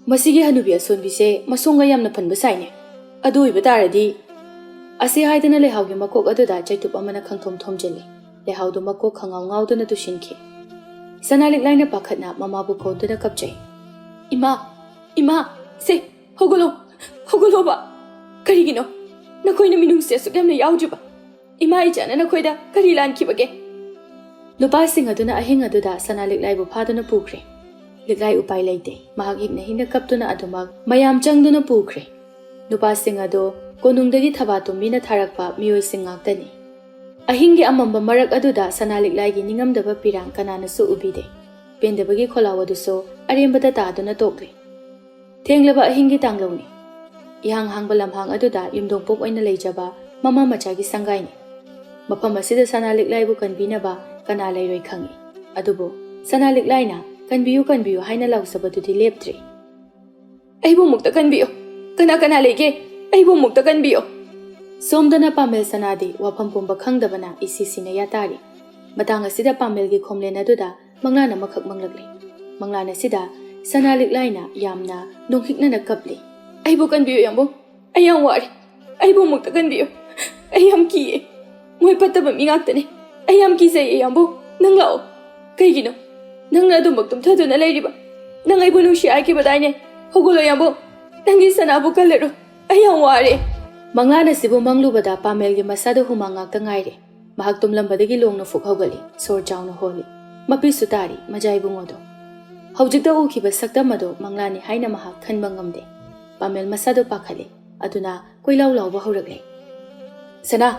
"ꯃꯁꯤꯒꯤ ꯍꯅꯨꯕꯤ ꯑꯁꯣꯟꯕꯤꯁꯦ ꯃꯁꯣꯡꯒ ꯌꯥꯝꯅ ꯐꯟꯕ ꯁꯥꯏꯅꯦ꯫ ꯑꯗꯨ ꯑꯣꯏꯕ ꯇꯥꯔꯗꯤ꯫" ꯑꯁꯤ ꯍꯥꯏꯗꯅ ꯂꯩꯍꯥꯎꯒꯤ ꯃꯀꯣꯛ ꯑꯗꯨꯗ ꯆꯩꯇꯨꯞ ꯑꯃꯅ ꯈꯪꯊꯣꯝ ꯊꯣꯝꯖꯤꯜꯂꯤ꯫ ꯂꯩꯍꯥꯎꯗꯨ ꯃꯀꯣꯛ ꯈꯪꯉꯥꯎ ꯉꯥꯎꯗꯨꯅ ꯇꯨꯁꯤꯟꯈꯤ꯫ ꯁꯅꯥ ꯂꯤꯛꯂꯥꯏꯅ ꯄꯥꯈꯠꯅ ꯃꯃꯥꯕꯨ ꯀꯣꯟꯗꯨꯅ ꯀꯞꯆꯩ꯫ "ꯏꯃꯥ! ꯏꯃꯥ! ꯁꯦ, ꯍꯧꯒꯠꯂꯣ! ꯍꯧꯒꯠꯂꯣꯕ! ꯀꯔꯤꯒꯤꯅꯣ ꯅꯈꯣꯏꯅ ꯃꯤꯅꯨꯡꯁꯤ ꯑꯁꯨꯛ ꯌꯥꯝꯅ ꯌꯥꯎꯗ꯭ꯔꯤꯕ? ꯏꯃꯥ ꯏꯆꯥꯅ ꯅꯈꯣꯏꯗ ꯀꯔꯤ ꯂꯥꯟꯈꯤꯕꯒꯦ?" ꯅꯨꯄꯥꯁꯤꯡ ꯑꯗꯨꯅ ꯑꯍꯤꯡ ꯑꯗꯨꯗ ꯁꯅꯥ ꯂꯤꯛꯂꯥꯏꯕꯨ ꯐꯥꯗꯨꯅ ꯄꯨꯈ꯭ꯔꯦ꯫ ꯂꯤꯛꯂꯥꯏ ꯎꯄꯥꯏ ꯂꯩꯇꯦ꯫ ꯃꯍꯥꯛ ꯍꯤꯛꯅ ꯍꯤꯛꯅ ꯀꯞꯇꯨꯅ ꯑꯗꯨꯃꯛ ꯃꯌꯥꯝ ꯆꯪꯗꯨꯅ ꯄꯨꯈ꯭ꯔꯦ꯫ ꯅꯨꯄꯥꯁꯤꯡ ꯑꯗꯨ ꯀꯣꯅꯨꯡꯗꯒꯤ ꯊꯕꯥꯇꯣꯝꯕꯤꯅ ꯊꯥꯔꯛꯄ ꯃꯤꯑꯣꯏꯁꯤꯡ ꯉꯥꯛꯇꯅꯤ꯫ ꯑꯍꯤꯡꯒꯤ ꯑꯃꯝꯕ ꯃꯔꯛ ꯑꯗꯨꯗ ꯁꯅꯥ ꯂꯤꯛꯂꯥꯏꯒꯤ ꯅꯤꯡꯉꯝꯗꯕ ꯄꯤꯔꯥꯡ ꯀꯅꯥꯅꯁꯨ ꯎꯕꯤꯗꯦ꯫ ꯄꯦꯟꯗꯕꯒꯤ ꯈꯣꯜꯂꯥꯎ ꯑꯗꯨꯁꯨ ꯑꯔꯦꯝꯕꯗ ꯇꯥꯗꯨꯅ ꯇꯣꯛꯂꯤ꯫ ꯊꯦꯡꯂꯕ ꯑꯍꯤꯡꯒꯤ ꯇꯥꯡꯂꯧꯅꯤ꯫ ꯏꯍꯥꯡ ꯍꯥꯡꯕ ꯂꯝꯍꯥꯡ ꯑꯗꯨꯗ ꯌꯨꯝꯗꯣꯡꯄꯣꯛ ꯑꯣꯏꯅ ꯂꯩꯖꯕ ꯃꯃꯥ ꯃꯆꯥꯒꯤ ꯁꯪꯒꯥꯏꯅꯤ꯫ ꯃꯐꯝ ꯑꯁꯤꯗ ꯁꯅꯥ ꯂꯤꯛꯂꯥꯏꯕꯨ ꯀꯟꯕꯤꯅꯕ ꯀꯅꯥ ꯂꯩꯔꯣꯏ ꯈꯪꯏ꯫ ꯑꯗꯨꯕꯨ ꯁꯅꯥ ꯂꯤꯛꯂꯥꯏꯅ "ꯀꯟꯕꯤꯌꯨ, ꯀꯟꯕꯤꯌꯨ" ꯍꯥꯏꯅ ꯂꯥꯎꯖꯕꯗꯨꯗꯤ ꯂꯦꯞꯇ꯭ꯔꯤ꯫ "ꯑꯩꯕꯨ ꯑꯃꯨꯛꯇ ꯀꯟꯕꯤꯌꯨ꯫ ꯀꯅꯥ ꯀꯅꯥ ꯂꯩꯒꯦ? ꯑꯩꯕꯨ ꯑꯃꯨꯛꯇ ꯀꯟꯕꯤꯌꯨ!" ꯁꯣꯝꯗꯅ ꯄꯥꯃꯦꯜ ꯁꯅꯥꯗꯤ ꯋꯥꯐꯝ ꯄꯨꯝꯕ ꯈꯪꯗꯕꯅ ꯏꯁꯤ ꯁꯤꯅ ꯌꯥꯇꯥꯔꯤ꯫ ꯃꯇꯥꯡ ꯑꯁꯤꯗ ꯄꯥꯃꯦꯜꯒꯤ ꯈꯣꯝꯂꯦꯟ ꯑꯗꯨꯗ ꯃꯪꯂꯥꯟ ꯑꯃꯈꯛ ꯃꯪꯂꯛꯂꯤ꯫ ꯃꯪꯂꯥꯟ ꯑꯁꯤꯗ ꯁꯅꯥ ꯂꯤꯛꯂꯥꯏꯅ ꯌꯥꯝꯅ ꯅꯣꯡꯈꯤꯛꯅꯅ ꯀꯞꯂꯤ꯫ "ꯑꯩꯕꯨ ꯀꯟꯕꯤꯌꯨ ꯌꯥꯝꯕꯨꯡ, ꯑꯩ ꯌꯥꯝ ꯋꯥꯔꯦ꯫ ꯑꯩꯕꯨ ꯑꯃꯨꯛꯇ ꯀꯟꯕꯤꯌꯨ꯫ ꯑꯩ ꯌꯥꯝ ꯀꯤꯌꯦ꯫ ꯃꯣꯏ ꯐꯠꯇꯕ ꯃꯤ ꯉꯥꯛꯇꯅꯦ꯫ ꯑꯩ ꯌꯥꯝ ꯀꯤꯖꯩꯌꯦ ꯌꯥꯝꯕꯨꯡ꯫ ꯅꯪ ꯂꯥꯛꯑꯣ꯫ ꯀꯩꯒꯤꯅꯣ ꯅꯪꯅ ꯑꯗꯨꯃꯛ ꯇꯨꯝꯊꯗꯨꯅ ꯂꯩꯔꯤꯕ? ꯅꯪ ꯑꯩꯕꯨ ꯅꯨꯡꯁꯤ ꯍꯥꯏꯈꯤꯕꯗꯥꯏꯅꯦ? ꯍꯧꯒꯠꯂꯣ ꯌꯥꯝꯕꯨꯡ, ꯅꯪꯒꯤ ꯁꯅꯥꯕꯨ ꯀꯜꯂꯔꯣ꯫ ꯑꯩ ꯌꯥꯝ ꯋꯥꯔꯦ꯫" ꯃꯪꯂꯥꯟ ꯑꯁꯤꯕꯨ ꯃꯪꯂꯨꯕꯗ ꯄꯥꯃꯦꯜꯒꯤ ꯃꯁꯥꯗ ꯍꯨꯃꯥꯡ ꯉꯥꯛꯇ ꯉꯥꯏꯔꯦ꯫ ꯃꯍꯥꯛ ꯇꯨꯝꯂꯝꯕꯗꯒꯤ ꯂꯣꯡꯅ ꯐꯨꯛ ꯍꯧꯒꯠꯂꯤ꯫ ꯁꯣꯔ ꯆꯥꯎꯅ ꯍꯣꯜꯂꯤ꯫ ꯃꯄꯤꯁꯨ ꯇꯥꯔꯤ ꯃꯖꯥ ꯏꯕꯨꯡꯉꯣꯗꯣ꯫ ꯍꯧꯖꯤꯛꯇ ꯎꯈꯤꯕ ꯁꯛꯇꯝ ꯑꯗꯨ ꯃꯪꯂꯥꯟꯅꯤ ꯍꯥꯏꯅ ꯃꯍꯥꯛ ꯈꯟꯕ ꯉꯝꯗꯦ꯫ ꯄꯥꯃꯦꯜ ꯃꯁꯥꯗꯣ ꯄꯥꯈꯠꯂꯤ꯫ ꯑꯗꯨꯅ ꯀꯣꯏꯂꯥꯎ ꯂꯥꯎꯕ ꯍꯧꯔꯛꯂꯦ꯫ "ꯁꯅꯥ!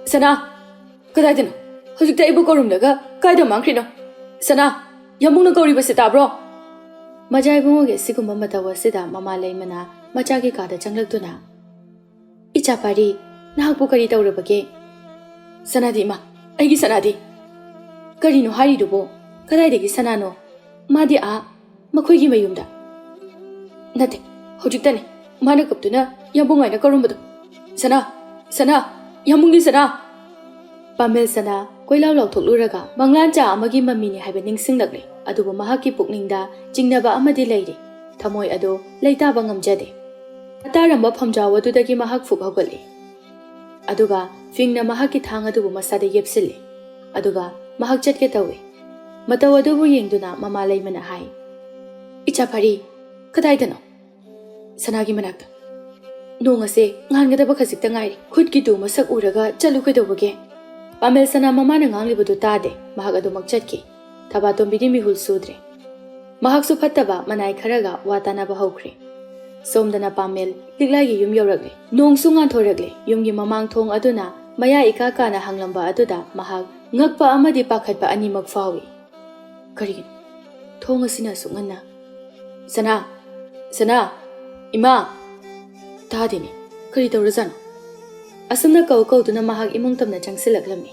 ꯁꯅꯥ! ꯀꯗꯥꯏꯗꯅꯣ? ꯍꯧꯖꯤꯛꯇ ꯑꯩꯕꯨ ꯀꯧꯔꯝꯂꯒ ꯀꯥꯏꯗ ꯃꯥꯡꯈ꯭ꯔꯤꯅꯣ? ꯁꯅꯥ! ꯌꯥꯝꯕꯨꯡꯅ ꯀꯧꯔꯤꯕꯁꯤ ꯇꯥꯕ꯭ꯔꯣ?" ꯃꯖꯥ ꯏꯕꯨꯡꯉꯣꯒꯤ ꯑꯁꯤꯒꯨꯝꯕ ꯃꯇꯧ ꯑꯁꯤꯗ ꯃꯃꯥ ꯂꯩꯃꯅ ꯃꯆꯥꯒꯤ ꯀꯥꯗ ꯆꯪꯂꯛꯇꯨꯅ, "ꯏꯆꯥ ꯄꯥꯔꯤ, ꯅꯍꯥꯛꯄꯨ ꯀꯔꯤ ꯇꯧꯔꯕꯒꯦ?" "ꯁꯅꯥꯗꯤ, ꯏꯃꯥ, ꯑꯩꯒꯤ ꯁꯅꯥꯗꯤ?" "ꯀꯔꯤꯅꯣ ꯍꯥꯏꯔꯤꯗꯨꯕꯣ? ꯀꯗꯥꯏꯗꯒꯤ ꯁꯅꯥꯅꯣ? ꯃꯥꯗꯤ ꯑꯥ ꯃꯈꯣꯏꯒꯤ ꯃꯌꯨꯝꯗ꯫ ꯅꯠꯇꯦ, ꯍꯧꯖꯤꯛꯇꯅꯦ ꯃꯥꯅ ꯀꯞꯇꯨꯅ ꯌꯥꯝꯕꯨꯡ ꯍꯥꯏꯅ ꯀꯧꯔꯝꯕꯗꯣ꯫ ꯁꯅꯥ! ꯁꯅꯥ! ꯌꯥꯝꯕꯨꯡꯒꯤ ꯁꯅꯥ!" ꯄꯥꯃꯦꯜ ꯁꯅꯥ ꯀꯣꯏꯂꯥꯎ ꯂꯥꯎꯊꯣꯛꯂꯨꯔꯒ ꯃꯪꯂꯥꯟꯆꯥ ꯑꯃꯒꯤ ꯃꯃꯤꯅꯤ ꯍꯥꯏꯕ ꯅꯤꯡꯁꯤꯡꯂꯛꯂꯦ꯫ ꯑꯗꯨꯕꯨ ꯃꯍꯥꯛꯀꯤ ꯄꯨꯛꯅꯤꯡꯗ ꯆꯤꯡꯅꯕ ꯑꯃꯗꯤ ꯂꯩꯔꯤ꯫ ꯊꯃꯣꯏ ꯑꯗꯨ ꯂꯩꯇꯥꯕ ꯉꯝꯖꯗꯦ꯫ ꯑꯇꯥꯔꯝꯕ ꯐꯝꯖꯥꯎ ꯑꯗꯨꯗꯒꯤ ꯃꯍꯥꯛ ꯐꯨꯛ ꯍꯧꯒꯠꯂꯤ꯫ ꯑꯗꯨꯒ ꯐꯤꯡꯅ ꯃꯍꯥꯛꯀꯤ ꯊꯥꯡ ꯑꯗꯨꯕꯨ ꯃꯁꯥꯗ ꯌꯦꯞꯁꯤꯜꯂꯤ꯫ ꯑꯗꯨꯒ ꯃꯍꯥꯛ ꯆꯠꯀꯦ ꯇꯧꯏ꯫ ꯃꯇꯧ ꯑꯗꯨꯕꯨ ꯌꯦꯡꯗꯨꯅ ꯃꯃꯥ ꯂꯩꯃꯅ ꯍꯥꯏ, "ꯏꯆꯥ ꯄꯥꯔꯤ, ꯀꯗꯥꯏꯗꯅꯣ?" "ꯁꯅꯥꯒꯤ ꯃꯅꯥꯛꯇ꯫ ꯅꯣꯡ ꯑꯁꯦ ꯉꯥꯟꯒꯗꯕ ꯈꯖꯤꯛꯇ ꯉꯥꯏꯔꯦ꯫ ꯈꯨꯠꯀꯤꯗꯨ ꯃꯁꯛ ꯎꯔꯒ ꯆꯠꯂꯨ ꯀꯩꯗꯧꯕꯒꯦ?" ꯄꯥꯃꯦꯜ ꯁꯅꯥ ꯃꯃꯥꯅ ꯉꯥꯡꯂꯤꯕꯗꯨ ꯇꯥꯗꯦ꯫ ꯃꯍꯥꯛ ꯑꯗꯨꯃꯛ ꯆꯠꯈꯤ꯫ ꯊꯕꯥꯇꯣꯝꯕꯤꯗꯤ ꯃꯤꯍꯨꯜ ꯁꯨꯗ꯭ꯔꯦ꯫ ꯃꯍꯥꯛꯁꯨ ꯐꯠꯇꯕ ꯃꯅꯥꯏ ꯈꯔꯒ ꯋꯥ ꯇꯥꯅꯕ ꯍꯧꯈ꯭ꯔꯦ꯫ ꯁꯣꯝꯗꯅ ꯄꯥꯃꯦꯜ ꯂꯤꯛꯂꯥꯏꯒꯤ ꯌꯨꯝ ꯌꯧꯔꯛꯂꯦ꯫ ꯅꯣꯡꯁꯨ ꯉꯥꯟꯊꯣꯔꯛꯂꯦ꯫ ꯌꯨꯝꯒꯤ ꯃꯃꯥꯡ ꯊꯣꯡ ꯑꯗꯨꯅ ꯃꯌꯥ ꯏꯀꯥ ꯀꯥꯅ ꯍꯥꯡꯂꯝꯕ ꯑꯗꯨꯗ ꯃꯍꯥꯛ ꯉꯛꯄ ꯑꯃꯗꯤ ꯄꯥꯈꯠꯄ ꯑꯅꯤꯃꯛ ꯐꯥꯎꯏ꯫ ꯀꯔꯤꯒꯤꯅꯣ ꯊꯣꯡ ꯑꯁꯤꯅ ꯑꯁꯨꯛ ꯉꯟꯅ? "ꯁꯅꯥ! ꯁꯅꯥ! ꯏꯃꯥ!" ꯇꯥꯗꯦꯅꯦ꯫ ꯀꯔꯤ ꯇꯧꯔꯖꯥꯠꯅꯣ? ꯑꯁꯨꯝꯅ ꯀꯧ ꯀꯧꯗꯨꯅ ꯃꯍꯥꯛ ꯏꯃꯨꯡ ꯇꯝꯅ ꯆꯪꯁꯤꯜꯂꯛꯂꯝꯃꯤ꯫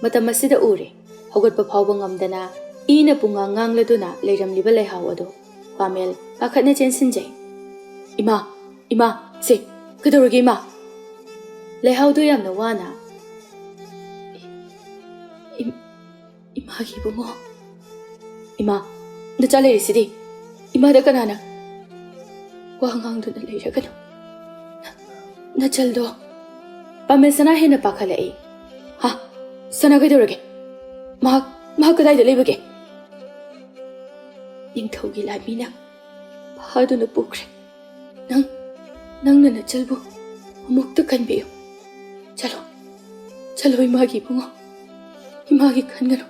ꯃꯇꯝ ꯑꯁꯤꯗ ꯎꯔꯦ, ꯍꯧꯒꯠꯄ ꯐꯥꯎꯕ ꯉꯝꯗꯅ ꯏꯅ ꯄꯨꯡꯉꯥꯡ ꯉꯥꯡꯂꯗꯨꯅ ꯂꯩꯔꯝꯂꯤꯕ ꯂꯩꯍꯥꯎ ꯑꯗꯨ꯫ ꯄꯥꯃꯦꯜ ꯄꯥꯈꯠꯅ ꯆꯦꯟꯁꯤꯟꯖꯩ꯫ "ꯏꯃꯥ! ꯏꯃꯥ! ꯁꯦ, ꯀꯩꯗꯧꯔꯒꯦ ꯏꯃꯥ?" ꯂꯩꯍꯥꯎꯗꯨ ꯌꯥꯝꯅ ꯋꯥꯅ, "ꯏ-, ꯏꯝ-, ꯏꯃꯥꯒꯤ ꯏꯕꯨꯡꯉꯣ, ꯏꯃꯥ, ꯅꯆꯥ ꯂꯩꯔꯤꯁꯤꯗꯤ, ꯏꯃꯥꯗ ꯀꯅꯥꯅ?" "ꯋꯥ ꯉꯥꯡꯗꯨꯅ ꯂꯩꯔꯒꯅꯨ, ꯅꯆꯜꯗꯣ꯫" ꯄꯥꯃꯦꯜ ꯁꯅꯥ ꯍꯦꯟꯅ ꯄꯥꯈꯠꯂꯛꯏ꯫ "ꯍꯥ? ꯁꯅꯥ ꯀꯩꯗꯧꯔꯒꯦ? ꯃꯍꯥꯛ, ꯃꯍꯥꯛ ꯀꯗꯥꯏꯗ ꯂꯩꯕꯒꯦ?" "ꯅꯤꯡꯊꯧꯒꯤ ꯂꯥꯟꯃꯤꯅ ꯐꯥꯗꯨꯅ ꯄꯨꯈ꯭ꯔꯦ꯫ ꯅꯪ, ꯅꯪꯅ ꯅꯆꯜꯕꯨ ꯑꯃꯨꯛꯇ ꯀꯟꯕꯤꯌꯨ꯫ ꯆꯠꯂꯣ, ꯆꯠꯂꯣ ꯏꯃꯥꯒꯤ ꯏꯕꯨꯡꯉꯣ, ꯏꯃꯥꯒꯤ ꯈꯟꯒꯅꯨ,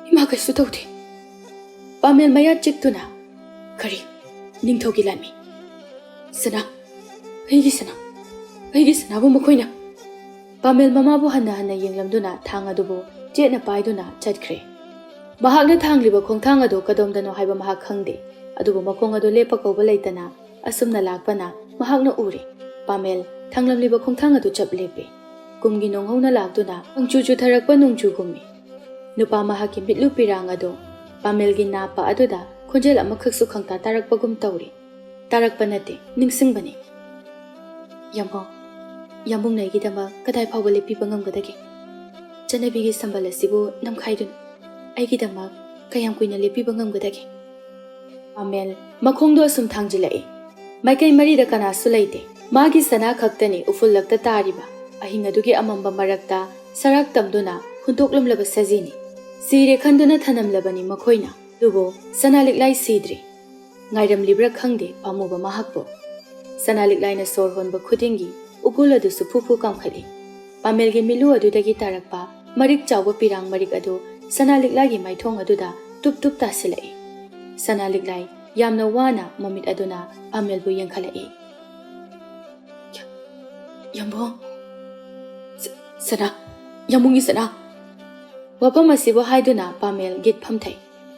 ꯏꯃꯥ ꯀꯩꯁꯨ ꯇꯧꯗꯦ꯫" ꯄꯥꯃꯦꯜ ꯃꯌꯥ ꯆꯤꯛꯇꯨꯅ, "ꯀꯔꯤ? ꯅꯤꯡꯊꯧꯒꯤ ꯂꯥꯟꯃꯤ? ꯁꯅꯥ, ꯑꯩꯒꯤ ꯁꯅꯥ, ꯑꯩꯒꯤ ꯁꯅꯥꯕꯨ ꯃꯈꯣꯏꯅ?" ꯄꯥꯃꯦꯜ ꯃꯃꯥꯕꯨ ꯍꯟꯅ ꯍꯟꯅ ꯌꯦꯡꯂꯝꯗꯨꯅ ꯊꯥꯡ ꯑꯗꯨꯕꯨ ꯆꯦꯠꯅ ꯄꯥꯏꯗꯨꯅ ꯆꯠꯈ꯭ꯔꯦ꯫ ꯃꯍꯥꯛꯅ ꯊꯥꯡꯂꯤꯕ ꯈꯣꯡꯊꯥꯡ ꯑꯗꯨ ꯀꯗꯣꯝꯗꯅꯣ ꯍꯥꯏꯕ ꯃꯍꯥꯛ ꯈꯪꯗꯦ, ꯑꯗꯨꯕꯨ ꯃꯈꯣꯡ ꯑꯗꯨ ꯂꯦꯞꯄ ꯀꯧꯕ ꯂꯩꯇꯅ ꯑꯁꯨꯝꯅ ꯂꯥꯛꯄꯅ ꯃꯍꯥꯛꯅ ꯎꯔꯦ꯫ ꯄꯥꯃꯦꯜ ꯊꯥꯡꯂꯝꯂꯤꯕ ꯈꯣꯡꯊꯥꯡ ꯑꯗꯨ ꯆꯞ ꯂꯦꯞꯄꯦ꯫ ꯀꯨꯝꯒꯤ ꯅꯣꯡꯍꯧꯅ ꯂꯥꯛꯇꯨꯅ ꯄꯪꯆꯨ ꯆꯨꯊꯔꯛꯄ ꯅꯣꯡꯖꯨꯒꯨꯝꯃꯤ꯫ ꯅꯨꯄꯥ ꯃꯍꯥꯛꯀꯤ ꯃꯤꯠꯂꯨ ꯄꯤꯔꯥꯡ ꯑꯗꯨ ꯄꯥꯃꯦꯜꯒꯤ ꯅꯥꯞꯄ ꯑꯗꯨꯗ ꯈꯣꯟꯖꯦꯜ ꯑꯃꯈꯛꯁꯨ ꯈꯪꯇꯥ ꯇꯥꯔꯛꯄꯒꯨꯝ ꯇꯧꯔꯤ꯫ ꯇꯥꯔꯛꯄ ꯅꯠꯇꯦ, ꯅꯤꯡꯁꯤꯡꯕꯅꯤ꯫ "ꯌꯥꯝꯕꯨꯡ, ꯌꯥꯝꯕꯨꯡꯅ ꯑꯩꯒꯤꯗꯃꯛ ꯀꯗꯥꯏ ꯐꯥꯎꯕ ꯂꯦꯞꯄꯤꯕ ꯉꯝꯒꯗꯒꯦ? ꯆꯠꯅꯕꯤꯒꯤ ꯁꯝꯕꯜ ꯑꯁꯤꯕꯨ ꯅꯝꯈꯥꯏꯗꯨꯅ ꯑꯩꯒꯤꯗꯃꯛ ꯀꯌꯥꯝ ꯀꯨꯏꯅ ꯂꯦꯞꯄꯤꯕ ꯉꯝꯒꯗꯒꯦ?" ꯄꯥꯃꯦꯜ ꯃꯈꯣꯡꯗꯣ ꯑꯁꯨꯝ ꯊꯥꯡꯖꯤꯜꯂꯛꯏ꯫ ꯃꯥꯏꯀꯩ ꯃꯔꯤꯗ ꯀꯅꯥꯁꯨ ꯂꯩꯇꯦ꯫ ꯃꯥꯒꯤ ꯁꯅꯥ ꯈꯛꯇꯅꯤ ꯎꯐꯨꯜꯂꯛꯇ ꯇꯥꯔꯤꯕ꯫ ꯑꯍꯤꯡ ꯑꯗꯨꯒꯤ ꯑꯃꯝꯕ ꯃꯔꯛꯇ ꯁꯔꯥꯛ ꯇꯝꯗꯨꯅ ꯍꯨꯟꯗꯣꯛꯂꯝꯂꯕ ꯁꯖꯤꯅꯤ꯫ ꯁꯤꯔꯦ ꯈꯟꯗꯨꯅ ꯊꯅꯝꯂꯕꯅꯤ ꯃꯈꯣꯏꯅ꯫ ꯑꯗꯨꯕꯨ ꯁꯅꯥ ꯂꯤꯛꯂꯥꯏ ꯁꯤꯗ꯭ꯔꯤ꯫ ꯉꯥꯏꯔꯝꯂꯤꯕ꯭ꯔꯥ ꯈꯪꯗꯦ ꯄꯥꯝꯃꯨꯕ ꯃꯍꯥꯛꯄꯨ꯫ ꯁꯅꯥ ꯂꯤꯛꯂꯥꯏꯅ ꯁꯣꯔ ꯍꯣꯟꯕ ꯈꯨꯗꯤꯡꯒꯤ ꯎꯀꯨꯜ ꯑꯗꯨꯁꯨ ꯐꯨ ꯐꯨ ꯀꯥꯝꯈꯠꯂꯤ꯫ ꯄꯥꯃꯦꯜꯒꯤ ꯃꯤꯠꯂꯨ ꯑꯗꯨꯗꯒꯤ ꯇꯥꯔꯛꯄ ꯃꯔꯤꯛ ꯆꯥꯎꯕ ꯄꯤꯔꯥꯡ ꯃꯔꯤꯛ ꯑꯗꯨ ꯁꯅꯥ ꯂꯤꯛꯂꯥꯏꯒꯤ ꯃꯥꯏꯊꯣꯡ ꯑꯗꯨꯗ ꯇꯨꯞ ꯇꯨꯞ ꯇꯥꯁꯤꯜꯂꯛꯏ꯫ ꯁꯅꯥ ꯂꯤꯛꯂꯥꯏ ꯌꯥꯝꯅ ꯋꯥꯅ ꯃꯃꯤꯠ ꯑꯗꯨꯅ ꯄꯥꯃꯦꯜꯕꯨ ꯌꯦꯡꯈꯠꯂꯛꯏ꯫ "ꯌꯥꯝꯕꯨꯡ, ꯁ-, ꯁꯅꯥ, ꯌꯥꯝꯕꯨꯡꯒꯤ ꯁꯅꯥ!" ꯋꯥꯐꯝ ꯑꯁꯤꯕꯨ ꯍꯥꯏꯗꯨꯅ ꯄꯥꯃꯦꯜ ꯒꯤꯠ ꯐꯝꯊꯩ꯫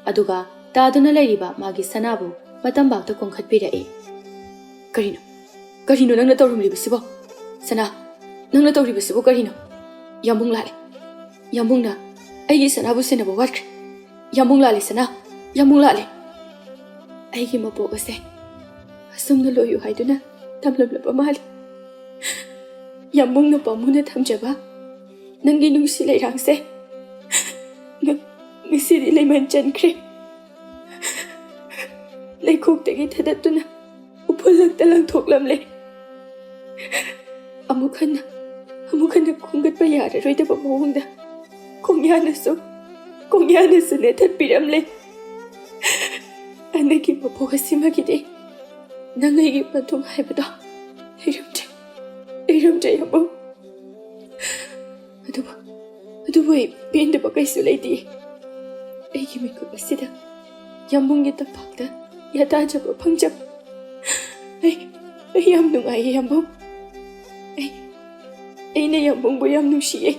ꯑꯗꯨꯒ ꯇꯥꯗꯨꯅ ꯂꯩꯔꯤꯕ ꯃꯥꯒꯤ ꯁꯅꯥꯕꯨ ꯃꯇꯝꯕꯥꯛꯇ ꯀꯣꯟꯈꯠꯄꯤꯔꯛꯏ꯫ "ꯀꯔꯤꯅꯣ? ꯀꯔꯤꯅꯣ ꯅꯪꯅ ꯇꯧꯔꯝꯂꯤꯕꯁꯤꯕꯣ? ꯁꯅꯥ, ꯅꯪꯅ ꯇꯧꯔꯤꯕꯁꯤꯕꯨ ꯀꯔꯤꯅꯣ? ꯌꯥꯝꯕꯨꯡ ꯂꯥꯛꯂꯦ꯫ ꯌꯥꯝꯕꯨꯡꯅ ꯑꯩꯒꯤ ꯁꯅꯥꯕꯨ ꯁꯦꯟꯅꯕ ꯋꯥꯠꯈ꯭ꯔꯦ꯫ ꯌꯥꯝꯕꯨꯡ ꯂꯥꯛꯂꯦ ꯁꯅꯥ, ꯌꯥꯝꯕꯨꯡ ꯂꯥꯛꯂꯦ꯫ ꯑꯩꯒꯤ ꯃꯄꯣꯛ ꯑꯁꯦ ꯑꯁꯨꯝꯅ ꯂꯣꯏꯌꯨ ꯍꯥꯏꯗꯨꯅ ꯇꯝꯂꯝꯂꯕ ꯃꯥꯜꯂꯤ꯫ ꯌꯥꯝꯕꯨꯡꯅ ꯄꯥꯝꯃꯨꯅ ꯊꯝꯖꯕ ꯅꯪꯒꯤ ꯅꯨꯡꯁꯤ ꯂꯩꯔꯥꯡꯁꯦ ꯉ-, ꯉꯁꯤꯗꯤ ꯂꯩꯃꯟ ꯆꯟꯈ꯭ꯔꯦ꯫ ꯂꯩꯈꯣꯛꯇꯒꯤ ꯊꯗꯠꯇꯨꯅ ꯎꯐꯨꯜꯂꯛꯇ ꯂꯪꯊꯣꯛꯂꯝꯂꯦ꯫ ꯑꯃꯨꯛ ꯍꯟꯅ, ꯑꯃꯨꯛ ꯍꯟꯅ ꯈꯣꯝꯒꯠꯄ ꯌꯥꯔꯔꯣꯏꯗꯕ ꯃꯑꯣꯡꯗ ꯈꯣꯡꯌꯥꯅꯁꯨ, ꯈꯣꯡꯌꯥꯅꯁꯨ ꯅꯦꯠꯊꯠꯄꯤꯔꯝꯂꯦ꯫ ꯍꯟꯗꯛꯀꯤ ꯃꯄꯣꯛ ꯑꯁꯤꯃꯒꯤꯗꯤ ꯅꯪ ꯑꯩꯒꯤ ꯄꯟꯊꯨꯡ ꯍꯥꯏꯕꯗꯣ ꯂꯩꯔꯝꯗ꯭ꯔꯦ, ꯂꯩꯔꯝꯗ꯭ꯔꯦ ꯌꯥꯝꯕꯨꯡ꯫ ꯑꯗꯨꯕꯨ, ꯑꯗꯨꯕꯨ ꯑꯩ ꯄꯦꯟꯗꯕ ꯀꯩꯁꯨ ꯂꯩꯇꯦ꯫ ꯑꯩꯒꯤ ꯃꯤꯀꯨꯞ ꯑꯁꯤꯗ ꯌꯥꯝꯕꯨꯡꯒꯤ ꯇꯝꯄꯥꯛꯇ ꯌꯥꯇꯥꯖꯕ ꯐꯪꯖꯕ꯫ ꯑꯩ, ꯑꯩ ꯌꯥꯝ ꯅꯨꯡꯉꯥꯏꯌꯦ ꯌꯥꯝꯕꯨꯡ꯫ ꯑꯩ, ꯑꯩꯅ ꯌꯥꯝꯕꯨꯡꯕꯨ ꯌꯥꯝ ꯅꯨꯡꯁꯤꯌꯦ꯫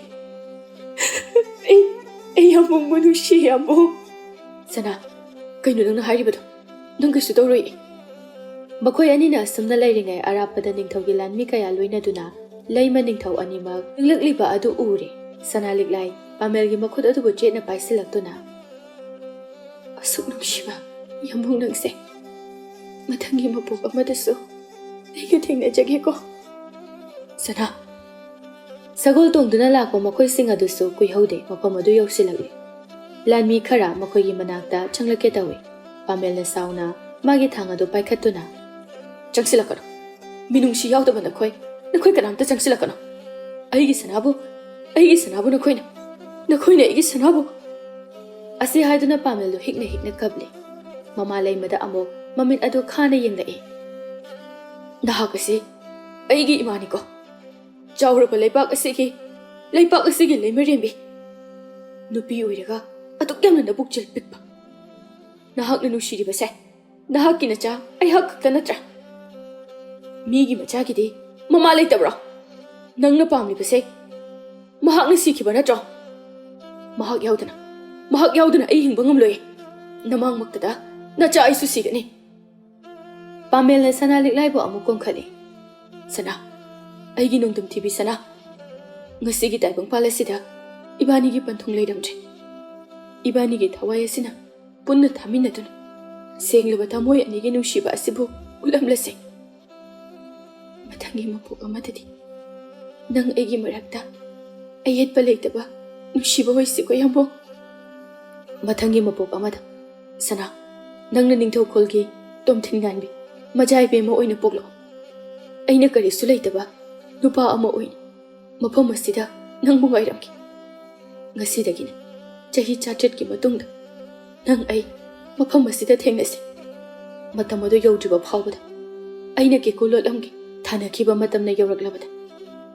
ꯑꯩ, ꯑꯩ ꯌꯥꯝꯕꯨꯡꯕꯨ ꯅꯨꯡꯁꯤꯌꯦ ꯌꯥꯝꯕꯨꯡ꯫" "ꯁꯅꯥ, ꯀꯩꯅꯣ ꯅꯪꯅ ꯍꯥꯏꯔꯤꯕꯗꯣ? ꯅꯪ ꯀꯩꯁꯨ ꯇꯧꯔꯣꯏꯌꯦ꯫" ꯃꯈꯣꯏ ꯑꯅꯤꯅ ꯑꯁꯨꯝꯅ ꯂꯩꯔꯤꯉꯩ ꯑꯔꯥꯞꯄꯗ ꯅꯤꯡꯊꯧꯒꯤ ꯂꯥꯟꯃꯤ ꯀꯌꯥ ꯂꯣꯏꯅꯗꯨꯅ ꯂꯩꯃ ꯅꯤꯡꯊꯧ ꯑꯅꯤꯃꯛ ꯆꯪꯂꯛꯂꯤꯕ ꯑꯗꯨ ꯎꯔꯦ꯫ ꯁꯅꯥ ꯂꯤꯛꯂꯥꯏ ꯄꯥꯃꯦꯜꯒꯤ ꯃꯈꯨꯠ ꯑꯗꯨꯕꯨ ꯆꯦꯠꯅ ꯄꯥꯏꯁꯤꯜꯂꯛꯇꯨꯅ, "ꯑꯁꯨꯛ ꯅꯨꯡꯁꯤꯕ ꯌꯥꯝꯕꯨꯡ ꯅꯪꯁꯦ ꯃꯊꯪꯒꯤ ꯃꯄꯣꯛ ꯑꯃꯗꯁꯨ ꯑꯩꯒ ꯊꯦꯡꯅꯖꯒꯦꯀꯣ ꯁꯅꯥ꯫" ꯁꯒꯣꯜ ꯇꯣꯡꯗꯨꯅ ꯂꯥꯛꯄ ꯃꯈꯣꯏꯁꯤꯡ ꯑꯗꯨꯁꯨ ꯀꯨꯏꯍꯧꯗꯦ, ꯃꯐꯝ ꯑꯗꯨ ꯌꯧꯁꯤꯜꯂꯛꯂꯦ꯫ ꯂꯥꯟꯃꯤ ꯈꯔ ꯃꯈꯣꯏꯒꯤ ꯃꯅꯥꯛꯇ ꯆꯪꯂꯛꯀꯦ ꯇꯧꯏ꯫ ꯄꯥꯃꯦꯜꯅ ꯁꯥꯎꯅ ꯃꯥꯒꯤ ꯊꯥꯡ ꯑꯗꯨ ꯄꯥꯏꯈꯠꯇꯨꯅ, "ꯆꯪꯁꯤꯜꯂꯛꯀꯅꯨ꯫ ꯃꯤꯅꯨꯡꯁꯤ ꯌꯥꯎꯗꯕ ꯅꯈꯣꯏ, ꯅꯈꯣꯏ ꯀꯅꯥꯝꯇ ꯆꯪꯁꯤꯜꯂꯛꯀꯅꯨ꯫ ꯑꯩꯒꯤ ꯁꯅꯥꯕꯨ, ꯑꯩꯒꯤ ꯁꯅꯥꯕꯨ ꯅꯈꯣꯏꯅ, ꯅꯈꯣꯏꯅ ꯑꯩꯒꯤ ꯁꯅꯥꯕꯨ!" ꯑꯁꯤ ꯍꯥꯏꯗꯨꯅ ꯄꯥꯃꯦꯜꯗꯨ ꯍꯤꯛꯅ ꯍꯤꯛꯅ ꯀꯞꯂꯤ꯫ ꯃꯃꯥ ꯂꯩꯃꯗ ꯑꯃꯨꯛ ꯃꯃꯤꯠ ꯑꯗꯨ ꯈꯥꯅ ꯌꯦꯡꯂꯛꯏ꯫ "ꯅꯍꯥꯛ ꯑꯁꯤ ꯑꯩꯒꯤ ꯏꯃꯥꯅꯤꯀꯣ꯫ ꯆꯥꯎꯔꯕ ꯂꯩꯕꯥꯛ ꯑꯁꯤꯒꯤ, ꯂꯩꯕꯥꯛ ꯑꯁꯤꯒꯤ ꯂꯩꯃꯔꯦꯝꯕꯤ꯫ ꯅꯨꯄꯤ ꯑꯣꯏꯔꯒ ꯑꯗꯨꯛ ꯌꯥꯝꯅ ꯅꯕꯨꯛꯆꯦꯜ ꯄꯤꯛꯄ꯫ ꯅꯍꯥꯛꯅ ꯅꯨꯡꯁꯤꯔꯤꯕꯁꯦ ꯅꯍꯥꯛꯀꯤ ꯅꯆꯥ ꯑꯩꯍꯥꯛ ꯈꯛꯇ ꯅꯠꯇ꯭ꯔꯥ? ꯃꯤꯒꯤ ꯃꯆꯥꯒꯤꯗꯤ ꯃꯃꯥ ꯂꯩꯇꯕ꯭ꯔꯣ? ꯅꯪꯅ ꯄꯥꯝꯂꯤꯕꯁꯦ ꯃꯍꯥꯛꯅ ꯁꯤꯈꯤꯕ ꯅꯠꯇ꯭ꯔꯣ? ꯃꯍꯥꯛ ꯌꯥꯎꯗꯅ, ꯃꯍꯥꯛ ꯌꯥꯎꯗꯅ ꯑꯩ ꯍꯤꯡꯕ ꯉꯝꯂꯣꯏ꯫ ꯅꯃꯥꯡꯃꯛꯇꯗ ꯅꯆꯥ ꯑꯩꯁꯨ ꯁꯤꯒꯅꯤ꯫ ꯄꯥꯃꯦꯜꯅ ꯁꯅꯥ ꯂꯤꯛꯂꯥꯏꯕꯨ ꯑꯃꯨꯛ ꯀꯣꯟꯈꯠꯂꯤ꯫ ꯁꯅꯥ, ꯑꯩꯒꯤ ꯅꯣꯡꯗꯝ ꯊꯤꯕꯤ ꯁꯅꯥ, ꯉꯁꯤꯒꯤ ꯇꯥꯏꯕꯪꯄꯥꯜ ꯑꯁꯤꯗ ꯏꯕꯥꯅꯤꯒꯤ ꯄꯟꯊꯨꯡ ꯂꯩꯔꯝꯗ꯭ꯔꯦ꯫ ꯏꯕꯥꯅꯤꯒꯤ ꯊꯋꯥꯏ ꯑꯁꯤꯅ ꯄꯨꯟꯅ ꯊꯥꯃꯤꯟꯅꯗꯨꯅ ꯁꯦꯡꯂꯕ ꯊꯃꯣꯏ ꯑꯅꯤꯒꯤ ꯅꯨꯡꯁꯤꯕ ꯑꯁꯤꯕꯨ ꯎꯠꯂꯝꯂꯁꯦ꯫ ꯃꯊꯪꯒꯤ ꯃꯄꯣꯛ ꯑꯃꯗꯗꯤ ꯅꯪ ꯑꯩꯒꯤ ꯃꯔꯛꯇ ꯑꯌꯦꯠꯄ ꯂꯩꯇꯕ ꯅꯨꯡꯁꯤꯕ ꯑꯣꯏꯁꯤꯀꯣ ꯌꯥꯝꯕꯣ꯫ ꯃꯊꯪꯒꯤ ꯃꯄꯣꯛ ꯑꯃꯗ ꯁꯅꯥ, ꯅꯪꯅ ꯅꯤꯡꯊꯧꯈꯣꯜꯒꯤ ꯇꯣꯝꯊꯤꯟ ꯉꯥꯟꯕꯤ ꯃꯖꯥ ꯏꯕꯦꯝꯃ ꯑꯣꯏꯅ ꯄꯣꯛꯂꯛꯑꯣ꯫ ꯑꯩꯅ ꯀꯔꯤꯁꯨ ꯂꯩꯇꯕ ꯅꯨꯄꯥ ꯑꯃ ꯑꯣꯏꯅ ꯃꯐꯝ ꯑꯁꯤꯗ ꯅꯪꯕꯨ ꯉꯥꯏꯔꯝꯒꯦ꯫ ꯉꯁꯤꯗꯒꯤꯅ ꯆꯍꯤ ꯆꯥꯇ꯭ꯔꯦꯠꯀꯤ ꯃꯇꯨꯡꯗ ꯅꯪ ꯑꯩ ꯃꯐꯝ ꯑꯁꯤꯗ ꯊꯦꯡꯅꯁꯤ꯫ ꯃꯇꯝ ꯑꯗꯨ ꯌꯧꯗ꯭ꯔꯤꯕ ꯐꯥꯎꯕꯗ ꯑꯩꯅ ꯀꯦꯀꯨ ꯂꯣꯠꯂꯝꯒꯦ꯫ ꯊꯥꯅꯈꯤꯕ ꯃꯇꯝꯅ ꯌꯧꯔꯛꯂꯕꯗ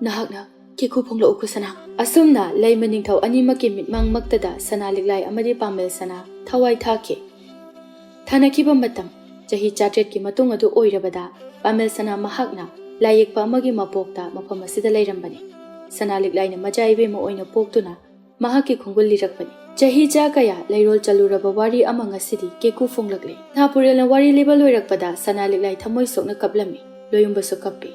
ꯅꯍꯥꯛꯅ ꯀꯦꯀꯨ ꯐꯣꯡꯂꯛꯎꯀꯣ ꯁꯅꯥ꯫ ꯑꯁꯨꯝꯅ ꯂꯩꯃ ꯅꯤꯡꯊꯧ ꯑꯅꯤꯃꯛꯀꯤ ꯃꯤꯠꯃꯥꯡꯃꯛꯇꯗ ꯁꯅꯥ ꯂꯤꯛꯂꯥꯏ ꯑꯃꯗꯤ ꯄꯥꯃꯦꯜ ꯁꯅꯥ ꯊꯋꯥꯏ ꯊꯥꯈꯤ꯫ ꯊꯥꯅꯈꯤꯕ ꯃꯇꯝ ꯆꯍꯤ ꯆꯥꯇ꯭ꯔꯦꯠꯀꯤ ꯃꯇꯨꯡ ꯑꯗꯨ ꯑꯣꯏꯔꯕꯗ ꯄꯥꯃꯦꯜ ꯁꯅꯥ ꯃꯍꯥꯛꯅ ꯂꯥꯏꯌꯦꯛꯄ ꯑꯃꯒꯤ ꯃꯄꯣꯛꯇ ꯃꯐꯝ ꯑꯁꯤꯗ ꯂꯩꯔꯝꯕꯅꯤ꯫ ꯁꯅꯥ ꯂꯤꯛꯂꯥꯏꯅ ꯃꯆꯥ ꯏꯕꯦꯝꯃ ꯑꯣꯏꯅ ꯄꯣꯛꯇꯨꯅ ꯃꯍꯥꯛꯀꯤ ꯈꯣꯡꯒꯨꯜ ꯂꯤꯔꯛꯄꯅꯤ꯫ ꯆꯍꯤ ꯆꯥ ꯀꯌꯥ ꯂꯩꯔꯣꯜ ꯆꯜꯂꯨꯔꯕ ꯋꯥꯔꯤ ꯑꯃ ꯉꯁꯤꯗꯤ ꯀꯦꯀꯨ ꯐꯣꯡꯂꯛꯂꯦ꯫ ꯁꯤꯟꯊꯥꯄꯨꯔꯦꯜꯅ ꯋꯥꯔꯤ ꯂꯤꯕ ꯂꯣꯏꯔꯛꯄꯗ ꯁꯅꯥ ꯂꯤꯛꯂꯥꯏ ꯊꯃꯣꯏ ꯁꯣꯛꯅ ꯀꯞꯂꯝꯃꯤ꯫ ꯂꯣꯌꯨꯝꯕꯁꯨ ꯀꯞꯄꯤ꯫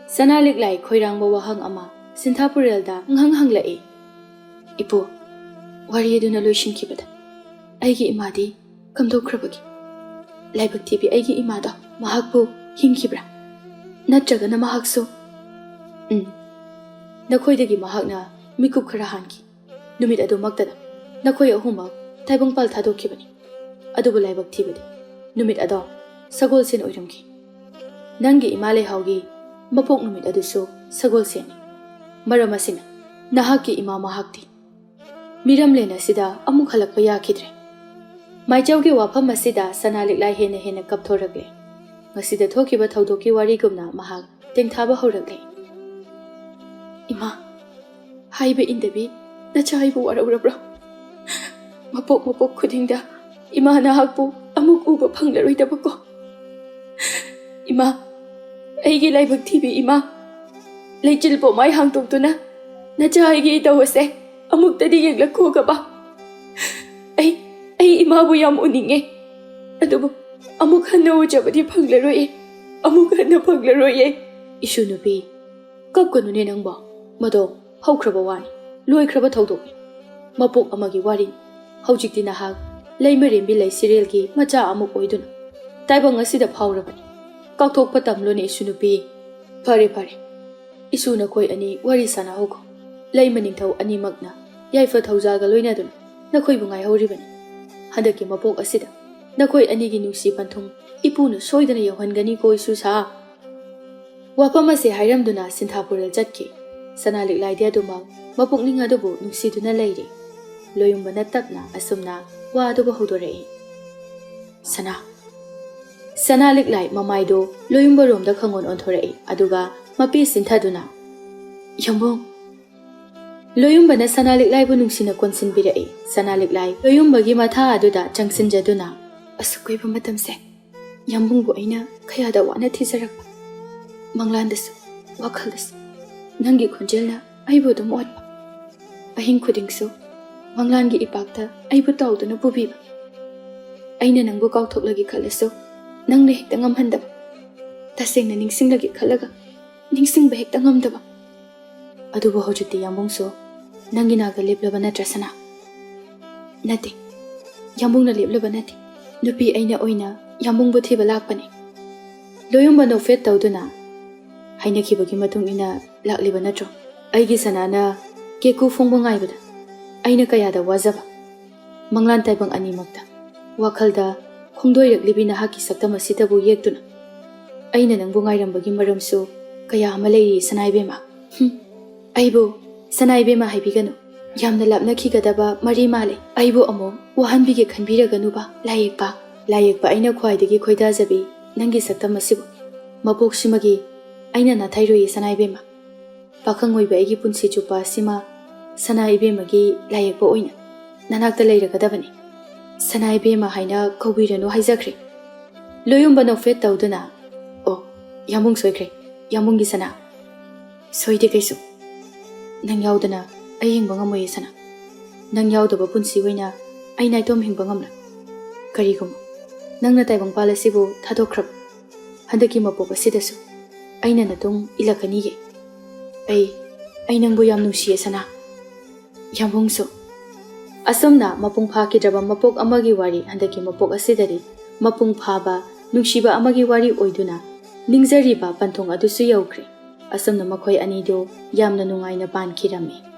ꯁꯅꯥ ꯂꯤꯛꯂꯥꯏ ꯈꯣꯏꯔꯥꯡꯕ ꯋꯥꯍꯪ ꯑꯃ ꯁꯤꯟꯊꯥꯄꯨꯔꯦꯜꯗ ꯉꯍꯪ ꯍꯪꯂꯛꯏ꯫ ꯏꯄꯨ, ꯋꯥꯔꯤ ꯑꯗꯨꯅ ꯂꯣꯏꯁꯤꯟꯈꯤꯕꯗ ꯑꯩꯒꯤ ꯏꯃꯥꯗꯤ ꯀꯝꯗꯧꯈ꯭ꯔꯕꯒꯦ? ꯂꯥꯏꯕꯛ ꯊꯤꯕꯤ ꯑꯩꯒꯤ ꯏꯃꯥꯗꯣ ꯃꯍꯥꯛꯄꯨ ꯍꯤꯡꯈꯤꯕ꯭ꯔꯥ? ꯅꯠꯇ꯭ꯔꯒꯅ ꯃꯍꯥꯛꯁꯨ? ꯎꯝ, ꯅꯈꯣꯏꯗꯒꯤ ꯃꯍꯥꯛꯅ ꯃꯤꯀꯨꯞ ꯈꯔ ꯍꯥꯟꯈꯤ꯫ ꯅꯨꯃꯤꯠ ꯑꯗꯨꯃꯛꯇꯗ ꯅꯈꯣꯏ ꯑꯍꯨꯝꯃꯛ ꯇꯥꯏꯕꯪꯄꯥꯜ ꯊꯥꯗꯣꯛꯈꯤꯕꯅꯤ꯫ ꯑꯗꯨꯕꯨ ꯂꯥꯏꯕꯛ ꯊꯤꯕꯗꯤ ꯅꯨꯃꯤꯠ ꯑꯗꯣ ꯁꯒꯣꯜꯁꯦꯟ ꯑꯣꯏꯔꯝꯈꯤ꯫ ꯅꯪꯒꯤ ꯏꯃꯥ ꯂꯩꯍꯥꯎꯒꯤ ꯃꯄꯣꯛ ꯅꯨꯃꯤꯠ ꯑꯗꯨꯁꯨ ꯁꯒꯣꯜꯁꯦꯟꯅꯤ꯫ ꯃꯔꯝ ꯑꯁꯤꯅ ꯅꯍꯥꯛꯀꯤ ꯏꯃꯥ ꯃꯍꯥꯛꯇꯤ ꯃꯤꯔꯝꯂꯦꯟ ꯑꯁꯤꯗ ꯑꯃꯨꯛ ꯍꯜꯂꯛꯄ ꯌꯥꯈꯤꯗ꯭ꯔꯦ꯫ ꯃꯥꯏꯆꯧꯒꯤ ꯋꯥꯐꯝ ꯑꯁꯤꯗ ꯁꯅꯥ ꯂꯤꯛꯂꯥꯏ ꯍꯦꯟꯅ ꯍꯦꯟꯅ ꯀꯞꯊꯣꯔꯛꯂꯦ꯫ ꯉꯁꯤꯗ ꯊꯣꯛꯈꯤꯕ ꯊꯧꯗꯣꯛꯀꯤ ꯋꯥꯔꯤꯒꯨꯝꯅ ꯃꯍꯥꯛ ꯇꯦꯡꯊꯥꯕ ꯍꯧꯔꯛꯂꯦ꯫ ꯏꯃꯥ, ꯍꯥꯏꯕ ꯏꯟꯗꯕꯤ ꯅꯆꯥ ꯑꯩꯕꯨ ꯋꯥꯔꯧꯔꯕ꯭ꯔꯣ? ꯃꯄꯣꯛ ꯃꯄꯣꯛ ꯈꯨꯗꯤꯡꯗ ꯏꯃꯥ ꯅꯍꯥꯛꯄꯨ ꯑꯃꯨꯛ ꯎꯕ ꯐꯪꯂꯔꯣꯏꯗꯕꯀꯣ꯫ ꯏꯃꯥ, ꯑꯩꯒꯤ ꯂꯥꯏꯕꯛ ꯊꯤꯕꯤ ꯏꯃꯥ, ꯂꯩꯆꯤꯜ ꯄꯣꯃꯥꯏ ꯍꯥꯡꯗꯣꯛꯇꯨꯅ ꯅꯆꯥ ꯑꯩꯒꯤ ꯏꯇꯧ ꯑꯁꯦ ꯑꯃꯨꯛꯇꯗꯤ ꯌꯦꯡꯂꯛꯈꯣꯒꯕ꯫ ꯑꯩ, ꯑꯩ ꯏꯃꯥꯕꯨ ꯌꯥꯝ ꯎꯅꯤꯡꯉꯦ, ꯑꯗꯨꯕꯨ ꯑꯃꯨꯛ ꯍꯟꯅ ꯎꯖꯕꯗꯤ ꯐꯪꯂꯔꯣꯏꯌꯦ, ꯑꯃꯨꯛ ꯍꯟꯅ ꯐꯪꯂꯔꯣꯏꯌꯦ꯫ ꯏꯁꯨ ꯅꯨꯄꯤ, ꯀꯞꯀꯅꯨꯅꯦ ꯅꯪꯕꯣ, ꯃꯗꯣ ꯍꯧꯈ꯭ꯔꯕ ꯋꯥꯅꯤ, ꯂꯣꯏꯈ꯭ꯔꯕ ꯊꯧꯗꯣꯛꯅꯤ꯫ ꯃꯄꯣꯛ ꯑꯃꯒꯤ ꯋꯥꯔꯤꯅꯤ꯫ ꯍꯧꯖꯤꯛꯇꯤ ꯅꯍꯥꯛ ꯂꯩꯃꯔꯦꯝꯕꯤ ꯂꯩ ꯁꯤꯔꯦꯜꯒꯤ ꯃꯆꯥ ꯑꯃ ꯑꯣꯏꯗꯨꯅ ꯇꯥꯏꯕꯪ ꯑꯁꯤꯗ ꯐꯥꯎꯔꯕꯅꯤ꯫ ꯀꯥꯎꯊꯣꯛꯄ ꯇꯝꯂꯣꯅꯦ ꯏꯁꯨ ꯅꯨꯄꯤ꯫ ꯐꯔꯦ, ꯐꯔꯦ, ꯏꯁꯨ ꯅꯈꯣꯏ ꯑꯅꯤ ꯋꯥꯔꯤ ꯁꯥꯟꯅꯍꯧꯈꯣ꯫ ꯂꯩꯃ ꯅꯤꯡꯊꯧ ꯑꯅꯤꯃꯛꯅ ꯌꯥꯏꯐ ꯊꯧꯖꯥꯜꯒ ꯂꯣꯏꯅꯗꯨꯅ ꯅꯈꯣꯏꯕꯨ ꯉꯥꯏꯍꯧꯔꯤꯕꯅꯤ꯫ ꯍꯟꯗꯛꯀꯤ ꯃꯄꯣꯛ ꯑꯁꯤꯗ ꯅꯈꯣꯏ ꯑꯅꯤꯒꯤ ꯅꯨꯡꯁꯤ ꯄꯟꯊꯨꯡ ꯏꯄꯨꯅ ꯁꯣꯏꯗꯅ ꯌꯧꯍꯟꯒꯅꯤꯀꯣ ꯏꯁꯨ ꯁꯥ꯫ ꯋꯥꯐꯝ ꯑꯁꯤ ꯍꯥꯏꯔꯝꯗꯨꯅ ꯁꯤꯟꯊꯥꯄꯨꯔꯦꯜ ꯆꯠꯈꯤ꯫ ꯁꯅꯥ ꯂꯤꯛꯂꯥꯏꯗꯤ ꯑꯗꯨꯃꯛ ꯃꯄꯨꯛꯅꯤꯡ ꯑꯗꯨꯕꯨ ꯅꯨꯡꯁꯤꯗꯨꯅ ꯂꯩꯔꯤ꯫ ꯂꯣꯌꯨꯝꯕꯅ ꯇꯞꯅ ꯑꯁꯨꯝꯅ ꯋꯥ ꯑꯗꯨꯕꯨ ꯍꯧꯗꯣꯔꯛꯏ꯫ ꯁꯅꯥ꯫ ꯁꯅꯥ ꯂꯤꯛꯂꯥꯏ ꯃꯃꯥꯏꯗꯨ ꯂꯣꯌꯨꯝꯕꯔꯣꯝꯗ ꯈꯪꯑꯣꯟ ꯑꯣꯟꯊꯣꯔꯛꯏ, ꯑꯗꯨꯒ ꯃꯄꯤ ꯁꯤꯟꯊꯗꯨꯅ, "ꯌꯥꯝꯕꯨꯡ!" ꯂꯣꯌꯨꯝꯕꯅ ꯁꯅꯥ ꯂꯤꯛꯂꯥꯏꯕꯨ ꯅꯨꯡꯁꯤꯅ ꯀꯣꯟꯁꯤꯟꯕꯤꯔꯛꯏ꯫ ꯁꯅꯥ ꯂꯤꯛꯂꯥꯏ ꯂꯣꯌꯨꯝꯕꯒꯤ ꯃꯊꯥ ꯑꯗꯨꯗ ꯆꯪꯁꯤꯟꯖꯗꯨꯅ, "ꯑꯁꯨꯛ ꯀꯨꯏꯕ ꯃꯇꯝꯁꯦ ꯌꯥꯝꯕꯨꯡꯕꯨ ꯑꯩꯅ ꯀꯌꯥꯗ ꯋꯥꯅ ꯊꯤꯖꯔꯛꯄ꯫ ꯃꯪꯂꯥꯟꯗꯁꯨ, ꯋꯥꯈꯜꯗꯁꯨ ꯅꯪꯒꯤ ꯈꯣꯟꯖꯦꯜꯅ ꯑꯩꯕꯨ ꯑꯗꯨꯝ ꯑꯣꯠꯄ꯫ ꯑꯍꯤꯡ ꯈꯨꯗꯤꯡꯁꯨ ꯃꯪꯂꯥꯟꯒꯤ ꯏꯄꯥꯛꯇ ꯑꯩꯕꯨ ꯇꯥꯎꯗꯨꯅ ꯄꯨꯕꯤꯕ꯫ ꯑꯩꯅ ꯅꯪꯕꯨ ꯀꯥꯎꯊꯣꯛꯂꯒꯦ ꯈꯜꯂꯁꯨ ꯅꯪꯅ ꯍꯦꯛꯇ ꯉꯝꯍꯟꯗꯕ꯫ ꯇꯁꯦꯡꯅ ꯅꯤꯡꯁꯤꯡꯂꯒꯦ ꯈꯜꯂꯒ ꯅꯤꯡꯁꯤꯡꯕ ꯍꯦꯛꯇ ꯉꯝꯗꯕ꯫ ꯑꯗꯨꯕꯨ ꯍꯧꯖꯤꯛꯇꯤ ꯌꯥꯝꯕꯨꯡꯁꯨ ꯅꯪꯒꯤ ꯅꯥꯛꯇ ꯂꯦꯞꯂꯕ ꯅꯠꯇ꯭ꯔꯥ ꯁꯅꯥ?" "ꯅꯠꯇꯦ, ꯌꯥꯝꯕꯨꯡꯅ ꯂꯦꯞꯂꯕ ꯅꯠꯇꯦ꯫ ꯅꯨꯄꯤ ꯑꯩꯅ ꯑꯣꯏꯅ ꯌꯥꯝꯕꯨꯡꯕꯨ ꯊꯤꯕ ꯂꯥꯛꯄꯅꯤ꯫" ꯂꯣꯌꯨꯝꯕ ꯅꯣꯛꯐꯦꯠ ꯇꯧꯗꯨꯅ, "ꯍꯥꯏꯅꯈꯤꯕꯒꯤ ꯃꯇꯨꯡ ꯏꯟꯅ ꯂꯥꯛꯂꯤꯕ ꯅꯠꯇ꯭ꯔꯣ? ꯑꯩꯒꯤ ꯁꯅꯥꯅ ꯀꯦꯀꯨ ꯐꯣꯡꯕ ꯉꯥꯏꯕꯗ ꯑꯩꯅ ꯀꯌꯥꯗ ꯋꯥꯖꯕ꯫ ꯃꯪꯂꯥꯟ ꯇꯥꯏꯕꯪ ꯑꯅꯤꯃꯛꯇ ꯋꯥꯈꯜꯗ ꯈꯣꯡꯗꯣꯏꯔꯛꯂꯤꯕꯤ ꯅꯍꯥꯛꯀꯤ ꯁꯛꯇꯝ ꯑꯁꯤꯗꯕꯨ ꯌꯦꯛꯇꯨꯅ ꯑꯩꯅ ꯅꯪꯕꯨ ꯉꯥꯏꯔꯝꯕꯒꯤ ꯃꯔꯝꯁꯨ ꯀꯌꯥ ꯑꯃ ꯂꯩꯔꯤ ꯁꯅꯥ ꯏꯕꯦꯝꯃ꯫" "ꯍꯨꯝ, ꯑꯩꯕꯨ ꯁꯅꯥ ꯏꯕꯦꯝꯃ ꯍꯥꯏꯕꯤꯒꯅꯨ꯫ ꯌꯥꯝꯅ ꯂꯥꯞꯅꯈꯤꯒꯗꯕ ꯃꯔꯤ ꯃꯥꯜꯂꯦ꯫ ꯑꯩꯕꯨ ꯑꯃꯨꯛ ꯋꯥꯍꯟꯕꯤꯒꯦ ꯈꯟꯕꯤꯔꯒꯅꯨꯕ ꯂꯥꯏꯌꯦꯛꯄ꯫ ꯂꯥꯏꯌꯦꯛꯄ ꯑꯩꯅ ꯈ꯭ꯋꯥꯏꯗꯒꯤ ꯈꯣꯏꯗꯥꯖꯕꯤ ꯅꯪꯒꯤ ꯁꯛꯇꯝ ꯑꯁꯤꯕꯨ ꯃꯄꯣꯛꯁꯤꯃꯒꯤ ꯑꯩꯅ ꯅꯥꯊꯩꯔꯣꯏꯌꯦ ꯁꯅꯥ ꯏꯕꯦꯝꯃ꯫ ꯄꯥꯈꯪ ꯑꯣꯏꯕ ꯑꯩꯒꯤ ꯄꯨꯟꯁꯤ ꯆꯨꯞꯄ ꯑꯁꯤꯃ ꯁꯅꯥ ꯏꯕꯦꯝꯃꯒꯤ ꯂꯥꯏꯌꯦꯛꯄ ꯑꯣꯏꯅ ꯅꯅꯥꯛꯇ ꯂꯩꯔꯒꯗꯕꯅꯤ꯫" ꯁꯅꯥ ꯏꯕꯦꯝꯃ ꯍꯥꯏꯅ ꯀꯧꯕꯤꯔꯅꯨ ꯍꯥꯏꯖꯈ꯭ꯔꯦ꯫ ꯂꯣꯌꯨꯝꯕ ꯅꯣꯛꯐꯦꯠ ꯇꯧꯗꯨꯅ, "ꯑꯣ, ꯌꯥꯝꯕꯨꯡ ꯁꯣꯏꯈ꯭ꯔꯦ, ꯌꯥꯝꯕꯨꯡꯒꯤ ꯁꯅꯥ꯫ ꯁꯣꯏꯗꯦ ꯀꯩꯁꯨ꯫ ꯅꯪ ꯌꯥꯎꯗꯅ ꯑꯩ ꯍꯤꯡꯕ ꯉꯝꯃꯣꯏꯌꯦ ꯁꯅꯥ꯫ ꯅꯪ ꯌꯥꯎꯗꯕ ꯄꯨꯟꯁꯤ ꯑꯣꯏꯅ ꯑꯩ ꯅꯥꯏꯇꯣꯝ ꯍꯤꯡꯕ ꯉꯝꯂꯣꯏ꯫ ꯀꯔꯤꯒꯨꯝꯕ ꯅꯪꯅ ꯇꯥꯏꯕꯪꯄꯥꯜ ꯑꯁꯤꯕꯨ ꯊꯥꯗꯣꯛꯈ꯭ꯔꯕ, ꯍꯟꯗꯛꯀꯤ ꯃꯄꯣꯛ ꯑꯁꯤꯗꯁꯨ ꯑꯩꯅ ꯅꯇꯨꯡ ꯏꯜꯂꯛꯀꯅꯤꯌꯦ꯫ ꯑꯩ, ꯑꯩ ꯅꯪꯕꯨ ꯌꯥꯝ ꯅꯨꯡꯁꯤꯌꯦ ꯁꯅꯥ꯫ ꯌꯥꯝꯕꯨꯡꯁꯨ꯫ ꯑꯁꯨꯝꯅ ꯃꯄꯨꯡ ꯐꯥꯈꯤꯗ꯭ꯔꯕ ꯃꯄꯣꯛ ꯑꯃꯒꯤ ꯋꯥꯔꯤ ꯍꯟꯗꯛꯀꯤ ꯃꯄꯣꯛ ꯑꯁꯤꯗꯗꯤ ꯃꯄꯨꯡ ꯐꯥꯕ, ꯅꯨꯡꯁꯤꯕ ꯑꯃꯒꯤ ꯋꯥꯔꯤ ꯑꯣꯏꯗꯨꯅ ꯅꯤꯡꯖꯔꯤꯕ ꯄꯟꯊꯨꯡ ꯑꯗꯨꯁꯨ ꯌꯧꯈ꯭ꯔꯦ꯫ ꯑꯁꯨꯝꯅ ꯃꯈꯣꯏ ꯑꯅꯤꯗꯨ ꯌꯥꯝꯅ ꯅꯨꯡꯉꯥꯏꯅ ꯄꯥꯟꯈꯤꯔꯝꯃꯤ꯫